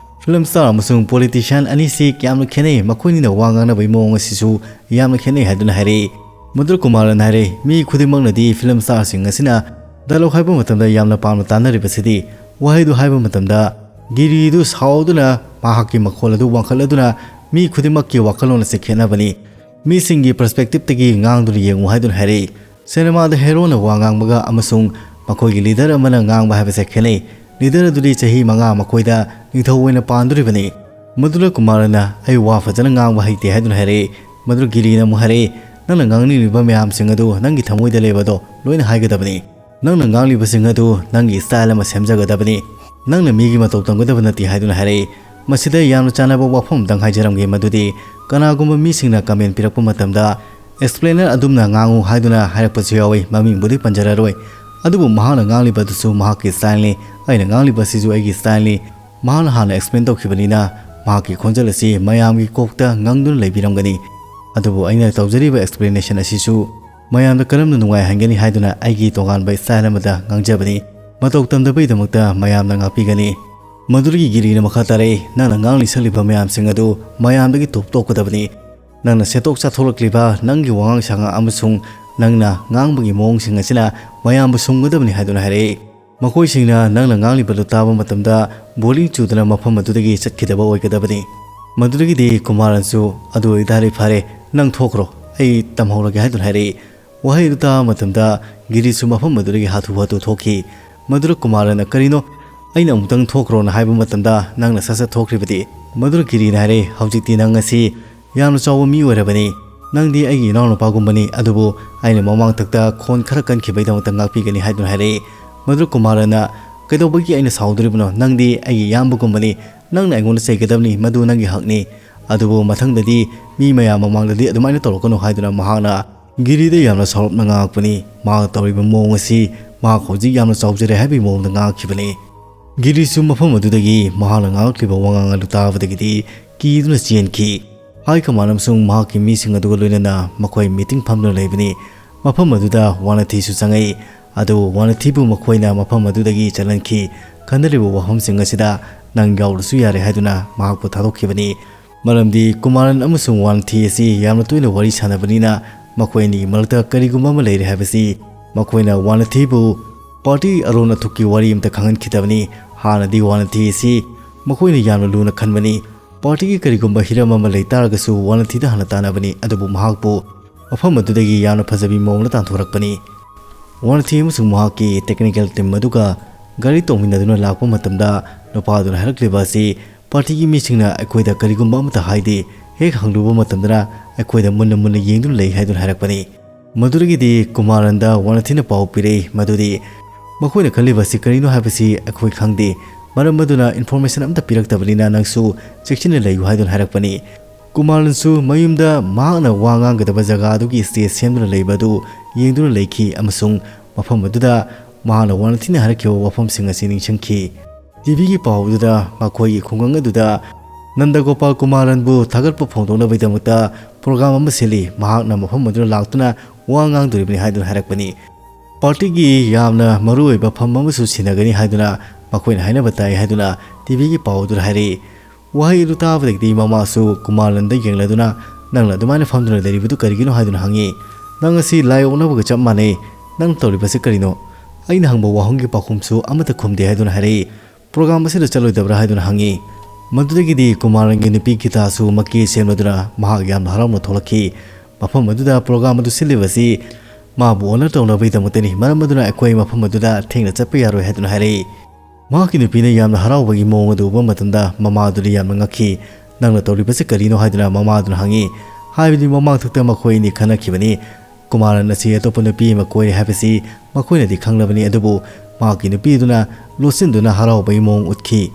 ꯐꯤꯂꯝ ꯁ꯭ꯇꯥꯔ ꯑꯃꯁꯨꯡ ꯄꯣꯂꯤꯇꯤꯁꯤꯌꯥꯟ ꯑꯅꯤꯁꯤ ꯀꯌꯥꯝꯅ ꯈꯦꯠꯅꯩ, ꯃꯈꯣꯏꯅꯤꯅ ꯋꯥ ꯉꯥꯡꯅꯕꯒꯤ ꯃꯑꯣꯡ ꯑꯁꯤꯁꯨ ꯌꯥꯝꯅ ꯈꯦꯠꯅꯩ ꯍꯥꯏꯗꯨꯅ ꯍꯥꯏꯔꯛꯏ꯫ ꯃꯗꯨꯗ ꯀꯨꯃꯥꯔꯟ ꯍꯥꯏꯔꯦ, "ꯃꯤ ꯈꯨꯗꯤꯡꯃꯛꯅꯗꯤ ꯐꯤꯂꯝ ꯁ꯭ꯇꯥꯔꯁꯤꯡ ꯑꯁꯤꯅ ꯗꯥꯏꯂꯣꯛ ꯍꯥꯏꯕ ꯃꯇꯝꯗ ꯌꯥꯝꯅ ꯄꯥꯝꯅ ꯇꯥꯅꯔꯤꯕꯁꯤꯗꯤ", ꯋꯥꯍꯩꯗꯨ ꯍꯥꯏꯕ ꯃꯇꯝꯗ ꯒꯤꯔꯤꯗꯨ ꯁꯥꯎꯗꯨꯅ ꯃꯍꯥꯛꯀꯤ ꯃꯈꯣꯜ ꯑꯗꯨ ꯋꯥꯡꯈꯠꯂꯗꯨꯅ ꯃꯤ ꯈꯨꯗꯤꯡꯃꯛꯀꯤ ꯋꯥꯈꯜꯂꯣꯟ ꯑꯁꯤ ꯈꯦꯠꯅꯕꯅꯤ꯫ ꯃꯤꯁꯤꯡꯒꯤ ꯄꯔꯁꯄꯦꯛꯇꯤꯞꯇꯒꯤ ꯉꯥꯡꯗꯨꯅ ꯌꯦꯡꯉꯨ ꯍꯥꯏꯗꯨꯅ ꯍꯥꯏꯔꯛꯏ꯫ ꯁꯤꯅꯦꯃꯥꯗ ꯍꯦꯔꯣꯅ ꯋꯥ ꯉꯥꯡꯕꯒ ꯑꯃꯁꯨꯡ ꯃꯈꯣꯏꯒꯤ ꯂꯤꯗꯔ ꯑꯃꯅ ꯉꯥꯡꯕ ꯍꯥꯏꯕꯁꯦ ꯈꯦꯠꯅꯩ꯫ ꯂꯤꯗꯔ ꯑꯗꯨꯗꯤ ꯆꯍꯤ ꯃꯉꯥ ꯃꯈꯣꯏꯗ ꯅꯤꯡꯊꯧ ꯑꯣꯏꯅ ꯄꯥꯟꯗꯣꯔꯤꯕꯅꯤ꯫ ꯃꯗꯨꯗ ꯀꯨꯃꯥꯔꯅ, "ꯑꯩ ꯋꯥ ꯐꯖꯅ ꯉꯥꯡꯕ ꯍꯩꯇꯦ" ꯍꯥꯏꯗꯨꯅ ꯍꯥꯏꯔꯛꯏ꯫ ꯃꯗꯨꯗ ꯒꯤꯔꯤꯅ ꯑꯃꯨꯛ ꯍꯥꯏꯔꯛꯏ, "ꯅꯪꯅ ꯉꯥꯡꯅꯤꯡꯂꯤꯕ ꯃꯌꯥꯝꯁꯤꯡ ꯑꯗꯨ ꯅꯪꯒꯤ ꯊꯃꯣꯏꯗ ꯂꯩꯕꯗꯣ ꯂꯣꯏꯅ ꯍꯥꯏꯒꯗꯕꯅꯤ꯫ ꯅꯪꯅ ꯉꯥꯡꯂꯤꯕꯁꯤꯡ ꯑꯗꯨ ꯅꯪꯒꯤ ꯁ꯭ꯇꯥꯏꯜ ꯑꯃ ꯁꯦꯝꯖꯒꯗꯕꯅꯤ꯫ ꯅꯪꯅ ꯃꯤꯒꯤ ꯃꯇꯧ ꯇꯝꯒꯗꯕ ꯅꯠꯇꯦ" ꯍꯥꯏꯗꯨꯅ ꯍꯥꯏꯔꯛꯏ꯫ ꯃꯁꯤꯗ ꯌꯥꯝꯅ ꯆꯥꯟꯅꯕ ꯋꯥꯐꯝ ꯑꯃꯇꯪ ꯍꯥꯏꯖꯔꯝꯒꯦ, ꯃꯗꯨꯗꯤ ꯀꯅꯥꯒꯨꯝꯕ ꯃꯤꯁꯤꯡꯅ ꯀꯃꯦꯟ ꯄꯤꯔꯛꯄ ꯃꯇꯝꯗ "ꯑꯦꯛꯁꯄ꯭ꯂꯦꯅꯔ ꯑꯗꯨꯝꯅ ꯉꯥꯡꯉꯨ" ꯍꯥꯏꯗꯨꯅ ꯍꯥꯏꯔꯛꯄꯁꯨ ꯌꯥꯎꯏ, ꯃꯃꯤꯡꯕꯨꯗꯤ ꯄꯟꯖꯔꯔꯣꯏ꯫ ꯑꯗꯨꯕꯨ ꯃꯍꯥꯛꯅ ꯉꯥꯡꯂꯤꯕ ꯑꯗꯨꯁꯨ ꯃꯍꯥꯛꯀꯤ ꯁ꯭ꯇꯥꯏꯜꯅꯤ, ꯑꯩꯅ ꯉꯥꯡꯂꯤꯕ ꯑꯁꯤꯁꯨ ꯑꯩꯒꯤ ꯁ꯭ꯇꯥꯏꯜꯅꯤ꯫ ꯃꯍꯥꯛꯅ ꯍꯥꯟꯅ ꯑꯦꯛꯁꯄ꯭ꯂꯦꯟ ꯇꯧꯈꯤꯕꯅꯤꯅ ꯃꯍꯥꯛꯀꯤ ꯈꯣꯟꯖꯦꯜ ꯑꯁꯤ ꯃꯌꯥꯝꯒꯤ ꯀꯣꯛꯇ ꯉꯪꯗꯨꯅ ꯂꯩꯕꯤꯔꯝꯒꯅꯤ꯫ ꯑꯗꯨꯕꯨ ꯑꯩꯅ ꯇꯧꯖꯔꯤꯕ ꯑꯦꯛꯁꯄ꯭ꯂꯦꯅꯦꯁꯟ ꯑꯁꯤꯁꯨ ꯃꯌꯥꯝꯗ ꯀꯔꯝꯅ ꯅꯨꯡꯉꯥꯏꯍꯟꯒꯅꯤ ꯍꯥꯏꯗꯨꯅ ꯑꯩꯒꯤ ꯇꯣꯉꯥꯟꯕ ꯁ꯭ꯇꯥꯏꯜ ꯑꯃꯗ ꯉꯥꯡꯖꯕꯅꯤ꯫ ꯃꯇꯧ ꯇꯝꯗꯕꯒꯤꯗꯃꯛꯇ ꯃꯌꯥꯝꯅ ꯉꯥꯛꯄꯤꯒꯅꯤ꯫ ꯃꯗꯨꯗꯒꯤ ꯒꯤꯔꯤꯅ ꯃꯈꯥ ꯇꯥꯔꯛꯏ, "ꯅꯪꯅ ꯉꯥꯡꯂꯤ ꯁꯛꯂꯤꯕ ꯃꯌꯥꯝꯁꯤꯡ ꯑꯗꯨ ꯃꯌꯥꯝꯗꯒꯤ ꯇꯣꯞ ꯇꯣꯞꯀꯗꯕꯅꯤ꯫ ꯅꯪꯅ ꯁꯦꯠꯇꯣꯛ ꯆꯥꯊꯣꯛꯂꯛꯂꯤꯕ ꯅꯪꯒꯤ ꯋꯥꯉꯥꯡ ꯁꯉꯥꯡ ꯑꯃꯁꯨꯡ ꯅꯪꯅ ꯉꯥꯡꯕꯒꯤ ꯃꯑꯣꯡꯁꯤꯡ ꯑꯁꯤꯅ ꯃꯌꯥꯝꯕꯨ ꯁꯨꯝꯒꯗꯕꯅꯤ" ꯍꯥꯏꯗꯨꯅ ꯍꯥꯏꯔꯛꯏ꯫ ꯃꯈꯣꯏꯁꯤꯡꯅ ꯅꯪꯅ ꯉꯥꯡꯂꯤꯕꯗꯨ ꯇꯥꯕ ꯃꯇꯝꯗ ꯕꯣꯔꯤꯡ ꯆꯨꯗꯨꯅ ꯃꯐꯝ ꯑꯗꯨꯗꯒꯤ ꯆꯠꯈꯤꯗꯕ ꯑꯣꯏꯒꯗꯕꯅꯤ꯫ ꯃꯗꯨꯗꯒꯤꯗꯤ ꯀꯨꯃꯥꯔꯟꯁꯨ, "ꯑꯗꯨ ꯑꯣꯏꯇꯥꯔꯗꯤ ꯐꯔꯦ, ꯅꯪ ꯊꯣꯛꯈ꯭ꯔꯣ, ꯑꯩ ꯇꯝꯍꯧꯔꯒꯦ" ꯍꯥꯏꯗꯨꯅ ꯍꯥꯏꯔꯛꯏ꯫ ꯋꯥꯍꯩ ꯑꯗꯨ ꯇꯥꯕ ꯃꯇꯝꯗ ꯒꯤꯔꯤꯁꯨ ꯃꯐꯝ ꯑꯗꯨꯗꯒꯤ ꯍꯥꯊꯨ ꯍꯥꯊꯨ ꯊꯣꯛꯈꯤ꯫ ꯃꯗꯨꯗ ꯀꯨꯃꯥꯔꯟꯅ, "ꯀꯔꯤꯅꯣ? ꯑꯩꯅ ꯑꯃꯨꯛꯇꯪ ꯊꯣꯛꯈ꯭ꯔꯣꯅ ꯍꯥꯏꯕ ꯃꯇꯝꯗ ꯅꯪꯅ ꯁꯠ ꯁꯠ ꯊꯣꯛꯈ꯭ꯔꯤꯕꯗꯤ?" ꯃꯗꯨꯗ ꯒꯤꯔꯤꯅ ꯍꯥꯏꯔꯦ, "ꯍꯧꯖꯤꯛꯇꯤ ꯅꯪ ꯑꯁꯤ ꯌꯥꯝꯅ ꯆꯥꯎꯕ ꯃꯤ ꯑꯣꯏꯔꯕꯅꯤ꯫ ꯅꯪꯗꯤ ꯑꯩꯒꯤ ꯏꯅꯥꯎꯅꯨꯄꯥꯒꯨꯝꯕꯅꯤ, ꯑꯗꯨꯕꯨ ꯑꯩꯅ ꯃꯃꯥꯡꯊꯛꯇ ꯈꯣꯟ ꯈꯔ ꯀꯟꯈꯤꯕꯒꯤꯗꯃꯛꯇ ꯉꯥꯛꯄꯤꯒꯅꯤ" ꯍꯥꯏꯗꯨꯅ ꯍꯥꯏꯔꯛꯏ꯫ ꯃꯗꯨꯗ ꯀꯨꯃꯥꯔꯟꯅ, "ꯀꯩꯗꯧꯕꯒꯤ ꯑꯩꯅ ꯁꯥꯎꯗꯣꯔꯤꯕꯅꯣ? ꯅꯪꯗꯤ ꯑꯩꯒꯤ ꯏꯌꯥꯝꯕꯒꯨꯝꯕꯅꯤ, ꯅꯪꯅ ꯑꯩꯉꯣꯟꯗ ꯆꯩꯒꯗꯕꯅꯤ, ꯃꯗꯨ ꯅꯪꯒꯤ ꯍꯛꯅꯤ꯫ ꯑꯗꯨꯕꯨ ꯃꯊꯪꯗꯗꯤ ꯃꯤ ꯃꯌꯥꯝ ꯃꯃꯥꯡꯗꯗꯤ ꯑꯗꯨꯃꯥꯏꯅ ꯇꯧꯔꯛꯀꯅꯨ" ꯍꯥꯏꯗꯨꯅ ꯃꯍꯥꯛꯅ ꯒꯤꯔꯤꯗ ꯌꯥꯝꯅ ꯁꯥꯎꯔꯞꯅ ꯉꯥꯡꯉꯛꯄꯅꯤ꯫ ꯃꯍꯥꯛꯅ ꯇꯧꯔꯤꯕ ꯃꯑꯣꯡ ꯑꯁꯤ ꯃꯍꯥꯛ ꯍꯧꯖꯤꯛ ꯌꯥꯝꯅ ꯆꯥꯎꯖꯔꯦ ꯍꯥꯏꯕꯒꯤ ꯃꯑꯣꯡꯗ ꯉꯥꯡꯉꯛꯈꯤꯕꯅꯤ꯫ ꯒꯤꯔꯤꯁꯨ ꯃꯐꯝ ꯑꯗꯨꯗꯒꯤ ꯃꯍꯥꯛꯅ ꯉꯥꯡꯂꯛꯂꯤꯕ ꯋꯥꯉꯥꯡ ꯑꯗꯨ ꯇꯥꯕꯗꯒꯤꯗꯤ ꯀꯤꯗꯨꯅ ꯆꯦꯟꯈꯤ꯫ ꯍꯥꯏ ꯀꯃꯥꯟ ꯑꯃꯁꯨꯡ ꯃꯍꯥꯛꯀꯤ ꯃꯤꯁꯤꯡ ꯑꯗꯨꯒ ꯂꯣꯏꯅꯅ ꯃꯈꯣꯏ ꯃꯤꯇꯤꯡ ꯐꯝꯗꯨꯅ ꯂꯩꯕꯅꯤ꯫ ꯃꯐꯝ ꯑꯗꯨꯗ ꯋꯥꯅꯊꯤꯁꯨ ꯆꯪꯉꯛꯏ꯫ ꯑꯗꯨꯕꯨ ꯋꯥꯅꯊꯤꯕꯨ ꯃꯈꯣꯏꯅ ꯃꯐꯝ ꯑꯗꯨꯗꯒꯤ ꯆꯠꯍꯟꯈꯤ꯫ ꯈꯟꯅꯔꯤꯕ ꯋꯥꯐꯝꯁꯤꯡ ꯑꯁꯤꯗ ꯅꯪ ꯌꯥꯎꯔꯁꯨ ꯌꯥꯔꯦ ꯍꯥꯏꯗꯨꯅ ꯃꯍꯥꯛꯄꯨ ꯊꯥꯗꯣꯛꯈꯤꯕꯅꯤ꯫ ꯃꯔꯝꯗꯤ ꯀꯨꯃꯥꯔꯟ ꯑꯃꯁꯨꯡ ꯋꯥꯅꯊꯤ ꯑꯁꯤ ꯌꯥꯝꯅ ꯇꯣꯏꯅ ꯋꯥꯔꯤ ꯁꯥꯟꯅꯕꯅꯤꯅ ꯃꯈꯣꯏ ꯑꯅꯤꯒꯤ ꯃꯔꯛꯇ ꯀꯔꯤꯒꯨꯝꯕ ꯑꯃ ꯂꯩꯔꯦ ꯍꯥꯏꯕꯁꯤ ꯃꯈꯣꯏꯅ ꯋꯥꯅꯊꯤꯕꯨ ꯄꯥꯔꯇꯤ ꯑꯔꯣꯟ ꯑꯊꯨꯞꯀꯤ ꯋꯥꯔꯤ ꯑꯃꯇ ꯈꯪꯍꯟꯈꯤꯗꯕꯅꯤ꯫ ꯍꯥꯟꯅꯗꯤ ꯋꯥꯅꯊꯤ ꯑꯁꯤ ꯃꯈꯣꯏꯅ ꯌꯥꯝꯅ ꯂꯨꯅ ꯈꯟꯕꯅꯤ꯫ ꯄꯥꯔꯇꯤꯒꯤ ꯀꯔꯤꯒꯨꯝꯕ ꯍꯤꯔꯝ ꯑꯃ ꯂꯩ ꯇꯥꯔꯒꯁꯨ ꯋꯥꯅꯊꯤꯗ ꯍꯥꯟꯅ ꯇꯥꯟꯅꯕꯅꯤ, ꯑꯗꯨꯕꯨ ꯃꯍꯥꯛꯄꯨ ꯃꯐꯝ ꯑꯗꯨꯗꯒꯤ ꯌꯥꯝꯅ ꯐꯖꯕꯤ ꯃꯑꯣꯡꯗ ꯇꯥꯟꯊꯣꯔꯛꯄꯅꯤ꯫ ꯋꯥꯅꯊꯤ ꯑꯃꯁꯨꯡ ꯃꯍꯥꯛꯀꯤ ꯇꯦꯛꯅꯤꯀꯦꯜ ꯇꯤꯝ ꯑꯗꯨꯒ ꯒꯥꯔꯤ ꯇꯣꯡꯃꯤꯟꯅꯗꯨꯅ ꯂꯥꯛꯄ ꯃꯇꯝꯗ ꯅꯨꯄꯥꯗꯨꯅ ꯍꯥꯏꯔꯛꯂꯤꯕ ꯑꯁꯤ ꯄꯥꯔꯇꯤꯒꯤ ꯃꯤꯁꯤꯡꯅ ꯑꯩꯈꯣꯏꯗ ꯀꯔꯤꯒꯨꯝꯕ ꯑꯃꯠꯇ ꯍꯥꯏꯗꯦ, ꯍꯦꯛ ꯍꯪꯂꯨꯕ ꯃꯇꯝꯗꯅ ꯑꯩꯈꯣꯏꯗ ꯃꯨꯟꯅ ꯃꯨꯟꯅ ꯌꯦꯡꯗꯨꯅ ꯂꯩ ꯍꯥꯏꯗꯨꯅ ꯍꯥꯏꯔꯛꯄꯅꯤ꯫ ꯃꯗꯨꯗꯒꯤꯗꯤ ꯀꯨꯃꯥꯔꯟꯗ ꯋꯥꯅꯊꯤꯅ ꯄꯥꯎ ꯄꯤꯔꯛꯏ ꯃꯗꯨꯗꯤ ꯃꯈꯣꯏꯅ ꯈꯜꯂꯤꯕ ꯑꯁꯤ ꯀꯔꯤꯅꯣ ꯍꯥꯏꯕꯁꯤ ꯑꯩꯈꯣꯏ ꯈꯪꯗꯦ, ꯃꯔꯝ ꯑꯗꯨꯅ ꯏꯟꯐꯣꯔꯃꯦꯁꯟ ꯑꯃꯠꯇ ꯄꯤꯔꯛꯇꯕꯅꯤꯅ ꯅꯪꯁꯨ ꯆꯦꯛꯁꯤꯟꯅ ꯂꯩꯌꯨ ꯍꯥꯏꯗꯨꯅ ꯍꯥꯏꯔꯛꯄꯅꯤ꯫ ꯀꯨꯃꯥꯔꯟꯁꯨ ꯃꯌꯨꯝꯗ ꯃꯍꯥꯛꯅ ꯋꯥ ꯉꯥꯡꯒꯗꯕ ꯖꯒꯥ ꯑꯗꯨꯒꯤ ꯁ꯭ꯇꯦꯖ ꯁꯦꯝꯗꯨꯅ ꯂꯩꯕ ꯑꯗꯨ ꯌꯦꯡꯗꯨꯅ ꯂꯩꯈꯤ ꯑꯃꯁꯨꯡ ꯃꯐꯝ ꯑꯗꯨꯗ ꯃꯍꯥꯛꯅ ꯋꯥꯅ ꯊꯤꯅ ꯍꯥꯏꯔꯛꯈꯤꯕ ꯋꯥꯐꯝꯁꯤꯡ ꯑꯁꯤ ꯅꯤꯡꯁꯤꯡꯈꯤ꯫ ꯇꯤꯚꯤꯒꯤ ꯄꯥꯎ ꯑꯗꯨꯗ ꯃꯈꯣꯏꯒꯤ ꯈꯨꯡꯒꯪ ꯑꯗꯨꯗ ꯅꯟꯗꯒꯣꯄꯥꯜ ꯀꯨꯃꯥꯔꯟꯕꯨ ꯊꯥꯒꯠꯄ ꯐꯣꯡꯗꯣꯛꯅꯕꯒꯤꯗꯃꯛꯇ ꯄ꯭ꯔꯣꯒ꯭ꯔꯥꯝ ꯑꯃ ꯁꯤꯜꯂꯤ, ꯃꯍꯥꯛꯅ ꯃꯐꯝ ꯑꯗꯨꯗ ꯂꯥꯛꯇꯨꯅ ꯋꯥ ꯉꯥꯡꯗꯣꯔꯤꯕꯅꯤ ꯍꯥꯏꯗꯨꯅ ꯍꯥꯏꯔꯛꯄꯅꯤ꯫ ꯄꯥꯔꯇꯤꯒꯤ ꯌꯥꯝꯅ ꯃꯔꯨꯑꯣꯏꯕ ꯐꯝ ꯑꯃꯁꯨ ꯁꯤꯟꯅꯒꯅꯤ ꯍꯥꯏꯗꯨꯅ ꯃꯈꯣꯏꯅ ꯍꯥꯏꯅꯕ ꯇꯥꯏ ꯍꯥꯏꯗꯨꯅ ꯇꯤꯚꯤꯒꯤ ꯄꯥꯎ ꯑꯗꯨꯗ ꯍꯥꯏꯔꯛꯏ꯫ ꯋꯥꯍꯩ ꯑꯗꯨ ꯇꯥꯕꯗꯒꯤꯗꯤ ꯃꯃꯥꯁꯨ ꯀꯨꯃꯥꯔꯅꯟꯗ ꯌꯦꯡꯂꯗꯨꯅ, "ꯅꯪꯅ ꯑꯗꯨꯃꯥꯏꯅ ꯐꯝꯗꯨꯅ ꯂꯩꯔꯤꯕꯗꯨ ꯀꯔꯤꯒꯤꯅꯣ?" ꯍꯥꯏꯗꯨꯅ ꯍꯪꯉꯤ꯫ "ꯅꯪ ꯑꯁꯤ ꯂꯥꯏ ꯑꯣꯛꯅꯕꯒ ꯆꯞ ꯃꯥꯟꯅꯩ꯫ ꯅꯪ ꯇꯧꯔꯤꯕꯁꯤ ꯀꯔꯤꯅꯣ? ꯑꯩꯅ ꯍꯪꯕ ꯋꯥꯍꯪꯒꯤ ꯄꯥꯎꯈꯨꯝꯁꯨ ꯑꯃꯠꯇ ꯈꯨꯝꯗꯦ" ꯍꯥꯏꯗꯨꯅ ꯍꯥꯏꯔꯛꯏ꯫ "ꯄ꯭ꯔꯣꯒ꯭ꯔꯥꯝ ꯑꯁꯤꯗ ꯆꯠꯂꯣꯏꯗꯕ꯭ꯔꯥ?" ꯍꯥꯏꯗꯨꯅ ꯍꯪꯉꯤ꯫ ꯃꯗꯨꯗꯒꯤꯗꯤ ꯀꯨꯃꯥꯔꯟꯒꯤ ꯅꯨꯄꯤ ꯒꯤꯇꯥꯁꯨ ꯃꯀꯦ ꯁꯦꯝꯂꯗꯨꯅ ꯃꯍꯥꯛ ꯌꯥꯝꯅ ꯍꯔꯥꯎꯅ ꯊꯣꯛꯂꯛꯈꯤ꯫ ꯃꯐꯝ ꯑꯗꯨꯗ ꯄ꯭ꯔꯣꯒ꯭ꯔꯥꯝ ꯑꯗꯨ ꯁꯤꯜꯂꯤꯕꯁꯤ ꯃꯥꯕꯨ ꯑꯣꯅꯔ ꯇꯧꯅꯕꯒꯤꯗꯃꯛꯇꯅꯤ, ꯃꯔꯝ ꯑꯗꯨꯅ ꯑꯩꯈꯣꯏ ꯃꯐꯝ ꯑꯗꯨꯗ ꯊꯦꯡꯅ ꯆꯠꯄ ꯌꯥꯔꯣꯏ ꯍꯥꯏꯗꯨꯅ ꯍꯥꯏꯔꯛꯏ꯫ ꯃꯍꯥꯛꯀꯤ ꯅꯨꯄꯤꯅ ꯌꯥꯝꯅ ꯍꯔꯥꯎꯕꯒꯤ ꯃꯑꯣꯡ ꯑꯗꯨ ꯎꯕ ꯃꯇꯝꯗ ꯃꯃꯥꯗꯨꯗꯤ ꯌꯥꯝꯅ ꯉꯛꯈꯤ꯫ "ꯅꯪꯅ ꯇꯧꯔꯤꯕꯁꯤ ꯀꯔꯤꯅꯣ?" ꯍꯥꯏꯗꯨꯅ ꯃꯃꯥꯗꯨꯅ ꯍꯪꯉꯤ꯫ ꯍꯥꯏꯕꯗꯤ ꯃꯃꯥꯡꯊꯛꯇ ꯃꯈꯣꯏ ꯑꯅꯤ ꯈꯟꯅꯈꯤꯕꯅꯤ꯫ ꯀꯨꯃꯥꯔꯟ ꯑꯁꯤ ꯑꯇꯣꯞꯄ ꯅꯨꯄꯤ ꯑꯃ ꯀꯣꯏꯔꯦ ꯍꯥꯏꯕꯁꯤ ꯃꯈꯣꯏꯅꯗꯤ ꯈꯪꯂꯕꯅꯤ, ꯑꯗꯨꯕꯨ ꯃꯍꯥꯛꯀꯤ ꯅꯨꯄꯤꯗꯨꯅ ꯂꯣꯠꯁꯤꯟꯗꯨꯅ ꯍꯔꯥꯎꯕꯒꯤ ꯃꯑꯣꯡ ꯎꯠꯈꯤ꯫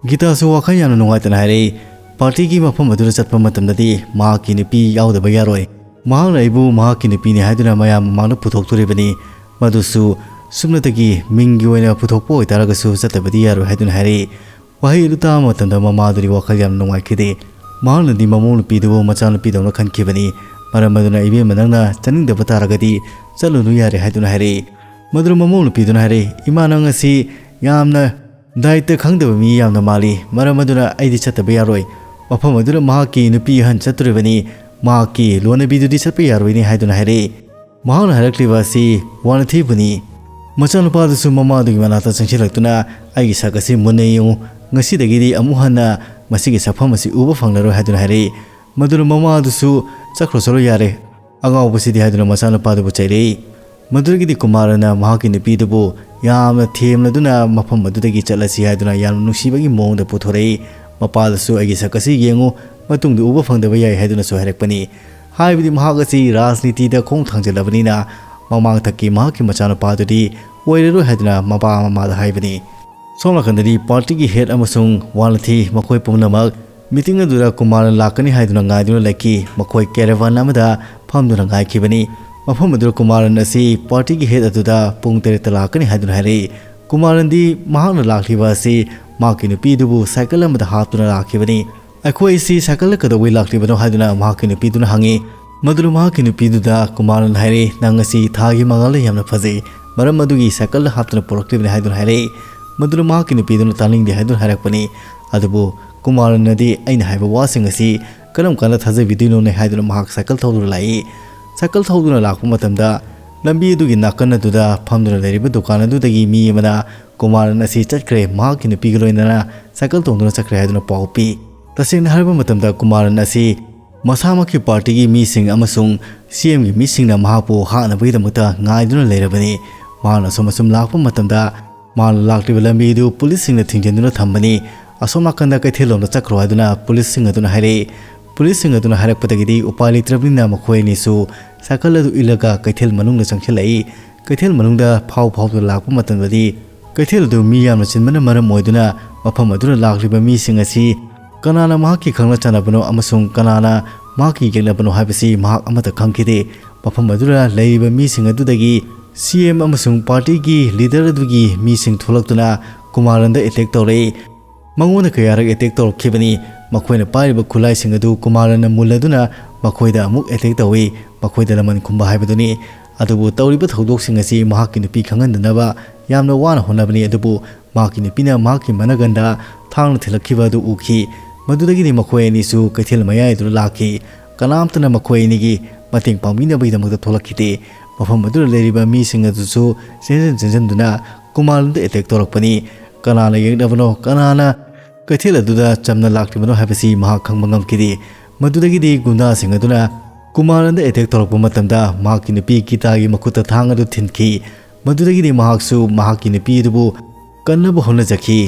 ꯒꯤꯇꯥꯁꯨ ꯋꯥꯈꯜ ꯌꯥꯝꯅ ꯅꯨꯡꯉꯥꯏꯇꯅ ꯍꯥꯏꯔꯛꯏ, "ꯄꯥꯔꯇꯤꯒꯤ ꯃꯐꯝ ꯑꯗꯨꯗ ꯆꯠꯄ ꯃꯇꯝꯗꯗꯤ ꯃꯍꯥꯛꯀꯤ ꯅꯨꯄꯤ ꯌꯥꯎꯗꯕ ꯌꯥꯔꯣꯏ꯫ ꯃꯍꯥꯛꯅ ꯑꯩꯕꯨ ꯃꯍꯥꯛꯀꯤ ꯅꯨꯄꯤꯅꯤ ꯍꯥꯏꯗꯨꯅ ꯃꯌꯥꯝ ꯃꯃꯥꯡꯗ ꯄꯨꯊꯣꯛꯇꯣꯔꯤꯕꯅꯤ꯫ ꯃꯗꯨꯁꯨ ꯁꯨꯞꯅꯇꯒꯤ ꯃꯤꯡꯒꯤ ꯑꯣꯏꯅ ꯄꯨꯊꯣꯛꯄ ꯑꯣꯏꯇꯥꯔꯒꯁꯨ ꯆꯠꯇꯕꯗꯤ ꯌꯥꯔꯣꯏ" ꯍꯥꯏꯗꯨꯅ ꯍꯥꯏꯔꯛꯏ꯫ ꯋꯥꯍꯩ ꯑꯗꯨ ꯇꯥꯕ ꯃꯇꯝꯗ ꯃꯃꯥꯗꯨꯗꯤ ꯋꯥꯈꯜ ꯌꯥꯝꯅ ꯅꯨꯡꯉꯥꯏꯈꯤꯗꯦ꯫ ꯃꯍꯥꯛꯅꯗꯤ ꯃꯃꯧ ꯅꯨꯄꯤꯗꯨꯕꯨ ꯃꯆꯥꯅꯨꯄꯤꯗꯧꯅ ꯈꯟꯈꯤꯕꯅꯤ꯫ ꯃꯔꯝ ꯑꯗꯨꯅ, "ꯏꯕꯦꯝꯃ, ꯅꯪꯅ ꯆꯠꯅꯤꯡꯗꯕ ꯇꯥꯔꯒꯗꯤ ꯆꯠꯂꯨꯅꯨ ꯌꯥꯔꯦ" ꯍꯥꯏꯗꯨꯅ ꯍꯥꯏꯔꯛꯏ꯫ ꯃꯗꯨꯗ ꯃꯃꯧ ꯅꯨꯄꯤꯗꯨꯅ ꯍꯥꯏꯔꯛꯏ, "ꯏꯃꯥ, ꯅꯪ ꯑꯁꯤ ꯌꯥꯝꯅ ꯗꯥꯏꯇ ꯈꯪꯗꯕ ꯃꯤ ꯌꯥꯝꯅ ꯃꯥꯜꯂꯤ꯫ ꯃꯔꯝ ꯑꯗꯨꯅ ꯑꯩꯗꯤ ꯆꯠꯇꯕ ꯌꯥꯔꯣꯏ꯫ ꯃꯐꯝ ꯑꯗꯨꯗ ꯃꯍꯥꯛꯀꯤ ꯅꯨꯄꯤ ꯑꯍꯟ ꯆꯠꯇꯣꯔꯤꯕꯅꯤ꯫ ꯃꯍꯥꯛꯀꯤ ꯂꯣꯟꯅꯕꯤꯗꯨꯗꯤ ꯆꯠꯄ ꯌꯥꯔꯣꯏꯅꯦ" ꯍꯥꯏꯗꯨꯅ ꯍꯥꯏꯔꯛꯏ꯫ ꯃꯍꯥꯛꯅ ꯍꯥꯏꯔꯛꯂꯤꯕ ꯑꯁꯤ ꯋꯥꯅꯊꯤꯕꯨꯅꯤ꯫ ꯃꯆꯥꯅꯨꯄꯥꯗꯨꯁꯨ ꯃꯃꯥꯗꯨꯒꯤ ꯃꯅꯥꯛꯇ ꯆꯪꯁꯤꯜꯂꯛꯇꯨꯅ, "ꯑꯩꯒꯤ ꯁꯛ ꯑꯁꯤ ꯃꯨꯟꯅ ꯌꯦꯡꯉꯨ꯫ ꯉꯁꯤꯗꯒꯤꯗꯤ ꯑꯃꯨꯛ ꯍꯟꯅ ꯃꯁꯤꯒꯤ ꯁꯛꯐꯝ ꯑꯁꯤ ꯎꯕ ꯐꯪꯂꯔꯣꯏ" ꯍꯥꯏꯗꯨꯅ ꯍꯥꯏꯔꯛꯏ꯫ ꯃꯗꯨꯅ ꯃꯃꯥꯗꯨꯁꯨ, "ꯆꯠꯈ꯭ꯔꯣ, ꯆꯠꯂꯣ ꯌꯥꯔꯦ, ꯑꯉꯥꯎꯕꯁꯤꯗꯤ" ꯍꯥꯏꯗꯨꯅ ꯃꯆꯥꯅꯨꯄꯥꯗꯨꯕꯨ ꯆꯩꯔꯛꯏ꯫ ꯃꯗꯨꯗꯒꯤꯗꯤ ꯀꯨꯃꯥꯔꯅ ꯃꯍꯥꯛꯀꯤ ꯅꯨꯄꯤꯗꯨꯕꯨ ꯌꯥꯝꯅ ꯊꯦꯝꯂꯗꯨꯅ ꯃꯐꯝ ꯑꯗꯨꯗꯒꯤ ꯆꯠꯂꯁꯤ ꯍꯥꯏꯗꯨꯅ ꯌꯥꯝꯅ ꯅꯨꯡꯁꯤꯕꯒꯤ ꯃꯑꯣꯡꯗ ꯄꯨꯊꯣꯔꯛꯏ꯫ ꯃꯄꯥꯗꯁꯨ "ꯑꯩꯒꯤ ꯁꯛ ꯑꯁꯤ ꯌꯦꯡꯉꯨ, ꯃꯇꯨꯡꯗ ꯎꯕ ꯐꯪꯗꯕ ꯌꯥꯏ" ꯍꯥꯏꯗꯨꯅꯁꯨ ꯍꯥꯏꯔꯛꯄꯅꯤ꯫ ꯍꯥꯏꯕꯗꯤ ꯃꯍꯥꯛ ꯑꯁꯤ ꯔꯥꯖꯅꯤꯇꯤꯗ ꯈꯣꯡ ꯊꯥꯡꯖꯤꯜꯂꯕꯅꯤꯅ ꯃꯃꯥꯡꯊꯛꯀꯤ ꯃꯍꯥꯛꯀꯤ ꯃꯆꯥꯅꯨꯄꯥꯗꯨꯗꯤ ꯑꯣꯏꯔꯔꯣꯏ ꯍꯥꯏꯗꯨꯅ ꯃꯄꯥ ꯃꯃꯥꯗ ꯍꯥꯏꯕꯅꯤ꯫ ꯁꯣꯝ ꯅꯥꯀꯟꯗꯗꯤ ꯄꯥꯔꯇꯤꯒꯤ ꯍꯦꯗ ꯑꯃꯁꯨꯡ ꯋꯥꯅꯊꯤ ꯃꯈꯣꯏ ꯄꯨꯝꯅꯃꯛ ꯃꯤꯇꯤꯡ ꯑꯗꯨꯗ ꯀꯨꯃꯥꯔ ꯂꯥꯛꯀꯅꯤ ꯍꯥꯏꯗꯨꯅ ꯉꯥꯏꯗꯨꯅ ꯂꯩꯈꯤ꯫ ꯃꯈꯣꯏ ꯀꯦꯔꯦꯚꯥꯟ ꯑꯃꯗ ꯐꯝꯗꯨꯅ ꯉꯥꯏꯈꯤꯕꯅꯤ꯫ ꯃꯐꯝ ꯑꯗꯨꯗ ꯀꯨꯃꯥꯔꯟ ꯑꯁꯤ ꯄꯥꯔꯇꯤꯒꯤ ꯍꯦꯠ ꯑꯗꯨꯗ ꯄꯨꯡ ꯇꯔꯦꯠꯇ ꯂꯥꯛꯀꯅꯤ ꯍꯥꯏꯗꯨꯅ ꯍꯥꯏꯔꯛꯏ꯫ ꯀꯨꯃꯥꯔꯟꯗꯤ ꯃꯍꯥꯛꯅ ꯂꯥꯛꯂꯤꯕ ꯑꯁꯤ ꯃꯍꯥꯛꯀꯤ ꯅꯨꯄꯤꯗꯨꯕꯨ ꯁꯥꯏꯀꯜ ꯑꯃꯗ ꯍꯥꯞꯇꯨꯅ ꯂꯥꯛꯈꯤꯕꯅꯤ꯫ "ꯑꯩꯈꯣꯏ ꯑꯁꯤ ꯁꯥꯏꯀꯜꯗ ꯀꯩꯗꯧꯕꯩ ꯂꯥꯛꯂꯤꯕꯅꯣ?" ꯍꯥꯏꯗꯨꯅ ꯃꯍꯥꯛꯀꯤ ꯅꯨꯄꯤꯗꯨꯅ ꯍꯪꯉꯤ꯫ ꯃꯗꯨꯗ ꯃꯍꯥꯛꯀꯤ ꯅꯨꯄꯤꯗꯨꯗ ꯀꯨꯃꯥꯔꯟ ꯍꯥꯏꯔꯦ, "ꯅꯪ ꯑꯁꯤ ꯊꯥꯒꯤ ꯃꯉꯥꯜꯗ ꯌꯥꯝꯅ ꯐꯖꯩ, ꯃꯔꯝ ꯑꯗꯨꯒꯤ ꯁꯥꯏꯀꯜꯗ ꯍꯥꯞꯇꯨꯅ ꯄꯨꯔꯛꯂꯤꯕꯅꯤ" ꯍꯥꯏꯗꯨꯅ ꯍꯥꯏꯔꯛꯏ꯫ ꯃꯗꯨꯗ ꯃꯍꯥꯛꯀꯤ ꯅꯨꯄꯤꯗꯨꯅ ꯇꯥꯅꯤꯡꯗꯦ ꯍꯥꯏꯗꯨꯅ ꯍꯥꯏꯔꯛꯄꯅꯤ꯫ ꯑꯗꯨꯕꯨ ꯀꯨꯃꯥꯔꯟꯅꯗꯤ ꯑꯩꯅ ꯍꯥꯏꯕ ꯋꯥꯁꯤꯡ ꯑꯁꯤ ꯀꯔꯝ ꯀꯥꯟꯗ ꯊꯥꯖꯕꯤꯗꯣꯏꯅꯣꯅꯦ ꯍꯥꯏꯗꯨꯅ ꯃꯍꯥꯛ ꯁꯥꯏꯀꯜ ꯊꯧꯗꯨꯅ ꯂꯥꯛꯏ꯫ ꯁꯥꯏꯀꯜ ꯊꯧꯗꯨꯅ ꯂꯥꯛꯄ ꯃꯇꯝꯗ ꯂꯝꯕꯤ ꯑꯗꯨꯒꯤ ꯅꯥꯀꯟ ꯑꯗꯨꯗ ꯐꯝꯗꯨꯅ ꯂꯩꯔꯤꯕ ꯗꯨꯀꯥꯟ ꯑꯗꯨꯗꯒꯤ ꯃꯤ ꯑꯃꯅ ꯀꯨꯃꯥꯔꯟ ꯑꯁꯤ ꯆꯠꯈ꯭ꯔꯦ, ꯃꯍꯥꯛꯀꯤ ꯅꯨꯄꯤꯒ ꯂꯣꯏꯅꯅ ꯁꯥꯏꯀꯜ ꯇꯣꯡꯗꯨꯅ ꯆꯠꯈ꯭ꯔꯦ ꯍꯥꯏꯗꯨꯅ ꯄꯥꯎ ꯄꯤ꯫ ꯇꯁꯦꯡꯅ ꯍꯥꯏꯔꯕ ꯃꯇꯝꯗ ꯀꯨꯃꯥꯔꯟ ꯑꯁꯤ ꯃꯁꯥꯃꯛꯀꯤ ꯄꯥꯔꯇꯤꯒꯤ ꯃꯤꯁꯤꯡ ꯑꯃꯁꯨꯡ ꯁꯤ ꯑꯦꯝꯒꯤ ꯃꯤꯁꯤꯡꯅ ꯃꯍꯥꯛꯄꯨ ꯍꯥꯠꯅꯕꯒꯤꯗꯃꯛꯇ ꯉꯥꯏꯗꯨꯅ ꯂꯩꯔꯕꯅꯤ꯫ ꯃꯍꯥꯛꯅ ꯑꯁꯨꯝ ꯑꯁꯨꯝ ꯂꯥꯛꯄ ꯃꯇꯝꯗ ꯃꯥꯅ ꯂꯥꯛꯂꯤꯕ ꯂꯝꯕꯤ ꯑꯗꯨ ꯄꯨꯂꯤꯁꯁꯤꯡꯅ ꯊꯤꯡꯖꯤꯟꯗꯨꯅ ꯊꯝꯕꯅꯤ꯫ "ꯑꯁꯣꯝ ꯅꯥꯀꯟꯗ ꯀꯩꯊꯦꯜꯂꯣꯝꯗ ꯆꯠꯈ꯭ꯔꯣ" ꯍꯥꯏꯗꯨꯅ ꯄꯨꯂꯤꯁꯁꯤꯡ ꯑꯗꯨꯅ ꯍꯥꯏꯔꯛꯏ꯫ ꯄꯨꯂꯤꯁꯁꯤꯡ ꯑꯗꯨꯅ ꯍꯥꯏꯔꯛꯄꯗꯒꯤꯗꯤ ꯎꯄꯥꯏ ꯂꯩꯇ꯭ꯔꯕꯅꯤꯅ ꯃꯈꯣꯏ ꯑꯅꯤꯁꯨ ꯁꯥꯏꯀꯜ ꯑꯗꯨ ꯏꯜꯂꯒ ꯀꯩꯊꯦꯜ ꯃꯅꯨꯡꯗ ꯆꯪꯁꯤꯜꯂꯛꯏ꯫ ꯀꯩꯊꯦꯜ ꯃꯅꯨꯡꯗ ꯐꯥꯎ ꯐꯥꯎꯗꯨꯅ ꯂꯥꯛꯄ ꯃꯇꯝꯗꯗꯤ ꯀꯩꯊꯦꯜ ꯑꯗꯨ ꯃꯤ ꯌꯥꯝꯅ ꯆꯤꯟꯕꯅ ꯃꯔꯝ ꯑꯣꯏꯗꯨꯅ ꯃꯐꯝ ꯑꯗꯨꯗ ꯂꯥꯛꯂꯤꯕ ꯃꯤꯁꯤꯡ ꯑꯁꯤ ꯀꯅꯥꯅ ꯃꯍꯥꯛꯀꯤ ꯈꯪꯅ ꯆꯥꯟꯅꯕꯅꯣ ꯑꯃꯁꯨꯡ ꯀꯅꯥꯅ ꯃꯍꯥꯛꯀꯤ ꯌꯦꯛꯅꯕꯅꯣ ꯍꯥꯏꯕꯁꯤ ꯃꯍꯥꯛ ꯑꯃꯠꯇ ꯈꯪꯈꯤꯗꯦ꯫ ꯃꯐꯝ ꯑꯗꯨꯗ ꯂꯩꯔꯤꯕ ꯃꯤꯁꯤꯡ ꯑꯗꯨꯗꯒꯤ ꯁꯤ ꯑꯦꯝ ꯑꯃꯁꯨꯡ ꯄꯥꯔꯇꯤꯒꯤ ꯂꯤꯗꯔ ꯑꯗꯨꯒꯤ ꯃꯤꯁꯤꯡ ꯊꯣꯛꯂꯛꯇꯨꯅ ꯀꯨꯃꯥꯔꯟꯗ ꯑꯦꯇꯦꯛ ꯇꯧꯔꯛꯏ꯫ ꯃꯉꯣꯟꯗ ꯀꯌꯥꯔꯛ ꯑꯦꯇꯦꯛ ꯇꯧꯔꯛꯈꯤꯕꯅꯤ꯫ ꯃꯈꯣꯏꯅ ꯄꯥꯏꯔꯤꯕ ꯈꯨꯠꯂꯥꯏꯁꯤꯡ ꯑꯗꯨ ꯀꯨꯃꯥꯔꯟꯅ ꯃꯨꯜꯂꯗꯨꯅ ꯃꯈꯣꯏꯗ ꯑꯃꯨꯛ ꯑꯦꯇꯦꯛ ꯇꯧꯏ꯫ ꯃꯈꯣꯏꯗ ꯂꯃꯟ ꯈꯨꯝꯕ ꯍꯥꯏꯕꯗꯨꯅꯤ꯫ ꯑꯗꯨꯕꯨ ꯇꯧꯔꯤꯕ ꯊꯧꯗꯣꯛꯁꯤꯡ ꯑꯁꯤ ꯃꯍꯥꯛꯀꯤ ꯅꯨꯄꯤ ꯈꯪꯍꯟꯗꯅꯕ ꯌꯥꯝꯅ ꯋꯥꯅ ꯍꯣꯠꯅꯕꯅꯤ, ꯑꯗꯨꯕꯨ ꯃꯍꯥꯛꯀꯤ ꯅꯨꯄꯤꯅ ꯃꯍꯥꯛꯀꯤ ꯃꯅꯒꯟꯗ ꯊꯥꯡꯅ ꯊꯤꯜꯂꯛꯈꯤꯕ ꯑꯗꯨ ꯎꯈꯤ꯫ ꯃꯗꯨꯗꯒꯤꯗꯤ ꯃꯈꯣꯏ ꯑꯅꯤꯁꯨ ꯀꯩꯊꯦꯜ ꯃꯌꯥꯏ ꯑꯗꯨꯗ ꯂꯥꯛꯈꯤ꯫ ꯀꯅꯥꯝꯇꯅ ꯃꯈꯣꯏ ꯑꯅꯤꯒꯤ ꯃꯇꯦꯡ ꯄꯥꯡꯕꯤꯅꯕꯒꯤꯗꯃꯛꯇ ꯊꯣꯛꯂꯛꯈꯤꯗꯦ꯫ ꯃꯐꯝ ꯑꯗꯨꯗ ꯂꯩꯔꯤꯕ ꯃꯤꯁꯤꯡ ꯑꯗꯨꯁꯨ ꯆꯦꯟꯖꯟ ꯆꯦꯟꯖꯟꯗꯨꯅ ꯀꯨꯃꯥꯔꯟꯗ ꯑꯦꯇꯦꯛ ꯇꯧꯔꯛꯄꯅꯤ꯫ ꯀꯅꯥꯅ ꯌꯦꯛꯅꯕꯅꯣ, ꯀꯅꯥꯅ ꯀꯩꯊꯦꯜ ꯑꯗꯨꯗ ꯆꯝꯅ ꯂꯥꯛꯂꯤꯕꯅꯣ ꯍꯥꯏꯕꯁꯤ ꯃꯍꯥꯛ ꯈꯪꯕ ꯉꯝꯈꯤꯗꯦ꯫ ꯃꯗꯨꯗꯒꯤꯗꯤ ꯒꯨꯟꯗꯥꯁꯤꯡ ꯑꯗꯨꯅ ꯀꯨꯃꯥꯔꯟꯗ ꯑꯦꯇꯦꯛ ꯇꯧꯔꯛꯄ ꯃꯇꯝꯗ ꯃꯍꯥꯛꯀꯤ ꯅꯨꯄꯤ ꯒꯤꯇꯥꯒꯤ ꯃꯈꯨꯠꯇ ꯊꯥꯡ ꯑꯗꯨ ꯊꯤꯟꯈꯤ꯫ ꯃꯗꯨꯗꯒꯤꯗꯤ ꯃꯍꯥꯛꯁꯨ ꯃꯍꯥꯛꯀꯤ ꯅꯨꯄꯤ ꯑꯗꯨꯕꯨ ꯀꯟꯅꯕ ꯍꯣꯠꯅꯖꯈꯤ꯫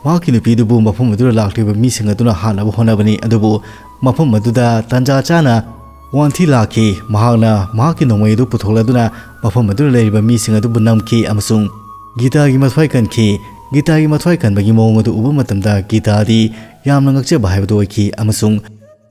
ꯃꯍꯥꯛꯀꯤ ꯅꯨꯄꯤ ꯑꯗꯨꯕꯨ ꯃꯐꯝ ꯑꯗꯨꯗ ꯂꯥꯛꯂꯤꯕ ꯃꯤꯁꯤꯡ ꯑꯗꯨꯅ ꯍꯥꯠꯅꯕ ꯍꯣꯠꯅꯕꯅꯤ, ꯑꯗꯨꯕꯨ ꯃꯐꯝ ꯑꯗꯨꯗ ꯇꯥꯟꯖꯥ ꯆꯥꯅ ꯋꯥꯟꯊꯤ ꯂꯥꯛꯈꯤ꯫ ꯃꯍꯥꯛꯅ ꯃꯍꯥꯛꯀꯤ ꯅꯣꯡꯃꯩ ꯑꯗꯨ ꯄꯨꯊꯣꯛꯂꯗꯨꯅ ꯃꯐꯝ ꯑꯗꯨꯗ ꯂꯩꯔꯤꯕ ꯃꯤꯁꯤꯡ ꯑꯗꯨꯕꯨ ꯅꯝꯈꯤ ꯑꯃꯁꯨꯡ ꯒꯤꯇꯥꯒꯤ ꯃꯊ꯭ꯋꯥꯏ ꯀꯟꯈꯤ꯫ ꯒꯤꯇꯥꯒꯤ ꯃꯊ꯭ꯋꯥꯏ ꯀꯟꯕꯒꯤ ꯃꯑꯣꯡ ꯑꯗꯨ ꯎꯕ ꯃꯇꯝꯗ ꯒꯤꯇꯥꯗꯤ ꯌꯥꯝꯅ ꯉꯛꯆꯕ ꯍꯥꯏꯕꯗꯨ ꯑꯣꯏꯈꯤ ꯑꯃꯁꯨꯡ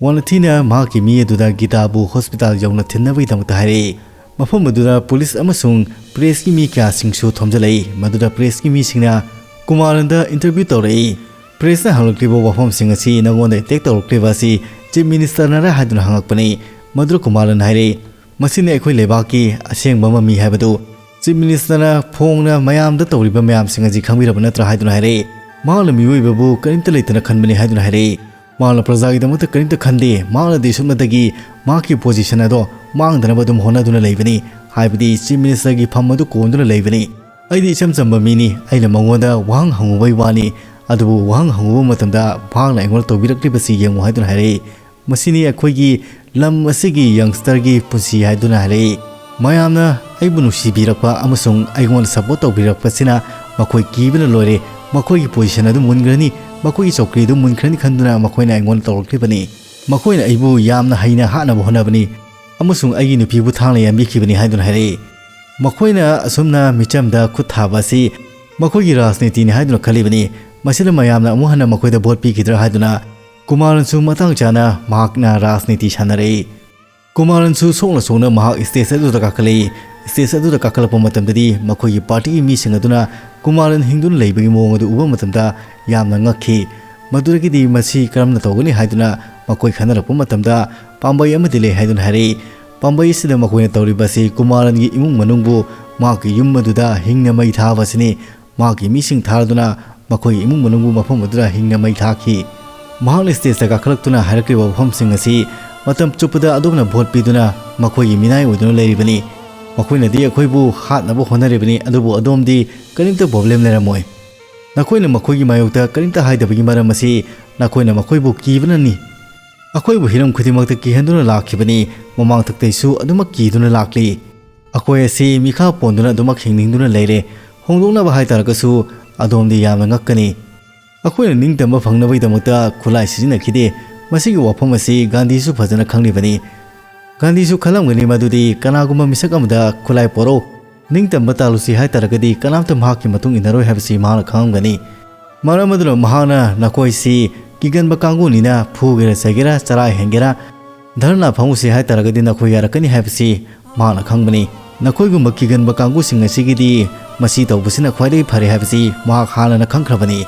ꯋꯥꯟꯊꯤꯅ ꯃꯍꯥꯛꯀꯤ ꯃꯤ ꯑꯗꯨꯗ ꯒꯤꯇꯥꯕꯨ ꯍꯣꯁꯄꯤꯇꯥꯜ ꯌꯧꯅ ꯊꯤꯟꯅꯕꯒꯤꯗꯃꯛꯇ ꯍꯥꯏꯔꯛꯏ꯫ ꯃꯐꯝ ꯑꯗꯨꯗ ꯄꯨꯂꯤꯁ ꯑꯃꯁꯨꯡ ꯄ꯭ꯔꯦꯁꯀꯤ ꯃꯤ ꯀꯌꯥꯁꯤꯡꯁꯨ ꯊꯣꯝꯖꯤꯜꯂꯛꯏ꯫ ꯃꯗꯨꯗ ꯄ꯭ꯔꯦꯁꯀꯤ ꯃꯤꯁꯤꯡꯅ ꯀꯨꯃꯥꯔꯟꯗ ꯏꯟꯇꯔꯚ꯭ꯌꯨ ꯇꯧꯔꯛꯏ꯫ ꯄ꯭ꯔꯦꯁꯅ ꯍꯪꯂꯛꯂꯤꯕ ꯋꯥꯐꯝꯁꯤꯡ ꯑꯁꯤ ꯅꯉꯣꯟꯗ ꯑꯦꯇꯦꯛ ꯇꯧꯔꯛꯂꯤꯕ ꯑꯁꯤ ꯆꯤꯐ ꯃꯤꯅꯤꯁꯇꯔꯅꯔ ꯍꯥꯏꯗꯨꯅ ꯍꯪꯂꯛꯄꯅꯤ꯫ ꯃꯗꯨꯗ ꯀꯨꯃꯥꯔꯟ ꯍꯥꯏꯔꯛꯏ, "ꯃꯁꯤꯅꯤ ꯑꯩꯈꯣꯏ ꯂꯩꯕꯥꯛꯀꯤ ꯑꯁꯦꯡꯕ ꯃꯃꯤ ꯍꯥꯏꯕꯗꯨ꯫ ꯆꯤꯐ ꯃꯤꯅꯤꯁꯇꯔꯅ ꯐꯣꯡꯅ ꯃꯌꯥꯝꯗ ꯇꯧꯔꯤꯕ ꯃꯌꯥꯝꯁꯤꯡ ꯑꯁꯤ ꯈꯪꯕꯤꯔꯕ ꯅꯠꯇ꯭ꯔꯥ?" ꯍꯥꯏꯗꯨꯅ ꯍꯥꯏꯔꯛꯏ꯫ "ꯃꯍꯥꯛꯅ ꯃꯤꯑꯣꯏꯕꯕꯨ ꯀꯔꯤꯝꯇ ꯂꯩꯇꯅ ꯈꯟꯕꯅꯤ" ꯍꯥꯏꯗꯨꯅ ꯍꯥꯏꯔꯛꯏ꯫ "ꯃꯍꯥꯛꯅ ꯄ꯭ꯔꯖꯥꯒꯤꯗꯃꯛꯇ ꯀꯔꯤꯝꯇ ꯈꯟꯗꯦ꯫ ꯃꯍꯥꯛꯅꯗꯤ ꯁꯨꯞꯅꯇꯒꯤ ꯃꯍꯥꯛꯀꯤ ꯄꯣꯖꯤꯁꯟ ꯑꯗꯣ ꯃꯥꯡꯗꯅꯕ ꯑꯗꯨꯝ ꯍꯣꯠꯅꯗꯨꯅ ꯂꯩꯕꯅꯤ, ꯍꯥꯏꯕꯗꯤ ꯆꯤꯐ ꯃꯤꯅꯤꯁꯇꯔꯒꯤ ꯐꯝ ꯑꯗꯨ ꯀꯣꯟꯗꯨꯅ ꯂꯩꯕꯅꯤ꯫ ꯑꯩꯗꯤ ꯏꯆꯝ ꯆꯝꯕ ꯃꯤꯅꯤ, ꯑꯩꯅ ꯃꯉꯣꯟꯗ ꯋꯥꯍꯪ ꯍꯪꯉꯨꯕꯒꯤ ꯋꯥꯅꯤ, ꯑꯗꯨꯕꯨ ꯋꯥꯍꯪ ꯍꯪꯉꯨꯕ ꯃꯇꯝꯗ ꯃꯍꯥꯛꯅ ꯑꯩꯉꯣꯟꯗ ꯇꯧꯕꯤꯔꯛꯂꯤꯕꯁꯤ ꯌꯦꯡꯉꯨ" ꯍꯥꯏꯗꯨꯅ ꯍꯥꯏꯔꯛꯏ꯫ "ꯃꯁꯤꯅꯤ ꯑꯩꯈꯣꯏꯒꯤ ꯂꯝ ꯑꯁꯤꯒꯤ ꯌꯪꯁꯇꯔꯒꯤ ꯄꯨꯟꯁꯤ" ꯍꯥꯏꯗꯨꯅ ꯍꯥꯏꯔꯛꯏ꯫ "ꯃꯌꯥꯝꯅ ꯑꯩꯕꯨ ꯅꯨꯡꯁꯤꯕꯤꯔꯛꯄ ꯑꯃꯁꯨꯡ ꯑꯩꯉꯣꯟꯗ ꯁꯄꯣꯔꯠ ꯇꯧꯕꯤꯔꯛꯄꯁꯤꯅ ꯃꯈꯣꯏ ꯀꯤꯕꯅ ꯂꯣꯏꯔꯦ꯫ ꯃꯈꯣꯏꯒꯤ ꯄꯣꯖꯤꯁꯟ ꯑꯗꯨ ꯃꯨꯟꯈ꯭ꯔꯅꯤ, ꯃꯈꯣꯏꯒꯤ ꯆꯧꯀ꯭ꯔꯤ ꯑꯗꯨ ꯃꯨꯟꯈ꯭ꯔꯅꯤ ꯈꯟꯗꯨꯅ ꯃꯈꯣꯏꯅ ꯑꯩꯉꯣꯟꯗ ꯇꯧꯔꯛꯂꯤꯕꯅꯤ꯫ ꯃꯈꯣꯏꯅ ꯑꯩꯕꯨ ꯌꯥꯝꯅ ꯍꯩꯅ ꯍꯥꯠꯅꯕ ꯍꯣꯠꯅꯕꯅꯤ ꯑꯃꯁꯨꯡ ꯑꯩꯒꯤ ꯅꯨꯄꯤꯕꯨ ꯊꯥꯡꯅ ꯌꯥꯟꯕꯤꯈꯤꯕꯅꯤ" ꯍꯥꯏꯗꯨꯅ ꯍꯥꯏꯔꯛꯏ꯫ ꯃꯈꯣꯏꯅ ꯑꯁꯨꯝꯅ ꯃꯤꯆꯝꯗ ꯈꯨꯠ ꯊꯥꯕ ꯑꯁꯤ ꯃꯈꯣꯏꯒꯤ ꯔꯥꯖꯅꯤꯇꯤꯅꯤ ꯍꯥꯏꯗꯨꯅ ꯈꯜꯂꯤꯕꯅꯤ꯫ ꯃꯁꯤꯅ ꯃꯌꯥꯝꯅ ꯑꯃꯨꯛ ꯍꯟꯅ ꯃꯈꯣꯏꯗ ꯚꯣꯠ ꯄꯤꯈꯤꯗ꯭ꯔꯥ ꯍꯥꯏꯗꯨꯅ ꯀꯨꯃꯥꯔꯟꯁꯨ ꯃꯇꯥꯡ ꯆꯥꯅ ꯃꯍꯥꯛꯅ ꯔꯥꯖꯅꯤꯇꯤ ꯁꯥꯟꯅꯔꯛꯏ꯫ ꯀꯨꯃꯥꯔꯟꯁꯨ ꯁꯣꯛꯅ ꯁꯣꯛꯅ ꯃꯍꯥꯛ ꯁ꯭ꯇꯦꯖ ꯑꯗꯨꯗ ꯀꯥꯈꯠꯂꯛꯏ꯫ ꯁ꯭ꯇꯦꯖ ꯑꯗꯨꯗ ꯀꯥꯈꯠꯂꯛꯄ ꯃꯇꯝꯗꯗꯤ ꯃꯈꯣꯏꯒꯤ ꯄꯥꯔꯇꯤꯒꯤ ꯃꯤꯁꯤꯡ ꯑꯗꯨꯅ ꯀꯨꯃꯥꯔꯟ ꯍꯤꯡꯗꯨꯅ ꯂꯩꯕꯒꯤ ꯃꯑꯣꯡ ꯑꯗꯨ ꯎꯕ ꯃꯇꯝꯗ ꯌꯥꯝꯅ ꯉꯛꯈꯤ꯫ ꯃꯗꯨꯗꯒꯤꯗꯤ ꯃꯁꯤ ꯀꯔꯝꯅ ꯇꯧꯒꯅꯤ ꯍꯥꯏꯗꯨꯅ ꯃꯈꯣꯏ ꯈꯟꯅꯔꯛꯄ ꯃꯇꯝꯗ ꯄꯥꯝꯕꯩ ꯑꯃꯗꯤ ꯂꯩ ꯍꯥꯏꯗꯨꯅ ꯍꯥꯏꯔꯛꯏ꯫ ꯄꯥꯝꯕꯩ ꯑꯁꯤꯗ ꯃꯈꯣꯏꯅ ꯇꯧꯔꯤꯕ ꯑꯁꯤ ꯀꯨꯃꯥꯔꯟꯒꯤ ꯏꯃꯨꯡ ꯃꯅꯨꯡꯕꯨ ꯃꯍꯥꯛꯀꯤ ꯌꯨꯝ ꯑꯗꯨꯗ ꯍꯤꯡꯅ ꯃꯩ ꯊꯥꯕ ꯑꯁꯤꯅꯤ꯫ ꯃꯍꯥꯛꯀꯤ ꯃꯤꯁꯤꯡ ꯊꯥꯔꯗꯨꯅ ꯃꯈꯣꯏꯒꯤ ꯏꯃꯨꯡ ꯃꯅꯨꯡꯕꯨ ꯃꯐꯝ ꯑꯗꯨꯗ ꯍꯤꯡꯅ ꯃꯩ ꯊꯥꯈꯤ꯫ ꯃꯍꯥꯛꯅ ꯁ꯭ꯇꯦꯖꯇ ꯀꯥꯈꯠꯂꯛꯇꯨꯅ ꯍꯥꯏꯔꯛꯂꯤꯕ ꯋꯥꯐꯝꯁꯤꯡ ꯑꯁꯤ ꯃꯇꯝ ꯆꯨꯞꯄꯗ ꯑꯗꯣꯝꯅ ꯚꯣꯠ ꯄꯤꯗꯨꯅ ꯃꯈꯣꯏꯒꯤ ꯃꯤꯅꯥꯏ ꯑꯣꯏꯗꯨꯅ ꯂꯩꯔꯤꯕꯅꯤ꯫ ꯃꯈꯣꯏꯅꯗꯤ ꯑꯩꯈꯣꯏꯕꯨ ꯍꯥꯠꯅꯕ ꯍꯣꯠꯅꯔꯤꯕꯅꯤ, ꯑꯗꯨꯕꯨ ꯑꯗꯣꯝꯗꯤ ꯀꯔꯤꯝꯇ ꯄ꯭ꯔꯣꯕ꯭ꯂꯦꯝ ꯂꯩꯔꯝꯃꯣꯏ꯫ ꯅꯈꯣꯏꯅ ꯃꯈꯣꯏꯒꯤ ꯃꯥꯌꯣꯛꯇ ꯀꯔꯤꯝꯇ ꯍꯥꯏꯗꯕꯒꯤ ꯃꯔꯝ ꯑꯁꯤ ꯅꯈꯣꯏꯅ ꯃꯈꯣꯏꯕꯨ ꯀꯤꯕꯅꯅꯤ꯫ ꯑꯩꯈꯣꯏꯕꯨ ꯍꯤꯔꯝ ꯈꯨꯗꯤꯡꯃꯛꯇ ꯀꯤꯍꯟꯗꯨꯅ ꯂꯥꯛꯈꯤꯕꯅꯤ꯫ ꯃꯃꯥꯡꯊꯛꯇꯩꯁꯨ ꯑꯗꯨꯃꯛ ꯀꯤꯗꯨꯅ ꯂꯥꯛꯂꯤ꯫ ꯑꯩꯈꯣꯏ ꯑꯁꯤ ꯃꯤꯈꯥ ꯄꯣꯟꯗꯨꯅ ꯑꯗꯨꯃꯛ ꯍꯤꯡꯅꯤꯡꯗꯨꯅ ꯂꯩꯔꯦ꯫ ꯍꯣꯡꯗꯣꯛꯅꯕ ꯍꯥꯏꯇꯥꯔꯒꯁꯨ ꯑꯗꯣꯝꯗꯤ ꯌꯥꯝꯅ ꯉꯛꯀꯅꯤ꯫ ꯑꯩꯈꯣꯏꯅ ꯅꯤꯡꯇꯝꯕ ꯐꯪꯅꯕꯒꯤꯗꯃꯛꯇ ꯈꯨꯠꯂꯥꯏ ꯁꯤꯖꯤꯟꯅꯈꯤꯗꯦ꯫ ꯃꯁꯤꯒꯤ ꯋꯥꯐꯝ ꯑꯁꯤ ꯒꯥꯟꯙꯤꯁꯨ ꯐꯖꯅ ꯈꯪꯂꯤꯕꯅꯤ꯫ ꯒꯥꯟꯙꯤꯁꯨ ꯈꯜꯂꯝꯒꯅꯤ ꯃꯗꯨꯗꯤ ꯀꯅꯥꯒꯨꯝꯕ ꯃꯤꯁꯛ ꯑꯃꯗ ꯈꯨꯠꯂꯥꯏ ꯄꯣꯔꯛꯎ, ꯅꯤꯡꯇꯝꯕ ꯇꯥꯜꯂꯨꯁꯤ ꯍꯥꯏꯇꯥꯔꯒꯗꯤ ꯀꯅꯥꯝꯇ ꯃꯍꯥꯛꯀꯤ ꯃꯇꯨꯡ ꯏꯟꯅꯔꯣꯏ ꯍꯥꯏꯕꯁꯤ ꯃꯍꯥꯛꯅ ꯈꯪꯂꯝꯒꯅꯤ꯫ ꯃꯔꯝ ꯑꯗꯨꯅ ꯃꯍꯥꯛꯅ ꯅꯈꯣꯏꯁꯤ ꯀꯤꯒꯟꯕ ꯀꯥꯡꯕꯨꯅꯤꯅ ꯐꯨꯒꯦꯔꯥ ꯆꯩꯒꯦꯔꯥ ꯆꯔꯥ ꯍꯦꯟꯒꯦꯔꯥ ꯙꯔꯅꯥ ꯐꯝꯃꯨꯁꯤ ꯍꯥꯏꯇꯥꯔꯒꯗꯤ ꯅꯈꯣꯏ ꯌꯥꯔꯛꯀꯅꯤ ꯍꯥꯏꯕꯁꯤ ꯃꯍꯥꯛꯅ ꯈꯪꯕꯅꯤ, ꯅꯈꯣꯏꯒꯨꯝꯕ ꯀꯤꯒꯟꯕ ꯀꯥꯡꯕꯨꯁꯤꯡ ꯑꯁꯤꯒꯤꯗꯤ ꯃꯁꯤ ꯇꯧꯕꯁꯤꯅ ꯈ꯭ꯋꯥꯏꯗꯒꯤ ꯐꯔꯦ ꯍꯥꯏꯕꯁꯤ ꯃꯍꯥꯛ ꯍꯥꯟꯅꯅ ꯈꯪꯈ꯭ꯔꯕꯅꯤ꯫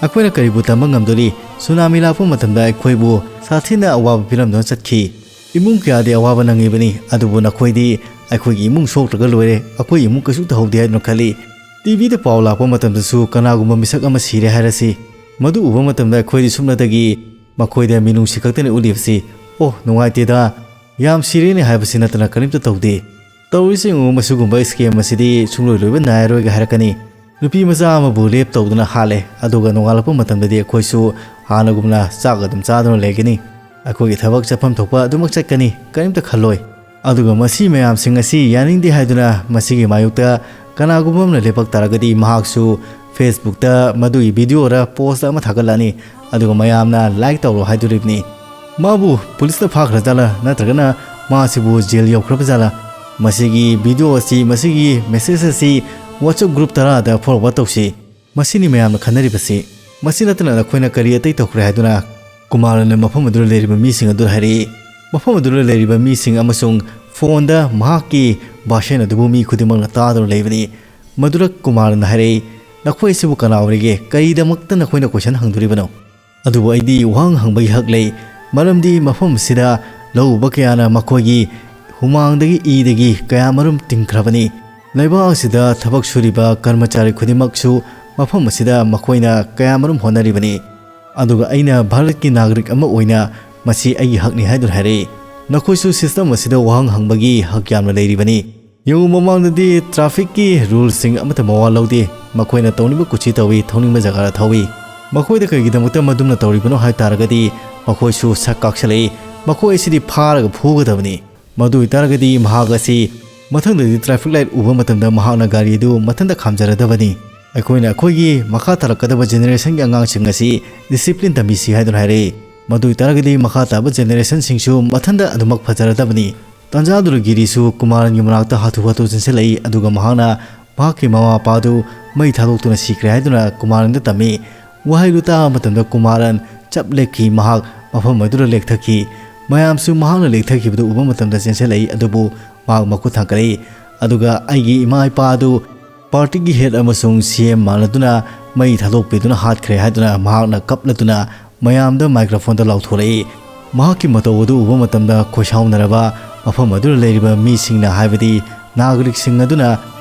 ꯑꯩꯈꯣꯏꯅ ꯀꯔꯤꯕꯨ ꯇꯝꯕ ꯉꯝꯗꯣꯔꯤ? ꯁꯨꯅꯥꯃꯤ ꯂꯥꯛꯄ ꯃꯇꯝꯗ ꯑꯩꯈꯣꯏꯕꯨ ꯁꯥꯊꯤꯅ ꯑꯋꯥꯕ ꯄꯤꯔꯝꯗꯨꯅ ꯆꯠꯈꯤ꯫ ꯏꯃꯨꯡ ꯀꯌꯥꯗꯤ ꯑꯋꯥꯕ ꯅꯪꯉꯤꯕꯅꯤ, ꯑꯗꯨꯕꯨ ꯅꯈꯣꯏꯗꯤ ꯑꯩꯈꯣꯏꯒꯤ ꯏꯃꯨꯡ ꯁꯣꯛꯇ꯭ꯔꯒ ꯂꯣꯏꯔꯦ, ꯑꯩꯈꯣꯏ ꯏꯃꯨꯡ ꯀꯩꯁꯨ ꯇꯧꯍꯧꯗꯦ ꯍꯥꯏꯗꯨꯅ ꯈꯜꯂꯤ꯫ ꯇꯤꯚꯤꯗ ꯄꯥꯎ ꯂꯥꯛꯄ ꯃꯇꯝꯗꯁꯨ ꯀꯅꯥꯒꯨꯝꯕ ꯃꯤꯁꯛ ꯑꯃ ꯁꯤꯔꯦ ꯍꯥꯏꯔꯁꯤ, ꯃꯗꯨ ꯎꯕ ꯃꯇꯝꯗ ꯑꯩꯈꯣꯏꯗꯤ ꯁꯨꯞꯅꯇꯒꯤ ꯃꯈꯣꯏꯗ ꯃꯤꯅꯨꯡꯁꯤ ꯈꯛꯇꯅꯤ ꯎꯠꯂꯤꯕꯁꯤ꯫ "ꯑꯣ, ꯅꯨꯡꯉꯥꯏꯇꯦꯗ, ꯌꯥꯝ ꯁꯤꯔꯦꯅꯦ" ꯍꯥꯏꯕꯁꯤ ꯅꯠꯇꯅ ꯀꯔꯤꯝꯇ ꯇꯧꯗꯦ꯫ ꯇꯧꯔꯤꯁꯤ ꯌꯦꯡꯉꯨ, ꯃꯁꯤꯒꯨꯝꯕ ꯁ꯭ꯀꯦꯝ ꯑꯁꯤꯗꯤ ꯁꯨꯡꯂꯣꯏ ꯂꯣꯏꯕ ꯅꯥꯏꯔꯔꯣꯏꯒ ꯍꯥꯏꯔꯛꯀꯅꯤ꯫ ꯅꯨꯄꯤ ꯃꯆꯥ ꯑꯃꯕꯨ ꯔꯦꯞ ꯇꯧꯗꯨꯅ ꯍꯥꯠꯂꯦ, ꯑꯗꯨꯒ ꯅꯣꯡꯉꯥꯜꯂꯛꯄ ꯃꯇꯝꯗꯗꯤ ꯑꯩꯈꯣꯏꯁꯨ ꯍꯥꯟꯅꯒꯨꯝꯅ ꯆꯥꯛ ꯑꯗꯨꯝ ꯆꯥꯗꯨꯅ ꯂꯩꯒꯅꯤ꯫ ꯑꯩꯈꯣꯏꯒꯤ ꯊꯕꯛ ꯆꯠꯐꯝ ꯊꯣꯛꯄ ꯑꯗꯨꯃꯛ ꯆꯠꯀꯅꯤ, ꯀꯔꯤꯝꯇ ꯈꯜꯂꯣꯏ꯫ ꯑꯗꯨꯒ ꯃꯁꯤ ꯃꯌꯥꯝꯁꯤꯡ ꯑꯁꯤ ꯌꯥꯅꯤꯡꯗꯦ ꯍꯥꯏꯗꯨꯅ ꯃꯁꯤꯒꯤ ꯃꯥꯌꯣꯛꯇ ꯀꯅꯥꯒꯨꯝꯕ ꯑꯃꯅ ꯂꯦꯞꯄꯛ ꯇꯥꯔꯒꯗꯤ ꯃꯍꯥꯛꯁꯨ Facebookꯇ ꯃꯗꯨꯒꯤ ꯚꯤꯗꯤꯑꯣꯔ ꯄꯣꯁ ꯑꯃ ꯊꯥꯒꯠꯂꯛꯑꯅꯤ, ꯑꯗꯨꯒ ꯃꯌꯥꯝꯅ ꯂꯥꯏꯛ ꯇꯧꯔꯣ ꯍꯥꯏꯗꯣꯔꯤꯕꯅꯤ꯫ ꯃꯥꯕꯨ ꯄꯨꯂꯤꯁꯅ ꯐꯥꯈ꯭ꯔꯖꯥꯠꯂꯥ, ꯅꯠꯇ꯭ꯔꯒꯅ ꯃꯥꯁꯤꯕꯨ ꯖꯦꯜ ꯌꯧꯈ꯭ꯔꯕꯖꯥꯠꯂꯥ? ꯃꯁꯤꯒꯤ ꯚꯤꯗꯤꯑꯣ ꯑꯁꯤ, ꯃꯁꯤꯒꯤ ꯃꯦꯁꯦꯖ ꯑꯁꯤ WhatsApp ꯒ꯭ꯔꯨꯞ ꯇꯔꯥꯗ ꯐꯣꯔꯋꯥꯔꯗ ꯇꯧꯁꯤ꯫ ꯃꯁꯤꯅꯤ ꯃꯌꯥꯝꯅ ꯈꯟꯅꯔꯤꯕꯁꯤ꯫ ꯃꯁꯤ ꯅꯠꯇꯅ ꯅꯈꯣꯏꯅ ꯀꯔꯤ ꯑꯇꯩ ꯇꯧꯈ꯭ꯔꯦ ꯍꯥꯏꯗꯨꯅ ꯀꯨꯃꯥꯔꯅ ꯃꯐꯝ ꯑꯗꯨꯗ ꯂꯩꯔꯤꯕ ꯃꯤꯁꯤꯡ ꯑꯗꯨꯗ ꯍꯥꯏꯔꯛꯏ꯫ ꯃꯐꯝ ꯑꯗꯨꯗ ꯂꯩꯔꯤꯕ ꯃꯤꯁꯤꯡ ꯑꯃꯁꯨꯡ ꯐꯣꯟꯗ ꯃꯍꯥꯛꯀꯤ ꯚꯥꯁꯟ ꯑꯗꯨꯕꯨ ꯃꯤ ꯈꯨꯗꯤꯡꯃꯛꯅ ꯇꯥꯗꯨꯅ ꯂꯩꯕꯅꯤ꯫ ꯃꯗꯨꯗ ꯀꯨꯃꯥꯔꯅ ꯍꯥꯏꯔꯛꯏ, "ꯅꯈꯣꯏ ꯑꯁꯤꯕꯨ ꯀꯅꯥ ꯑꯣꯏꯔꯤꯒꯦ? ꯀꯔꯤꯗꯃꯛꯇ ꯅꯈꯣꯏꯅ ꯀꯣꯏꯁꯟ ꯍꯪꯗꯣꯔꯤꯕꯅꯣ? ꯑꯗꯨꯕꯨ ꯑꯩꯗꯤ ꯋꯥꯍꯪ ꯍꯪꯕꯒꯤ ꯍꯛ ꯂꯩ, ꯃꯔꯝꯗꯤ ꯃꯐꯝ ꯑꯁꯤꯗ ꯂꯧ ꯎꯕ ꯀꯌꯥꯅ ꯃꯈꯣꯏꯒꯤ ꯍꯨꯃꯥꯡꯗꯒꯤ, ꯏꯗꯒꯤ ꯀꯌꯥꯃꯔꯨꯝ ꯇꯤꯡꯈ꯭ꯔꯕꯅꯤ꯫ ꯂꯩꯕꯥꯛ ꯑꯁꯤꯗ ꯊꯕꯛ ꯁꯨꯔꯤꯕ ꯀꯔꯃꯆꯥꯔꯤ ꯈꯨꯗꯤꯡꯃꯛꯁꯨ ꯃꯐꯝ ꯑꯁꯤꯗ ꯃꯈꯣꯏꯅ ꯀꯌꯥꯃꯔꯨꯝ ꯍꯣꯠꯅꯔꯤꯕꯅꯤ꯫ ꯑꯗꯨꯒ ꯑꯩꯅ ꯚꯥꯔꯠꯀꯤ ꯅꯥꯒꯔꯤꯛ ꯑꯃ ꯑꯣꯏꯅ ꯃꯁꯤ ꯑꯩꯒꯤ ꯍꯛꯅꯤ" ꯍꯥꯏꯗꯨꯅ ꯍꯥꯏꯔꯛꯏ꯫ ꯅꯈꯣꯏꯁꯨ ꯁꯤꯁꯇꯝ ꯑꯁꯤꯗ ꯋꯥꯍꯪ ꯍꯪꯕꯒꯤ ꯍꯛ ꯌꯥꯝꯅ ꯂꯩꯔꯤꯕꯅꯤ꯫ ꯌꯦꯡꯉꯨ, ꯃꯃꯥꯡꯗꯗꯤ ꯇ꯭ꯔꯥꯐꯤꯛꯀꯤ ꯔꯨꯜꯁꯤꯡ ꯑꯃꯠꯇ ꯃꯋꯥ ꯂꯧꯗꯦ꯫ ꯃꯈꯣꯏꯅ ꯇꯧꯅꯤꯡꯕ ꯀꯨꯁꯤ ꯇꯧꯏ, ꯊꯧꯅꯤꯡꯕ ꯖꯒꯥꯗ ꯊꯧꯏ꯫ ꯃꯈꯣꯏꯗ ꯀꯔꯤꯒꯤꯗꯃꯛꯇ ꯃꯗꯨꯝꯅ ꯇꯧꯔꯤꯕꯅꯣ ꯍꯥꯏ ꯇꯥꯔꯒꯗꯤ ꯃꯈꯣꯏꯁꯨ ꯁꯛ ꯀꯥꯛꯁꯜꯂꯛꯏ꯫ ꯃꯈꯣꯏ ꯑꯁꯤꯗꯤ ꯐꯥꯔꯒ ꯐꯨꯒꯗꯕꯅꯤ꯫ ꯃꯗꯨ ꯑꯣꯏꯇꯥꯔꯒꯗꯤ ꯃꯍꯥꯛ ꯑꯁꯤ ꯃꯊꯪꯗꯗꯤ ꯇ꯭ꯔꯥꯐꯤꯛ ꯂꯥꯏꯠ ꯎꯕ ꯃꯇꯝꯗ ꯃꯍꯥꯛꯅ ꯒꯥꯔꯤ ꯑꯗꯨ ꯃꯊꯟꯇ ꯈꯥꯝꯖꯔꯗꯕꯅꯤ꯫ ꯑꯩꯈꯣꯏꯅ ꯑꯩꯈꯣꯏꯒꯤ ꯃꯈꯥ ꯇꯥꯔꯛꯀꯗꯕ ꯖꯦꯅꯦꯔꯦꯁꯟꯒꯤ ꯑꯉꯥꯡꯁꯤꯡ ꯑꯁꯤ ꯗꯤꯁꯤꯄ꯭ꯂꯤꯟ ꯇꯝꯕꯤꯁꯤ ꯍꯥꯏꯗꯨꯅ ꯍꯥꯏꯔꯛꯏ꯫ ꯃꯗꯨ ꯑꯣꯏꯇꯥꯔꯒꯗꯤ ꯃꯈꯥ ꯇꯥꯕ ꯖꯦꯅꯦꯔꯦꯁꯟꯁꯤꯡꯁꯨ ꯃꯊꯟꯇ ꯑꯗꯨꯃꯛ ꯐꯖꯔꯗꯕꯅꯤ꯫ ꯇꯥꯟꯖꯥꯗꯨꯗ ꯒꯤꯔꯤꯁꯨ ꯀꯨꯃꯥꯔꯟꯒꯤ ꯃꯅꯥꯛꯇ ꯍꯥꯊꯨ ꯍꯥꯊꯨ ꯆꯦꯟꯁꯤꯜꯂꯛꯏ, ꯑꯗꯨꯒ ꯃꯍꯥꯛꯅ ꯃꯍꯥꯛꯀꯤ ꯃꯃꯥ ꯃꯄꯥꯗꯨ ꯃꯩ ꯊꯥꯗꯣꯛꯇꯨꯅ ꯁꯤꯈ꯭ꯔꯦ ꯍꯥꯏꯗꯨꯅ ꯀꯨꯃꯥꯔꯟꯗ ꯇꯝꯃꯤ꯫ ꯋꯥꯍꯩꯗꯨ ꯇꯥꯕ ꯃꯇꯝꯗ ꯀꯨꯃꯥꯔꯟ ꯆꯞ ꯂꯦꯞꯈꯤ, ꯃꯍꯥꯛ ꯃꯐꯝ ꯑꯗꯨꯗ ꯂꯦꯛꯊꯈꯤ꯫ ꯃꯌꯥꯝꯁꯨ ꯃꯍꯥꯛꯅ ꯂꯦꯛꯊꯈꯤꯕꯗꯨ ꯎꯕ ꯃꯇꯝꯗ ꯆꯦꯟꯁꯤꯜꯂꯛꯏ, ꯑꯗꯨꯕꯨ ꯃꯍꯥꯛ ꯃꯈꯨꯠ ꯊꯥꯡꯒꯠꯂꯛꯏ꯫ ꯑꯗꯨꯒ ꯑꯩꯒꯤ ꯏꯃꯥ ꯏꯄꯥ ꯑꯗꯨ partyꯒꯤ head ꯑꯃꯁꯨꯡ C M ꯃꯥꯟꯅꯗꯨꯅ ꯃꯩ ꯊꯥꯗꯣꯛꯄꯤꯗꯨꯅ ꯍꯥꯠꯈ꯭ꯔꯦ ꯍꯥꯏꯗꯨꯅ ꯃꯍꯥꯛꯅ ꯀꯞꯂꯗꯨꯅ ꯃꯌꯥꯝꯗ microphoneꯗ ꯂꯥꯎꯊꯣꯔꯛꯏ꯫ ꯃꯍꯥꯛꯀꯤ ꯃꯇꯧ ꯑꯗꯨ ꯎꯕ ꯃꯇꯝꯗ ꯈꯣꯏꯁꯥꯎꯅꯔꯕ ꯃꯐꯝ ꯑꯗꯨꯗ ꯂꯩꯔꯤꯕ ꯃꯤꯁꯤꯡꯅ, ꯍꯥꯏꯕꯗꯤ ꯅꯥꯒꯔꯤꯛꯁꯤꯡ ꯑꯗꯨꯅ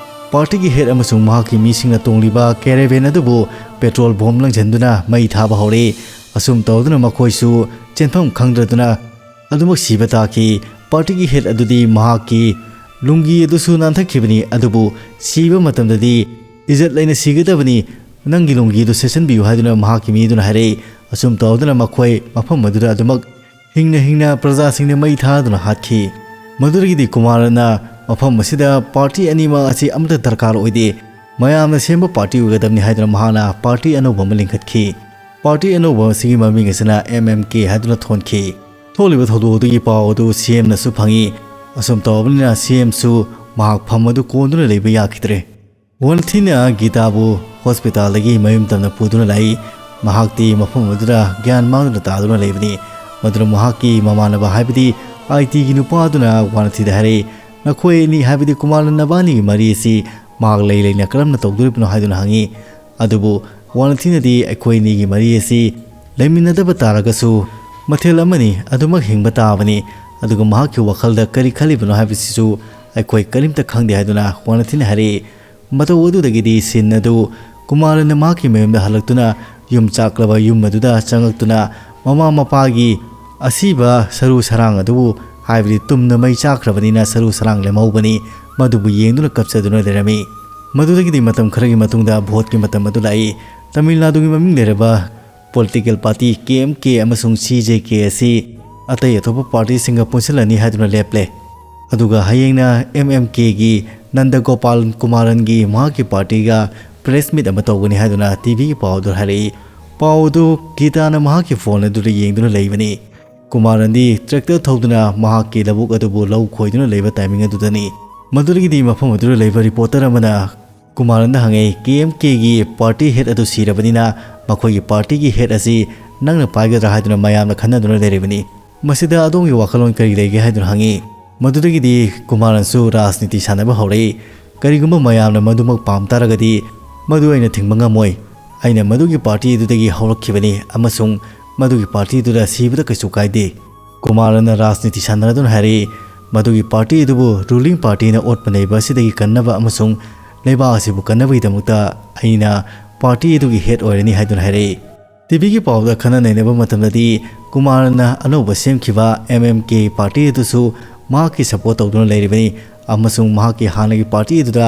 partyꯒꯤ head ꯑꯃꯁꯨꯡ ꯃꯍꯥꯛꯀꯤ ꯃꯤꯁꯤꯡꯅ ꯇꯣꯡꯂꯤꯕ caravan ꯑꯗꯨꯕꯨ petrol bomb ꯂꯪꯁꯤꯟꯗꯨꯅ ꯃꯩ ꯊꯥꯕ ꯍꯧꯔꯛꯏ꯫ ꯑꯁꯨꯝ ꯇꯧꯗꯨꯅ ꯃꯈꯣꯏꯁꯨ ꯆꯦꯟꯐꯝ ꯈꯪꯗ꯭ꯔꯗꯨꯅ ꯑꯗꯨꯃꯛ ꯁꯤꯕ ꯇꯥꯈꯤ꯫ Partyꯒꯤ head ꯑꯗꯨꯗꯤ ꯃꯍꯥꯛꯀꯤ ꯂꯨꯡꯒꯤ ꯑꯗꯨꯁꯨ ꯅꯥꯟꯊꯈꯤꯕꯅꯤ, ꯑꯗꯨꯕꯨ ꯁꯤꯕ ꯃꯇꯝꯗꯗꯤ ꯏꯖꯠ ꯂꯩꯅ ꯁꯤꯒꯗꯕꯅꯤ, ꯅꯪꯒꯤ ꯂꯨꯡꯒꯤ ꯑꯗꯨ ꯁꯦꯠꯆꯟꯕꯤꯌꯨ ꯍꯥꯏꯗꯨꯅ ꯃꯍꯥꯛꯀꯤ ꯃꯤꯗꯨꯅ ꯍꯥꯏꯔꯛꯏ꯫ ꯑꯁꯨꯝ ꯇꯧꯗꯨꯅ ꯃꯈꯣꯏ ꯃꯐꯝ ꯑꯗꯨꯗ ꯑꯗꯨꯃꯛ ꯍꯤꯡꯅ ꯍꯤꯡꯅ ꯄ꯭ꯔꯖꯥꯁꯤꯡꯅ ꯃꯩ ꯊꯥꯗꯨꯅ ꯍꯥꯠꯈꯤ꯫ ꯃꯗꯨꯗꯒꯤꯗꯤ ꯀꯨꯃꯥꯔꯅ ꯃꯐꯝ ꯑꯁꯤꯗ party ꯑꯅꯤꯃꯛ ꯑꯁꯤ ꯑꯃꯠꯇ ꯗꯔꯀꯥꯔ ꯑꯣꯏꯗꯦ, ꯃꯌꯥꯝꯅ ꯁꯦꯝꯕ party ꯑꯣꯏꯒꯗꯕꯅꯤ ꯍꯥꯏꯗꯨꯅ ꯃꯍꯥꯛꯅ party ꯑꯅꯧꯕ ꯑꯃ ꯂꯤꯡꯈꯠꯈꯤ꯫ Party ꯑꯅꯧꯕ ꯑꯁꯤꯒꯤ ꯃꯃꯤꯡ ꯑꯁꯤꯅ M M K ꯍꯥꯏꯗꯨꯅ ꯊꯣꯟꯈꯤ꯫ ꯊꯣꯛꯂꯤꯕ ꯊꯧꯗꯣꯛ ꯑꯗꯨꯒꯤ ꯄꯥꯎ ꯑꯗꯨ C Mꯅꯁꯨ ꯐꯪꯏ꯫ ꯑꯁꯨꯝ ꯇꯧꯔꯕꯅꯤꯅ C Mꯁꯨ ꯃꯍꯥꯛ ꯐꯝ ꯑꯗꯨ ꯀꯣꯟꯗꯨꯅ ꯂꯩꯕ ꯌꯥꯈꯤꯗ꯭ꯔꯦ꯫ ꯋꯥꯟꯊꯤꯅ ꯒꯤꯇꯥꯕꯨ hospitalꯗꯒꯤ ꯃꯌꯨꯝ ꯇꯝꯅ ꯄꯨꯗꯨꯅ ꯂꯥꯛꯏ꯫ ꯃꯍꯥꯛꯇꯤ ꯃꯐꯝ ꯑꯗꯨꯗ ꯒ꯭ꯌꯥꯟ ꯃꯥꯡꯗꯨꯅ ꯇꯥꯗꯨꯅ ꯂꯩꯕꯅꯤ꯫ ꯃꯗꯨꯅ ꯃꯍꯥꯛꯀꯤ ꯃꯃꯥꯟꯅꯕ, ꯍꯥꯏꯕꯗꯤ I Tꯒꯤ ꯅꯨꯄꯥ ꯑꯗꯨꯅ ꯋꯥꯟꯊꯤꯗ ꯍꯥꯏꯔꯛꯏ, "ꯅꯈꯣꯏ ꯑꯅꯤ, ꯍꯥꯏꯕꯗꯤ ꯀꯨꯃꯥꯔ ꯅꯕꯥꯅꯤꯒꯤ ꯃꯔꯤ ꯑꯁꯤ ꯃꯍꯥꯛ ꯂꯩ ꯂꯩꯅ ꯀꯔꯝꯅ ꯇꯧꯗꯣꯔꯤꯕꯅꯣ?" ꯍꯥꯏꯗꯨꯅ ꯍꯪꯉꯤ꯫ ꯑꯗꯨꯕꯨ ꯋꯥꯟꯊꯤꯅꯗꯤ, "ꯑꯩꯈꯣꯏ ꯑꯅꯤꯒꯤ ꯃꯔꯤ ꯑꯁꯤ ꯂꯩꯃꯤꯟꯅꯗꯕ ꯇꯥꯔꯒꯁꯨ ꯃꯊꯦꯜ ꯑꯃꯅꯤ, ꯑꯗꯨꯃꯛ ꯍꯤꯡꯕ ꯇꯥꯕꯅꯤ꯫ ꯑꯗꯨꯒ ꯃꯍꯥꯛꯀꯤ ꯋꯥꯈꯜꯗ ꯀꯔꯤ ꯈꯜꯂꯤꯕꯅꯣ ꯍꯥꯏꯕꯁꯤꯁꯨ ꯑꯩꯈꯣꯏ ꯀꯔꯤꯝꯇ ꯈꯪꯗꯦ" ꯍꯥꯏꯗꯨꯅ ꯋꯥꯟꯊꯤꯅ ꯍꯥꯏꯔꯛꯏ꯫ ꯃꯇꯧ ꯑꯗꯨꯗꯒꯤꯗꯤ scene ꯑꯗꯨ ꯀꯨꯃꯥꯔꯅ ꯃꯍꯥꯛꯀꯤ ꯃꯌꯨꯝꯗ ꯍꯜꯂꯛꯇꯨꯅ ꯌꯨꯝ ꯆꯥꯛꯂꯕ ꯌꯨꯝ ꯑꯗꯨꯗ ꯆꯪꯂꯛꯇꯨꯅ ꯃꯃꯥ ꯃꯄꯥꯒꯤ ꯑꯁꯤꯕ ꯁꯔꯨ ꯁꯔꯥꯡ ꯑꯗꯨꯕꯨ, ꯍꯥꯏꯕꯗꯤ ꯇꯨꯝꯅ ꯃꯩ ꯆꯥꯛꯈ꯭ꯔꯕꯅꯤꯅ ꯁꯔꯨ ꯁꯔꯥꯡ ꯂꯦꯝꯍꯧꯕꯅꯤ, ꯃꯗꯨꯕꯨ ꯌꯦꯡꯗꯨꯅ ꯀꯞꯆꯗꯨꯅ ꯂꯩꯔꯝꯃꯤ꯫ ꯃꯗꯨꯗꯒꯤꯗꯤ ꯃꯇꯝ ꯈꯔꯒꯤ ꯃꯇꯨꯡꯗ voteꯀꯤ ꯃꯇꯝ ꯑꯗꯨ ꯂꯥꯛꯏ꯫ ꯇꯥꯃꯤꯜ ꯅꯥꯗꯨꯒꯤ ꯃꯃꯤꯡ ꯂꯩꯔꯕ political party K M K ꯑꯃꯁꯨꯡ C J K ꯑꯁꯤ ꯑꯇꯩ ꯑꯇꯣꯞꯄ partyꯁꯤꯡꯒ ꯄꯨꯟꯁꯤꯜꯂꯅꯤ ꯍꯥꯏꯗꯨꯅ ꯂꯦꯞꯂꯦ꯫ ꯑꯗꯨꯒ ꯍꯌꯦꯡꯅ M M Kꯒꯤ ꯅꯟꯗꯒꯣꯄꯥꯜ ꯀꯨꯃꯥꯔꯟꯒꯤ ꯃꯍꯥꯛꯀꯤ partyꯒ press meet ꯑꯃ ꯇꯧꯒꯅꯤ ꯍꯥꯏꯗꯨꯅ TVꯒꯤ ꯄꯥꯎ ꯑꯗꯨ ꯍꯥꯏꯔꯛꯏ꯫ ꯄꯥꯎ ꯑꯗꯨ ꯒꯤꯇꯥꯅ ꯃꯍꯥꯛꯀꯤ phone ꯑꯗꯨꯗ ꯌꯦꯡꯗꯨꯅ ꯂꯩꯕꯅꯤ꯫ ꯀꯨꯃꯥꯔꯟꯗꯤ tractor ꯊꯧꯗꯨꯅ ꯃꯍꯥꯛꯀꯤ ꯂꯧꯕꯨꯛ ꯑꯗꯨꯕꯨ ꯂꯧ ꯈꯣꯏꯗꯨꯅ ꯂꯩꯕ timing ꯑꯗꯨꯗꯅꯤ꯫ ꯃꯗꯨꯗꯒꯤꯗꯤ ꯃꯐꯝ ꯑꯗꯨꯗ ꯂꯩꯕ reporter ꯑꯃꯅ ꯀꯨꯃꯥꯔꯟꯗ ꯍꯪꯉꯤ, "K M Kꯒꯤ party head ꯑꯗꯨ ꯁꯤꯔꯕꯅꯤꯅ ꯃꯈꯣꯏꯒꯤ partyꯒꯤ head ꯑꯁꯤ ꯅꯪꯅ ꯄꯥꯏꯒꯗ꯭ꯔꯥ?" ꯍꯥꯏꯗꯨꯅ ꯃꯌꯥꯝꯅ ꯈꯟꯅꯗꯨꯅ ꯂꯩꯔꯤꯕꯅꯤ꯫ "ꯃꯁꯤꯗ ꯑꯗꯣꯝꯒꯤ ꯋꯥꯈꯜꯂꯣꯟ ꯀꯔꯤ ꯂꯩꯒꯦ?" ꯍꯥꯏꯗꯨꯅ ꯍꯪꯉꯤ꯫ ꯃꯗꯨꯗꯒꯤꯗꯤ ꯀꯨꯃꯥꯔꯟꯁꯨ ꯔꯥꯖꯅꯤꯇꯤ ꯁꯥꯟꯅꯕ ꯍꯧꯔꯛꯏ꯫ "ꯀꯔꯤꯒꯨꯝꯕ ꯃꯌꯥꯝꯅ ꯃꯗꯨꯃꯛ ꯄꯥꯝ ꯇꯥꯔꯒꯗꯤ, ꯃꯗꯨ ꯑꯩꯅ ꯊꯤꯡꯕ ꯉꯝꯃꯣꯏ꯫ ꯑꯩꯅ ꯃꯗꯨꯒꯤ ꯄꯥꯔꯇꯤ ꯑꯗꯨꯗꯒꯤ ꯍꯧꯔꯛꯈꯤꯕꯅꯤ ꯑꯃꯁꯨꯡ ꯃꯗꯨꯒꯤ ꯄꯥꯔꯇꯤ ꯑꯗꯨꯗ ꯁꯤꯕꯗ ꯀꯩꯁꯨ ꯀꯥꯏꯗꯦ"꯫ ꯀꯨꯃꯥꯔꯟꯅ ꯔꯥꯖꯅꯤꯇꯤ ꯁꯥꯟꯅꯗꯨꯅ ꯍꯥꯏꯔꯛꯏ, "ꯃꯗꯨꯒꯤ ꯄꯥꯔꯇꯤ ꯑꯗꯨꯕꯨ ꯔꯨꯂꯤꯡ ꯄꯥꯔꯇꯤꯅ ꯑꯣꯠꯄ ꯅꯩꯕ ꯑꯁꯤꯗꯒꯤ ꯀꯟꯅꯕ ꯑꯃꯁꯨꯡ ꯂꯩꯕꯥꯛ ꯑꯁꯤꯕꯨ ꯀꯟꯅꯕꯒꯤꯗꯃꯛꯇ ꯑꯩꯅ ꯄꯥꯔꯇꯤ ꯑꯗꯨꯒꯤ ꯍꯦꯗ ꯑꯣꯏꯔꯅꯤ" ꯍꯥꯏꯗꯨꯅ ꯍꯥꯏꯔꯛꯏ꯫ ꯇꯤꯚꯤꯒꯤ ꯄꯥꯎꯗ ꯈꯟꯅ ꯅꯩꯅꯕ ꯃꯇꯝꯗꯗꯤ, ꯀꯨꯃꯥꯔꯟꯅ ꯑꯅꯧꯕ ꯁꯦꯝꯈꯤꯕ ꯑꯦꯝ ꯑꯦꯝ ꯀꯦ ꯄꯥꯔꯇꯤ ꯑꯗꯨꯁꯨ ꯃꯍꯥꯛꯀꯤ ꯁꯄꯣꯔꯠ ꯇꯧꯗꯨꯅ ꯂꯩꯔꯤꯕꯅꯤ ꯑꯃꯁꯨꯡ ꯃꯍꯥꯛꯀꯤ ꯍꯥꯟꯅꯒꯤ ꯄꯥꯔꯇꯤ ꯑꯗꯨꯗ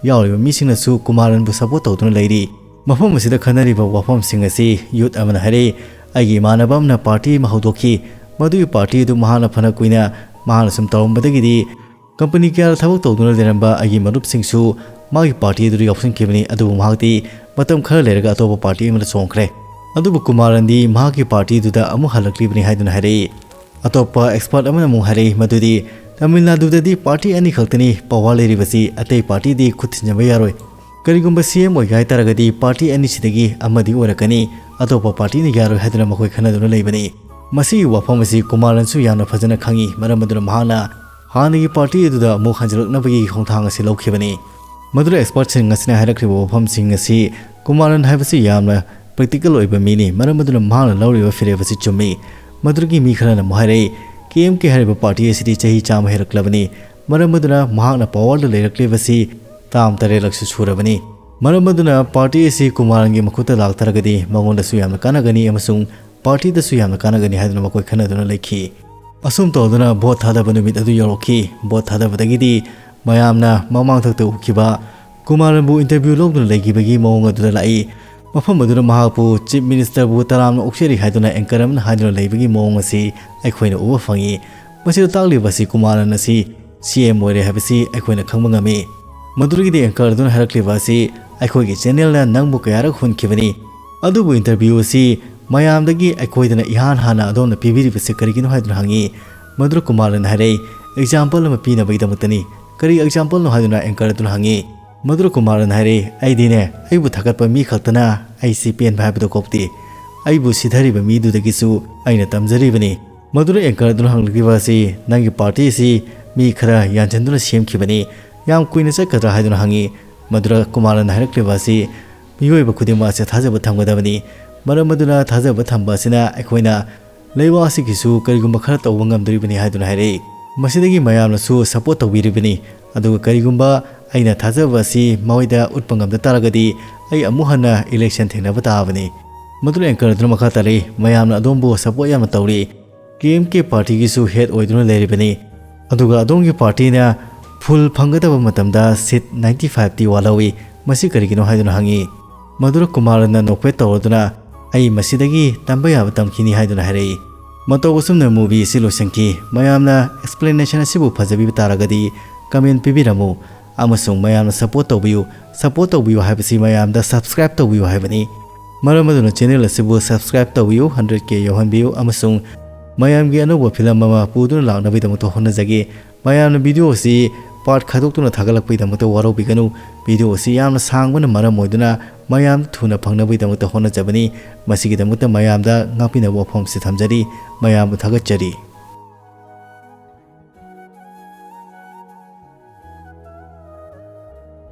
ꯌꯥꯎꯔꯤꯕ ꯃꯤꯁꯤꯡꯅꯁꯨ ꯀꯨꯃꯥꯔꯟꯕꯨ ꯁꯄꯣꯔꯠ ꯇꯧꯗꯨꯅ ꯂꯩꯔꯤ꯫ ꯃꯐꯝ ꯑꯁꯤꯗ ꯈꯟꯅꯔꯤꯕ ꯋꯥꯐꯝꯁꯤꯡ ꯑꯁꯤ ꯌꯨꯠ ꯑꯃꯅ ꯍꯥꯏꯔꯛꯏ, "ꯑꯩꯒꯤ ꯏꯃꯥꯟꯅꯕ ꯑꯃꯅ ꯄꯥꯔꯇꯤ ꯑꯃ ꯍꯧꯗꯣꯛꯈꯤ꯫ ꯃꯗꯨꯒꯤ ꯄꯥꯔꯇꯤ ꯑꯗꯨ ꯃꯍꯥꯛꯅ ꯐꯅ ꯀꯨꯏꯅ ꯃꯍꯥꯛꯅ ꯁꯨꯝ ꯇꯧꯔꯝꯕꯗꯒꯤꯗꯤ ꯀꯝꯄꯅꯤ ꯀꯌꯥꯗ ꯊꯕꯛ ꯇꯧꯗꯨꯅ ꯂꯩꯔꯝꯕ ꯑꯩꯒꯤ ꯃꯔꯨꯞꯁꯤꯡꯁꯨ ꯃꯥꯒꯤ ꯄꯥꯔꯇꯤ ꯑꯗꯨꯗ ꯌꯥꯎꯁꯤꯟꯈꯤꯕꯅꯤ, ꯑꯗꯨꯕꯨ ꯃꯍꯥꯛꯇꯤ ꯃꯇꯝ ꯈꯔ ꯂꯩꯔꯒ ꯑꯇꯣꯞꯄ ꯄꯥꯔꯇꯤ ꯑꯃꯗ ꯆꯣꯡꯈ꯭ꯔꯦ"꯫ ꯑꯗꯨꯕꯨ ꯀꯨꯃꯥꯔꯟꯗꯤ ꯃꯍꯥꯛꯀꯤ ꯄꯥꯔꯇꯤꯗꯨꯗ ꯑꯃꯨꯛ ꯍꯜꯂꯛꯂꯤꯕꯅꯤ ꯍꯥꯏꯗꯨꯅ ꯍꯥꯏꯔꯛꯏ꯫ ꯑꯇꯣꯞꯄ ꯑꯦꯛꯁꯄꯔꯠ ꯑꯃꯅ ꯑꯃꯨꯛ ꯍꯥꯏꯔꯛꯏ ꯃꯗꯨꯗꯤ ꯇꯥꯃꯤꯜ ꯅꯥꯗꯨꯗꯗꯤ ꯄꯥꯔꯇꯤ ꯑꯅꯤ ꯈꯛꯇꯅꯤ ꯄꯋꯥꯔ ꯂꯩꯔꯤꯕꯁꯤ, ꯑꯇꯩ ꯄꯥꯔꯇꯤꯗꯤ ꯈꯨꯠ ꯊꯤꯟꯖꯤꯟꯕ ꯌꯥꯔꯣꯏ꯫ ꯀꯔꯤꯒꯨꯝꯕ ꯁꯤ ꯑꯦꯝ ꯑꯣꯏꯒꯦ ꯍꯥꯏ ꯇꯥꯔꯒꯗꯤ ꯄꯥꯔꯇꯤ ꯑꯅꯤꯁꯤꯗꯒꯤ ꯑꯃꯗꯤ ꯑꯣꯏꯔꯛꯀꯅꯤ, ꯑꯇꯣꯞꯄ ꯄꯥꯔꯇꯤꯅ ꯌꯥꯔꯣꯏ ꯍꯥꯏꯗꯨꯅ ꯃꯈꯣꯏ ꯈꯟꯅꯗꯨꯅ ꯂꯩꯕꯅꯤ꯫ ꯃꯁꯤꯒꯤ ꯋꯥꯐꯝ ꯑꯁꯤ ꯀꯨꯃꯥꯔꯟꯁꯨ ꯌꯥꯝꯅ ꯐꯖꯅ ꯈꯪꯏ, ꯃꯔꯝ ꯑꯗꯨꯅ ꯃꯍꯥꯛꯅ ꯍꯥꯟꯅꯒꯤ ꯄꯥꯔꯇꯤ ꯑꯗꯨꯗ ꯑꯃꯨꯛ ꯍꯟꯖꯤꯜꯂꯛꯅꯕꯒꯤ ꯈꯣꯡꯊꯥꯡ ꯑꯁꯤ ꯂꯧꯈꯤꯕꯅꯤ꯫ ꯃꯗꯨꯗ ꯑꯦꯛꯁꯄꯔꯠꯁꯤꯡ ꯑꯁꯤꯅ ꯍꯥꯏꯔꯛꯂꯤꯕ ꯋꯥꯐꯝꯁꯤꯡ ꯑꯁꯤ ꯀꯨꯃꯥꯔꯟ ꯍꯥꯏꯕꯁꯤ ꯌꯥꯝꯅ ꯄ꯭ꯔꯦꯛꯇꯤꯀꯦꯜ ꯑꯣꯏꯕ ꯃꯤꯅꯤ, ꯃꯔꯝ ꯑꯗꯨꯅ ꯃꯍꯥꯛꯅ ꯂꯧꯔꯤꯕ ꯐꯤꯔꯦꯞ ꯑꯁꯤ ꯆꯨꯝꯃꯤ꯫ ꯃꯗꯨꯗꯒꯤ ꯃꯤ ꯈꯔꯅ ꯑꯃꯨꯛ ꯍꯥꯏꯔꯛꯏ, "ꯀꯦ ꯑꯦꯝ ꯀꯦ ꯍꯥꯏꯔꯤꯕ ꯄꯥꯔꯇꯤ ꯑꯁꯤꯗꯤ ꯆꯍꯤ ꯆꯥꯝꯃ ꯍꯦꯜꯂꯛꯂꯕꯅꯤ, ꯃꯔꯝ ꯑꯗꯨꯅ ꯃꯍꯥꯛꯅ ꯄꯋꯥꯔꯗ ꯂꯩꯔꯛꯂꯤꯕꯁꯤ ꯇꯥꯝ ꯇꯔꯦꯠꯂꯛꯁꯨ ꯁꯨꯔꯕꯅꯤ꯫ ꯃꯔꯝ ꯑꯗꯨꯅ ꯄꯥꯔꯇꯤ ꯑꯁꯤ ꯀꯨꯃꯥꯔꯟꯒꯤ ꯃꯈꯨꯠꯇ ꯂꯥꯛꯇꯥꯔꯒꯗꯤ ꯃꯉꯣꯟꯗꯁꯨ ꯌꯥꯝꯅ ꯀꯥꯟꯅꯒꯅꯤ ꯑꯃꯁꯨꯡ ꯄꯥꯔꯇꯤꯗꯁꯨ ꯌꯥꯝꯅ ꯀꯥꯟꯅꯒꯅꯤ" ꯍꯥꯏꯗꯨꯅ ꯃꯈꯣꯏ ꯈꯟꯅꯗꯨꯅ ꯂꯩꯈꯤ꯫ ꯑꯁꯨꯝ ꯇꯧꯗꯨꯅ ꯚꯣꯠ ꯊꯥꯗꯕ ꯅꯨꯃꯤꯠ ꯑꯗꯨ ꯌꯧꯔꯛꯈꯤ꯫ ꯚꯣꯠ ꯊꯥꯗꯕꯗꯒꯤꯗꯤ ꯃꯌꯥꯝꯅ ꯃꯃꯥꯡꯊꯛꯇ ꯎꯈꯤꯕ ꯀꯨꯃꯥꯔꯟꯕꯨ ꯏꯟꯇꯔꯚ꯭ꯌꯨ ꯂꯧꯗꯨꯅ ꯂꯩꯈꯤꯕꯒꯤ ꯃꯑꯣꯡ ꯑꯗꯨꯗ ꯂꯥꯛꯏ꯫ ꯃꯐꯝ ꯑꯗꯨꯗ ꯃꯍꯥꯛꯄꯨ ꯆꯤꯐ ꯃꯤꯅꯤꯁꯇꯔꯕꯨ ꯇꯔꯥꯝꯅ ꯑꯣꯛꯆꯔꯤ ꯍꯥꯏꯗꯨꯅ ꯑꯦꯡꯀꯔ ꯑꯃꯅ ꯍꯥꯏꯗꯨꯅ ꯂꯩꯕꯒꯤ ꯃꯑꯣꯡ ꯑꯁꯤ ꯑꯩꯈꯣꯏꯅ ꯎꯕ ꯐꯪꯏ꯫ ꯃꯁꯤꯗ ꯇꯥꯛꯂꯤꯕ ꯑꯁꯤ ꯀꯨꯃꯥꯔꯟ ꯑꯁꯤ ꯁꯤ ꯑꯦꯝ ꯑꯣꯏꯔꯦ ꯍꯥꯏꯕꯁꯤ ꯑꯩꯈꯣꯏꯅ ꯈꯪꯕ ꯉꯝꯃꯤ꯫ ꯃꯗꯨꯗꯒꯤꯗꯤ ꯑꯦꯡꯀꯔ ꯑꯗꯨꯅ ꯍꯥꯏꯔꯛꯂꯤꯕ ꯑꯁꯤ, "ꯑꯩꯈꯣꯏꯒꯤ ꯆꯦꯅꯦꯜꯅ ꯅꯪꯕꯨ ꯀꯌꯥꯔꯛ ꯍꯨꯟꯈꯤꯕꯅꯤ, ꯑꯗꯨꯕꯨ ꯏꯟꯇꯔꯚ꯭ꯌꯨ ꯑꯁꯤ ꯃꯌꯥꯝꯗꯒꯤ ꯑꯩꯈꯣꯏꯗꯅ ꯏꯍꯥꯟ ꯍꯥꯟꯅ ꯑꯗꯣꯝꯅ ꯄꯤꯕꯤꯔꯤꯕꯁꯤ ꯀꯔꯤꯒꯤꯅꯣ?" ꯍꯥꯏꯗꯨꯅ ꯍꯪꯉꯤ꯫ ꯃꯗꯨꯗ ꯀꯨꯃꯥꯔꯟ ꯍꯥꯏꯔꯛꯏ, "ꯑꯦꯛꯖꯥꯝꯄꯜ ꯑꯃ ꯄꯤꯅꯕꯒꯤꯗꯃꯛꯇꯅꯤ"꯫ "ꯀꯔꯤ ꯑꯦꯛꯖꯥꯝꯄꯜꯅꯣ?" ꯍꯥꯏꯗꯨꯅ ꯑꯦꯡꯀꯔ ꯑꯗꯨꯅ ꯍꯪꯉꯤ꯫ ꯃꯗꯨꯗ ꯀꯨꯃꯥꯔꯟ ꯍꯥꯏꯔꯛꯏ, "ꯑꯩꯗꯤꯅꯦ, ꯑꯩꯕꯨ ꯊꯥꯒꯠꯄ ꯃꯤ ꯈꯛꯇꯅ ꯑꯩꯁꯤ ꯄꯦꯟꯕ ꯍꯥꯏꯕꯗꯨ ꯀꯣꯛꯇꯦ꯫ ꯑꯩꯕꯨ ꯁꯤꯊꯔꯤꯕ ꯃꯤꯗꯨꯗꯒꯤꯁꯨ ꯑꯩꯅ ꯇꯝꯖꯔꯤꯕꯅꯤ"꯫ ꯃꯗꯨꯗ ꯑꯦꯡꯀꯔ ꯑꯗꯨꯅ ꯍꯪꯂꯛꯂꯤꯕ ꯑꯁꯤ, "ꯅꯪꯒꯤ ꯄꯥꯔꯇꯤ ꯑꯁꯤ ꯃꯤ ꯈꯔ ꯌꯥꯟꯁꯤꯟꯗꯨꯅ ꯁꯦꯝꯈꯤꯕꯅꯤ꯫ ꯌꯥꯝ ꯀꯨꯏꯅ ꯆꯠꯀꯗ꯭ꯔꯥ ꯍꯥꯏꯗꯨꯅ ꯍꯪꯉꯤ꯫ ꯃꯗꯨꯗ ꯀꯨꯃꯥꯔꯅ ꯍꯥꯏꯔꯛꯂꯤꯕ ꯑꯁꯤ, ꯃꯤꯑꯣꯏꯕ ꯈꯨꯗꯤꯡꯃꯛ ꯑꯁꯤ ꯊꯥꯖꯕ ꯊꯝꯒꯗꯕꯅꯤ꯫ ꯃꯔꯝ ꯑꯗꯨꯅ ꯊꯥꯖꯕ ꯊꯝꯕ ꯑꯁꯤꯅ ꯑꯩꯈꯣꯏꯅ ꯂꯩꯕꯥꯛ ꯑꯁꯤꯒꯤꯁꯨ ꯀꯔꯤꯒꯨꯝꯕ ꯈꯔ ꯇꯧꯕ ꯉꯝꯗꯣꯔꯤꯕꯅꯤ ꯍꯥꯏꯗꯨꯅ ꯍꯥꯏꯔꯛꯏ꯫ ꯃꯁꯤꯗꯒꯤ ꯃꯌꯥꯝꯅꯁꯨ ꯁꯄꯣꯔꯠ ꯇꯧꯕꯤꯔꯤꯕꯅꯤ꯫ ꯑꯗꯨꯒ ꯀꯔꯤꯒꯨꯝꯕ ꯑꯩꯅ ꯊꯥꯖꯕ ꯑꯁꯤ ꯃꯣꯏꯗ ꯎꯠꯄ ꯉꯝꯗ ꯇꯥꯔꯒꯗꯤ ꯑꯩ ꯑꯃꯨꯛ ꯍꯟꯅ ꯏꯂꯦꯛꯁꯟ ꯊꯦꯡꯅꯕ ꯇꯥꯕꯅꯤ꯫ ꯃꯗꯨꯅ ꯑꯦꯡꯀꯔ ꯑꯗꯨꯅ ꯃꯈꯥ ꯇꯥꯔꯛꯏ, ꯃꯌꯥꯝꯅ ꯑꯗꯣꯝꯕꯨ ꯁꯄꯣꯔꯠ ꯌꯥꯝꯅ ꯇꯧꯔꯤ꯫ ꯀꯦ ꯑꯦꯝ ꯀꯦ ꯄꯥꯔꯇꯤꯒꯤꯁꯨ ꯍꯦꯗ ꯑꯣꯏꯗꯨꯅ ꯂꯩꯔꯤꯕꯅꯤ꯫ ꯑꯗꯨꯒ ꯑꯗꯣꯝꯒꯤ ꯄꯥꯔꯇꯤꯅ ꯐꯨꯜ ꯐꯪꯒꯗꯕ ꯃꯇꯝꯗ ꯁꯤꯠ ꯅꯥꯏꯟꯇꯤ ꯐꯥꯏꯚꯇꯤ ꯋꯥꯠꯍꯧꯏ꯫ ꯃꯁꯤ ꯀꯔꯤꯒꯤꯅꯣ ꯍꯥꯏꯗꯨꯅ ꯍꯪꯉꯤ꯫ ꯃꯗꯨꯗ ꯀꯨꯃꯥꯔꯅ ꯅꯣꯛꯐꯦꯠ ꯇꯧꯔꯗꯨꯅ, "ꯑꯩ ꯃꯁꯤꯗꯒꯤ ꯇꯝꯕ ꯌꯥꯕ ꯇꯝꯈꯤꯅꯤ" ꯍꯥꯏꯗꯨꯅ ꯍꯥꯏꯔꯛꯏ꯫ ꯃꯇꯧ ꯑꯁꯨꯝꯅ ꯃꯨꯚꯤ ꯑꯁꯤ ꯂꯣꯏꯁꯤꯟꯈꯤ꯫ ꯃꯌꯥꯝꯅ ꯑꯦꯛꯁꯄ꯭ꯂꯦꯅꯦꯁꯟ ꯑꯁꯤꯕꯨ ꯐꯖꯕꯤꯕ ꯇꯥꯔꯒꯗꯤ ꯀꯃꯦꯟ ꯄꯤꯕꯤꯔꯝꯃꯨ, ꯑꯃꯁꯨꯡ ꯃꯌꯥꯝꯅ ꯁꯄꯣꯔꯠ ꯇꯧꯕꯤꯌꯨ, ꯁꯄꯣꯔꯠ ꯇꯧꯕꯤꯌꯨ ꯍꯥꯏꯕꯁꯤ ꯃꯌꯥꯝꯗ ꯁꯕꯁꯀ꯭ꯔꯥꯏꯕ ꯇꯧꯕꯤꯌꯨ ꯍꯥꯏꯕꯅꯤ꯫ ꯃꯔꯝ ꯑꯗꯨꯅ ꯆꯦꯅꯦꯜ ꯑꯁꯤꯕꯨ ꯁꯕꯁꯀ꯭ꯔꯥꯏꯕ ꯇꯧꯕꯤꯌꯨ, ꯍꯟꯗ꯭ꯔꯦꯠ ꯀꯦ ꯌꯧꯍꯟꯕꯤꯌꯨ, ꯑꯃꯁꯨꯡ ꯃꯌꯥꯝꯒꯤ ꯑꯅꯧꯕ ꯐꯤꯂꯝ ꯑꯃ ꯄꯨꯗꯨꯅ ꯂꯥꯛꯅꯕꯒꯤꯗꯃꯛꯇ ꯍꯣꯠꯅꯖꯒꯦ꯫ ꯃꯌꯥꯝꯅ ꯚꯤꯗꯤꯑꯣ ꯑꯁꯤ ꯄꯥꯔꯠ ꯈꯥꯏꯗꯣꯛꯇꯨꯅ ꯊꯥꯒꯠꯂꯛꯄꯒꯤꯗꯃꯛꯇ ꯋꯥꯔꯧꯕꯤꯒꯅꯨ꯫ ꯚꯤꯗꯤꯑꯣ ꯑꯁꯤ ꯌꯥꯝꯅ ꯁꯥꯡꯕꯅ ꯃꯔꯝ ꯑꯣꯏꯗꯨꯅ ꯃꯌꯥꯝ ꯊꯨꯅ ꯐꯪꯅꯕꯒꯤꯗꯃꯛꯇ ꯍꯣꯠꯅꯖꯕꯅꯤ꯫ ꯃꯁꯤꯒꯤꯗꯃꯛꯇ ꯃꯌꯥꯝꯗ ꯉꯥꯛꯄꯤꯅꯕ ꯋꯥꯐꯝꯁꯤ ꯊꯝꯖꯔꯤ꯫ ꯃꯌꯥꯝꯕꯨ ꯊꯥꯒꯠꯆꯔꯤ꯫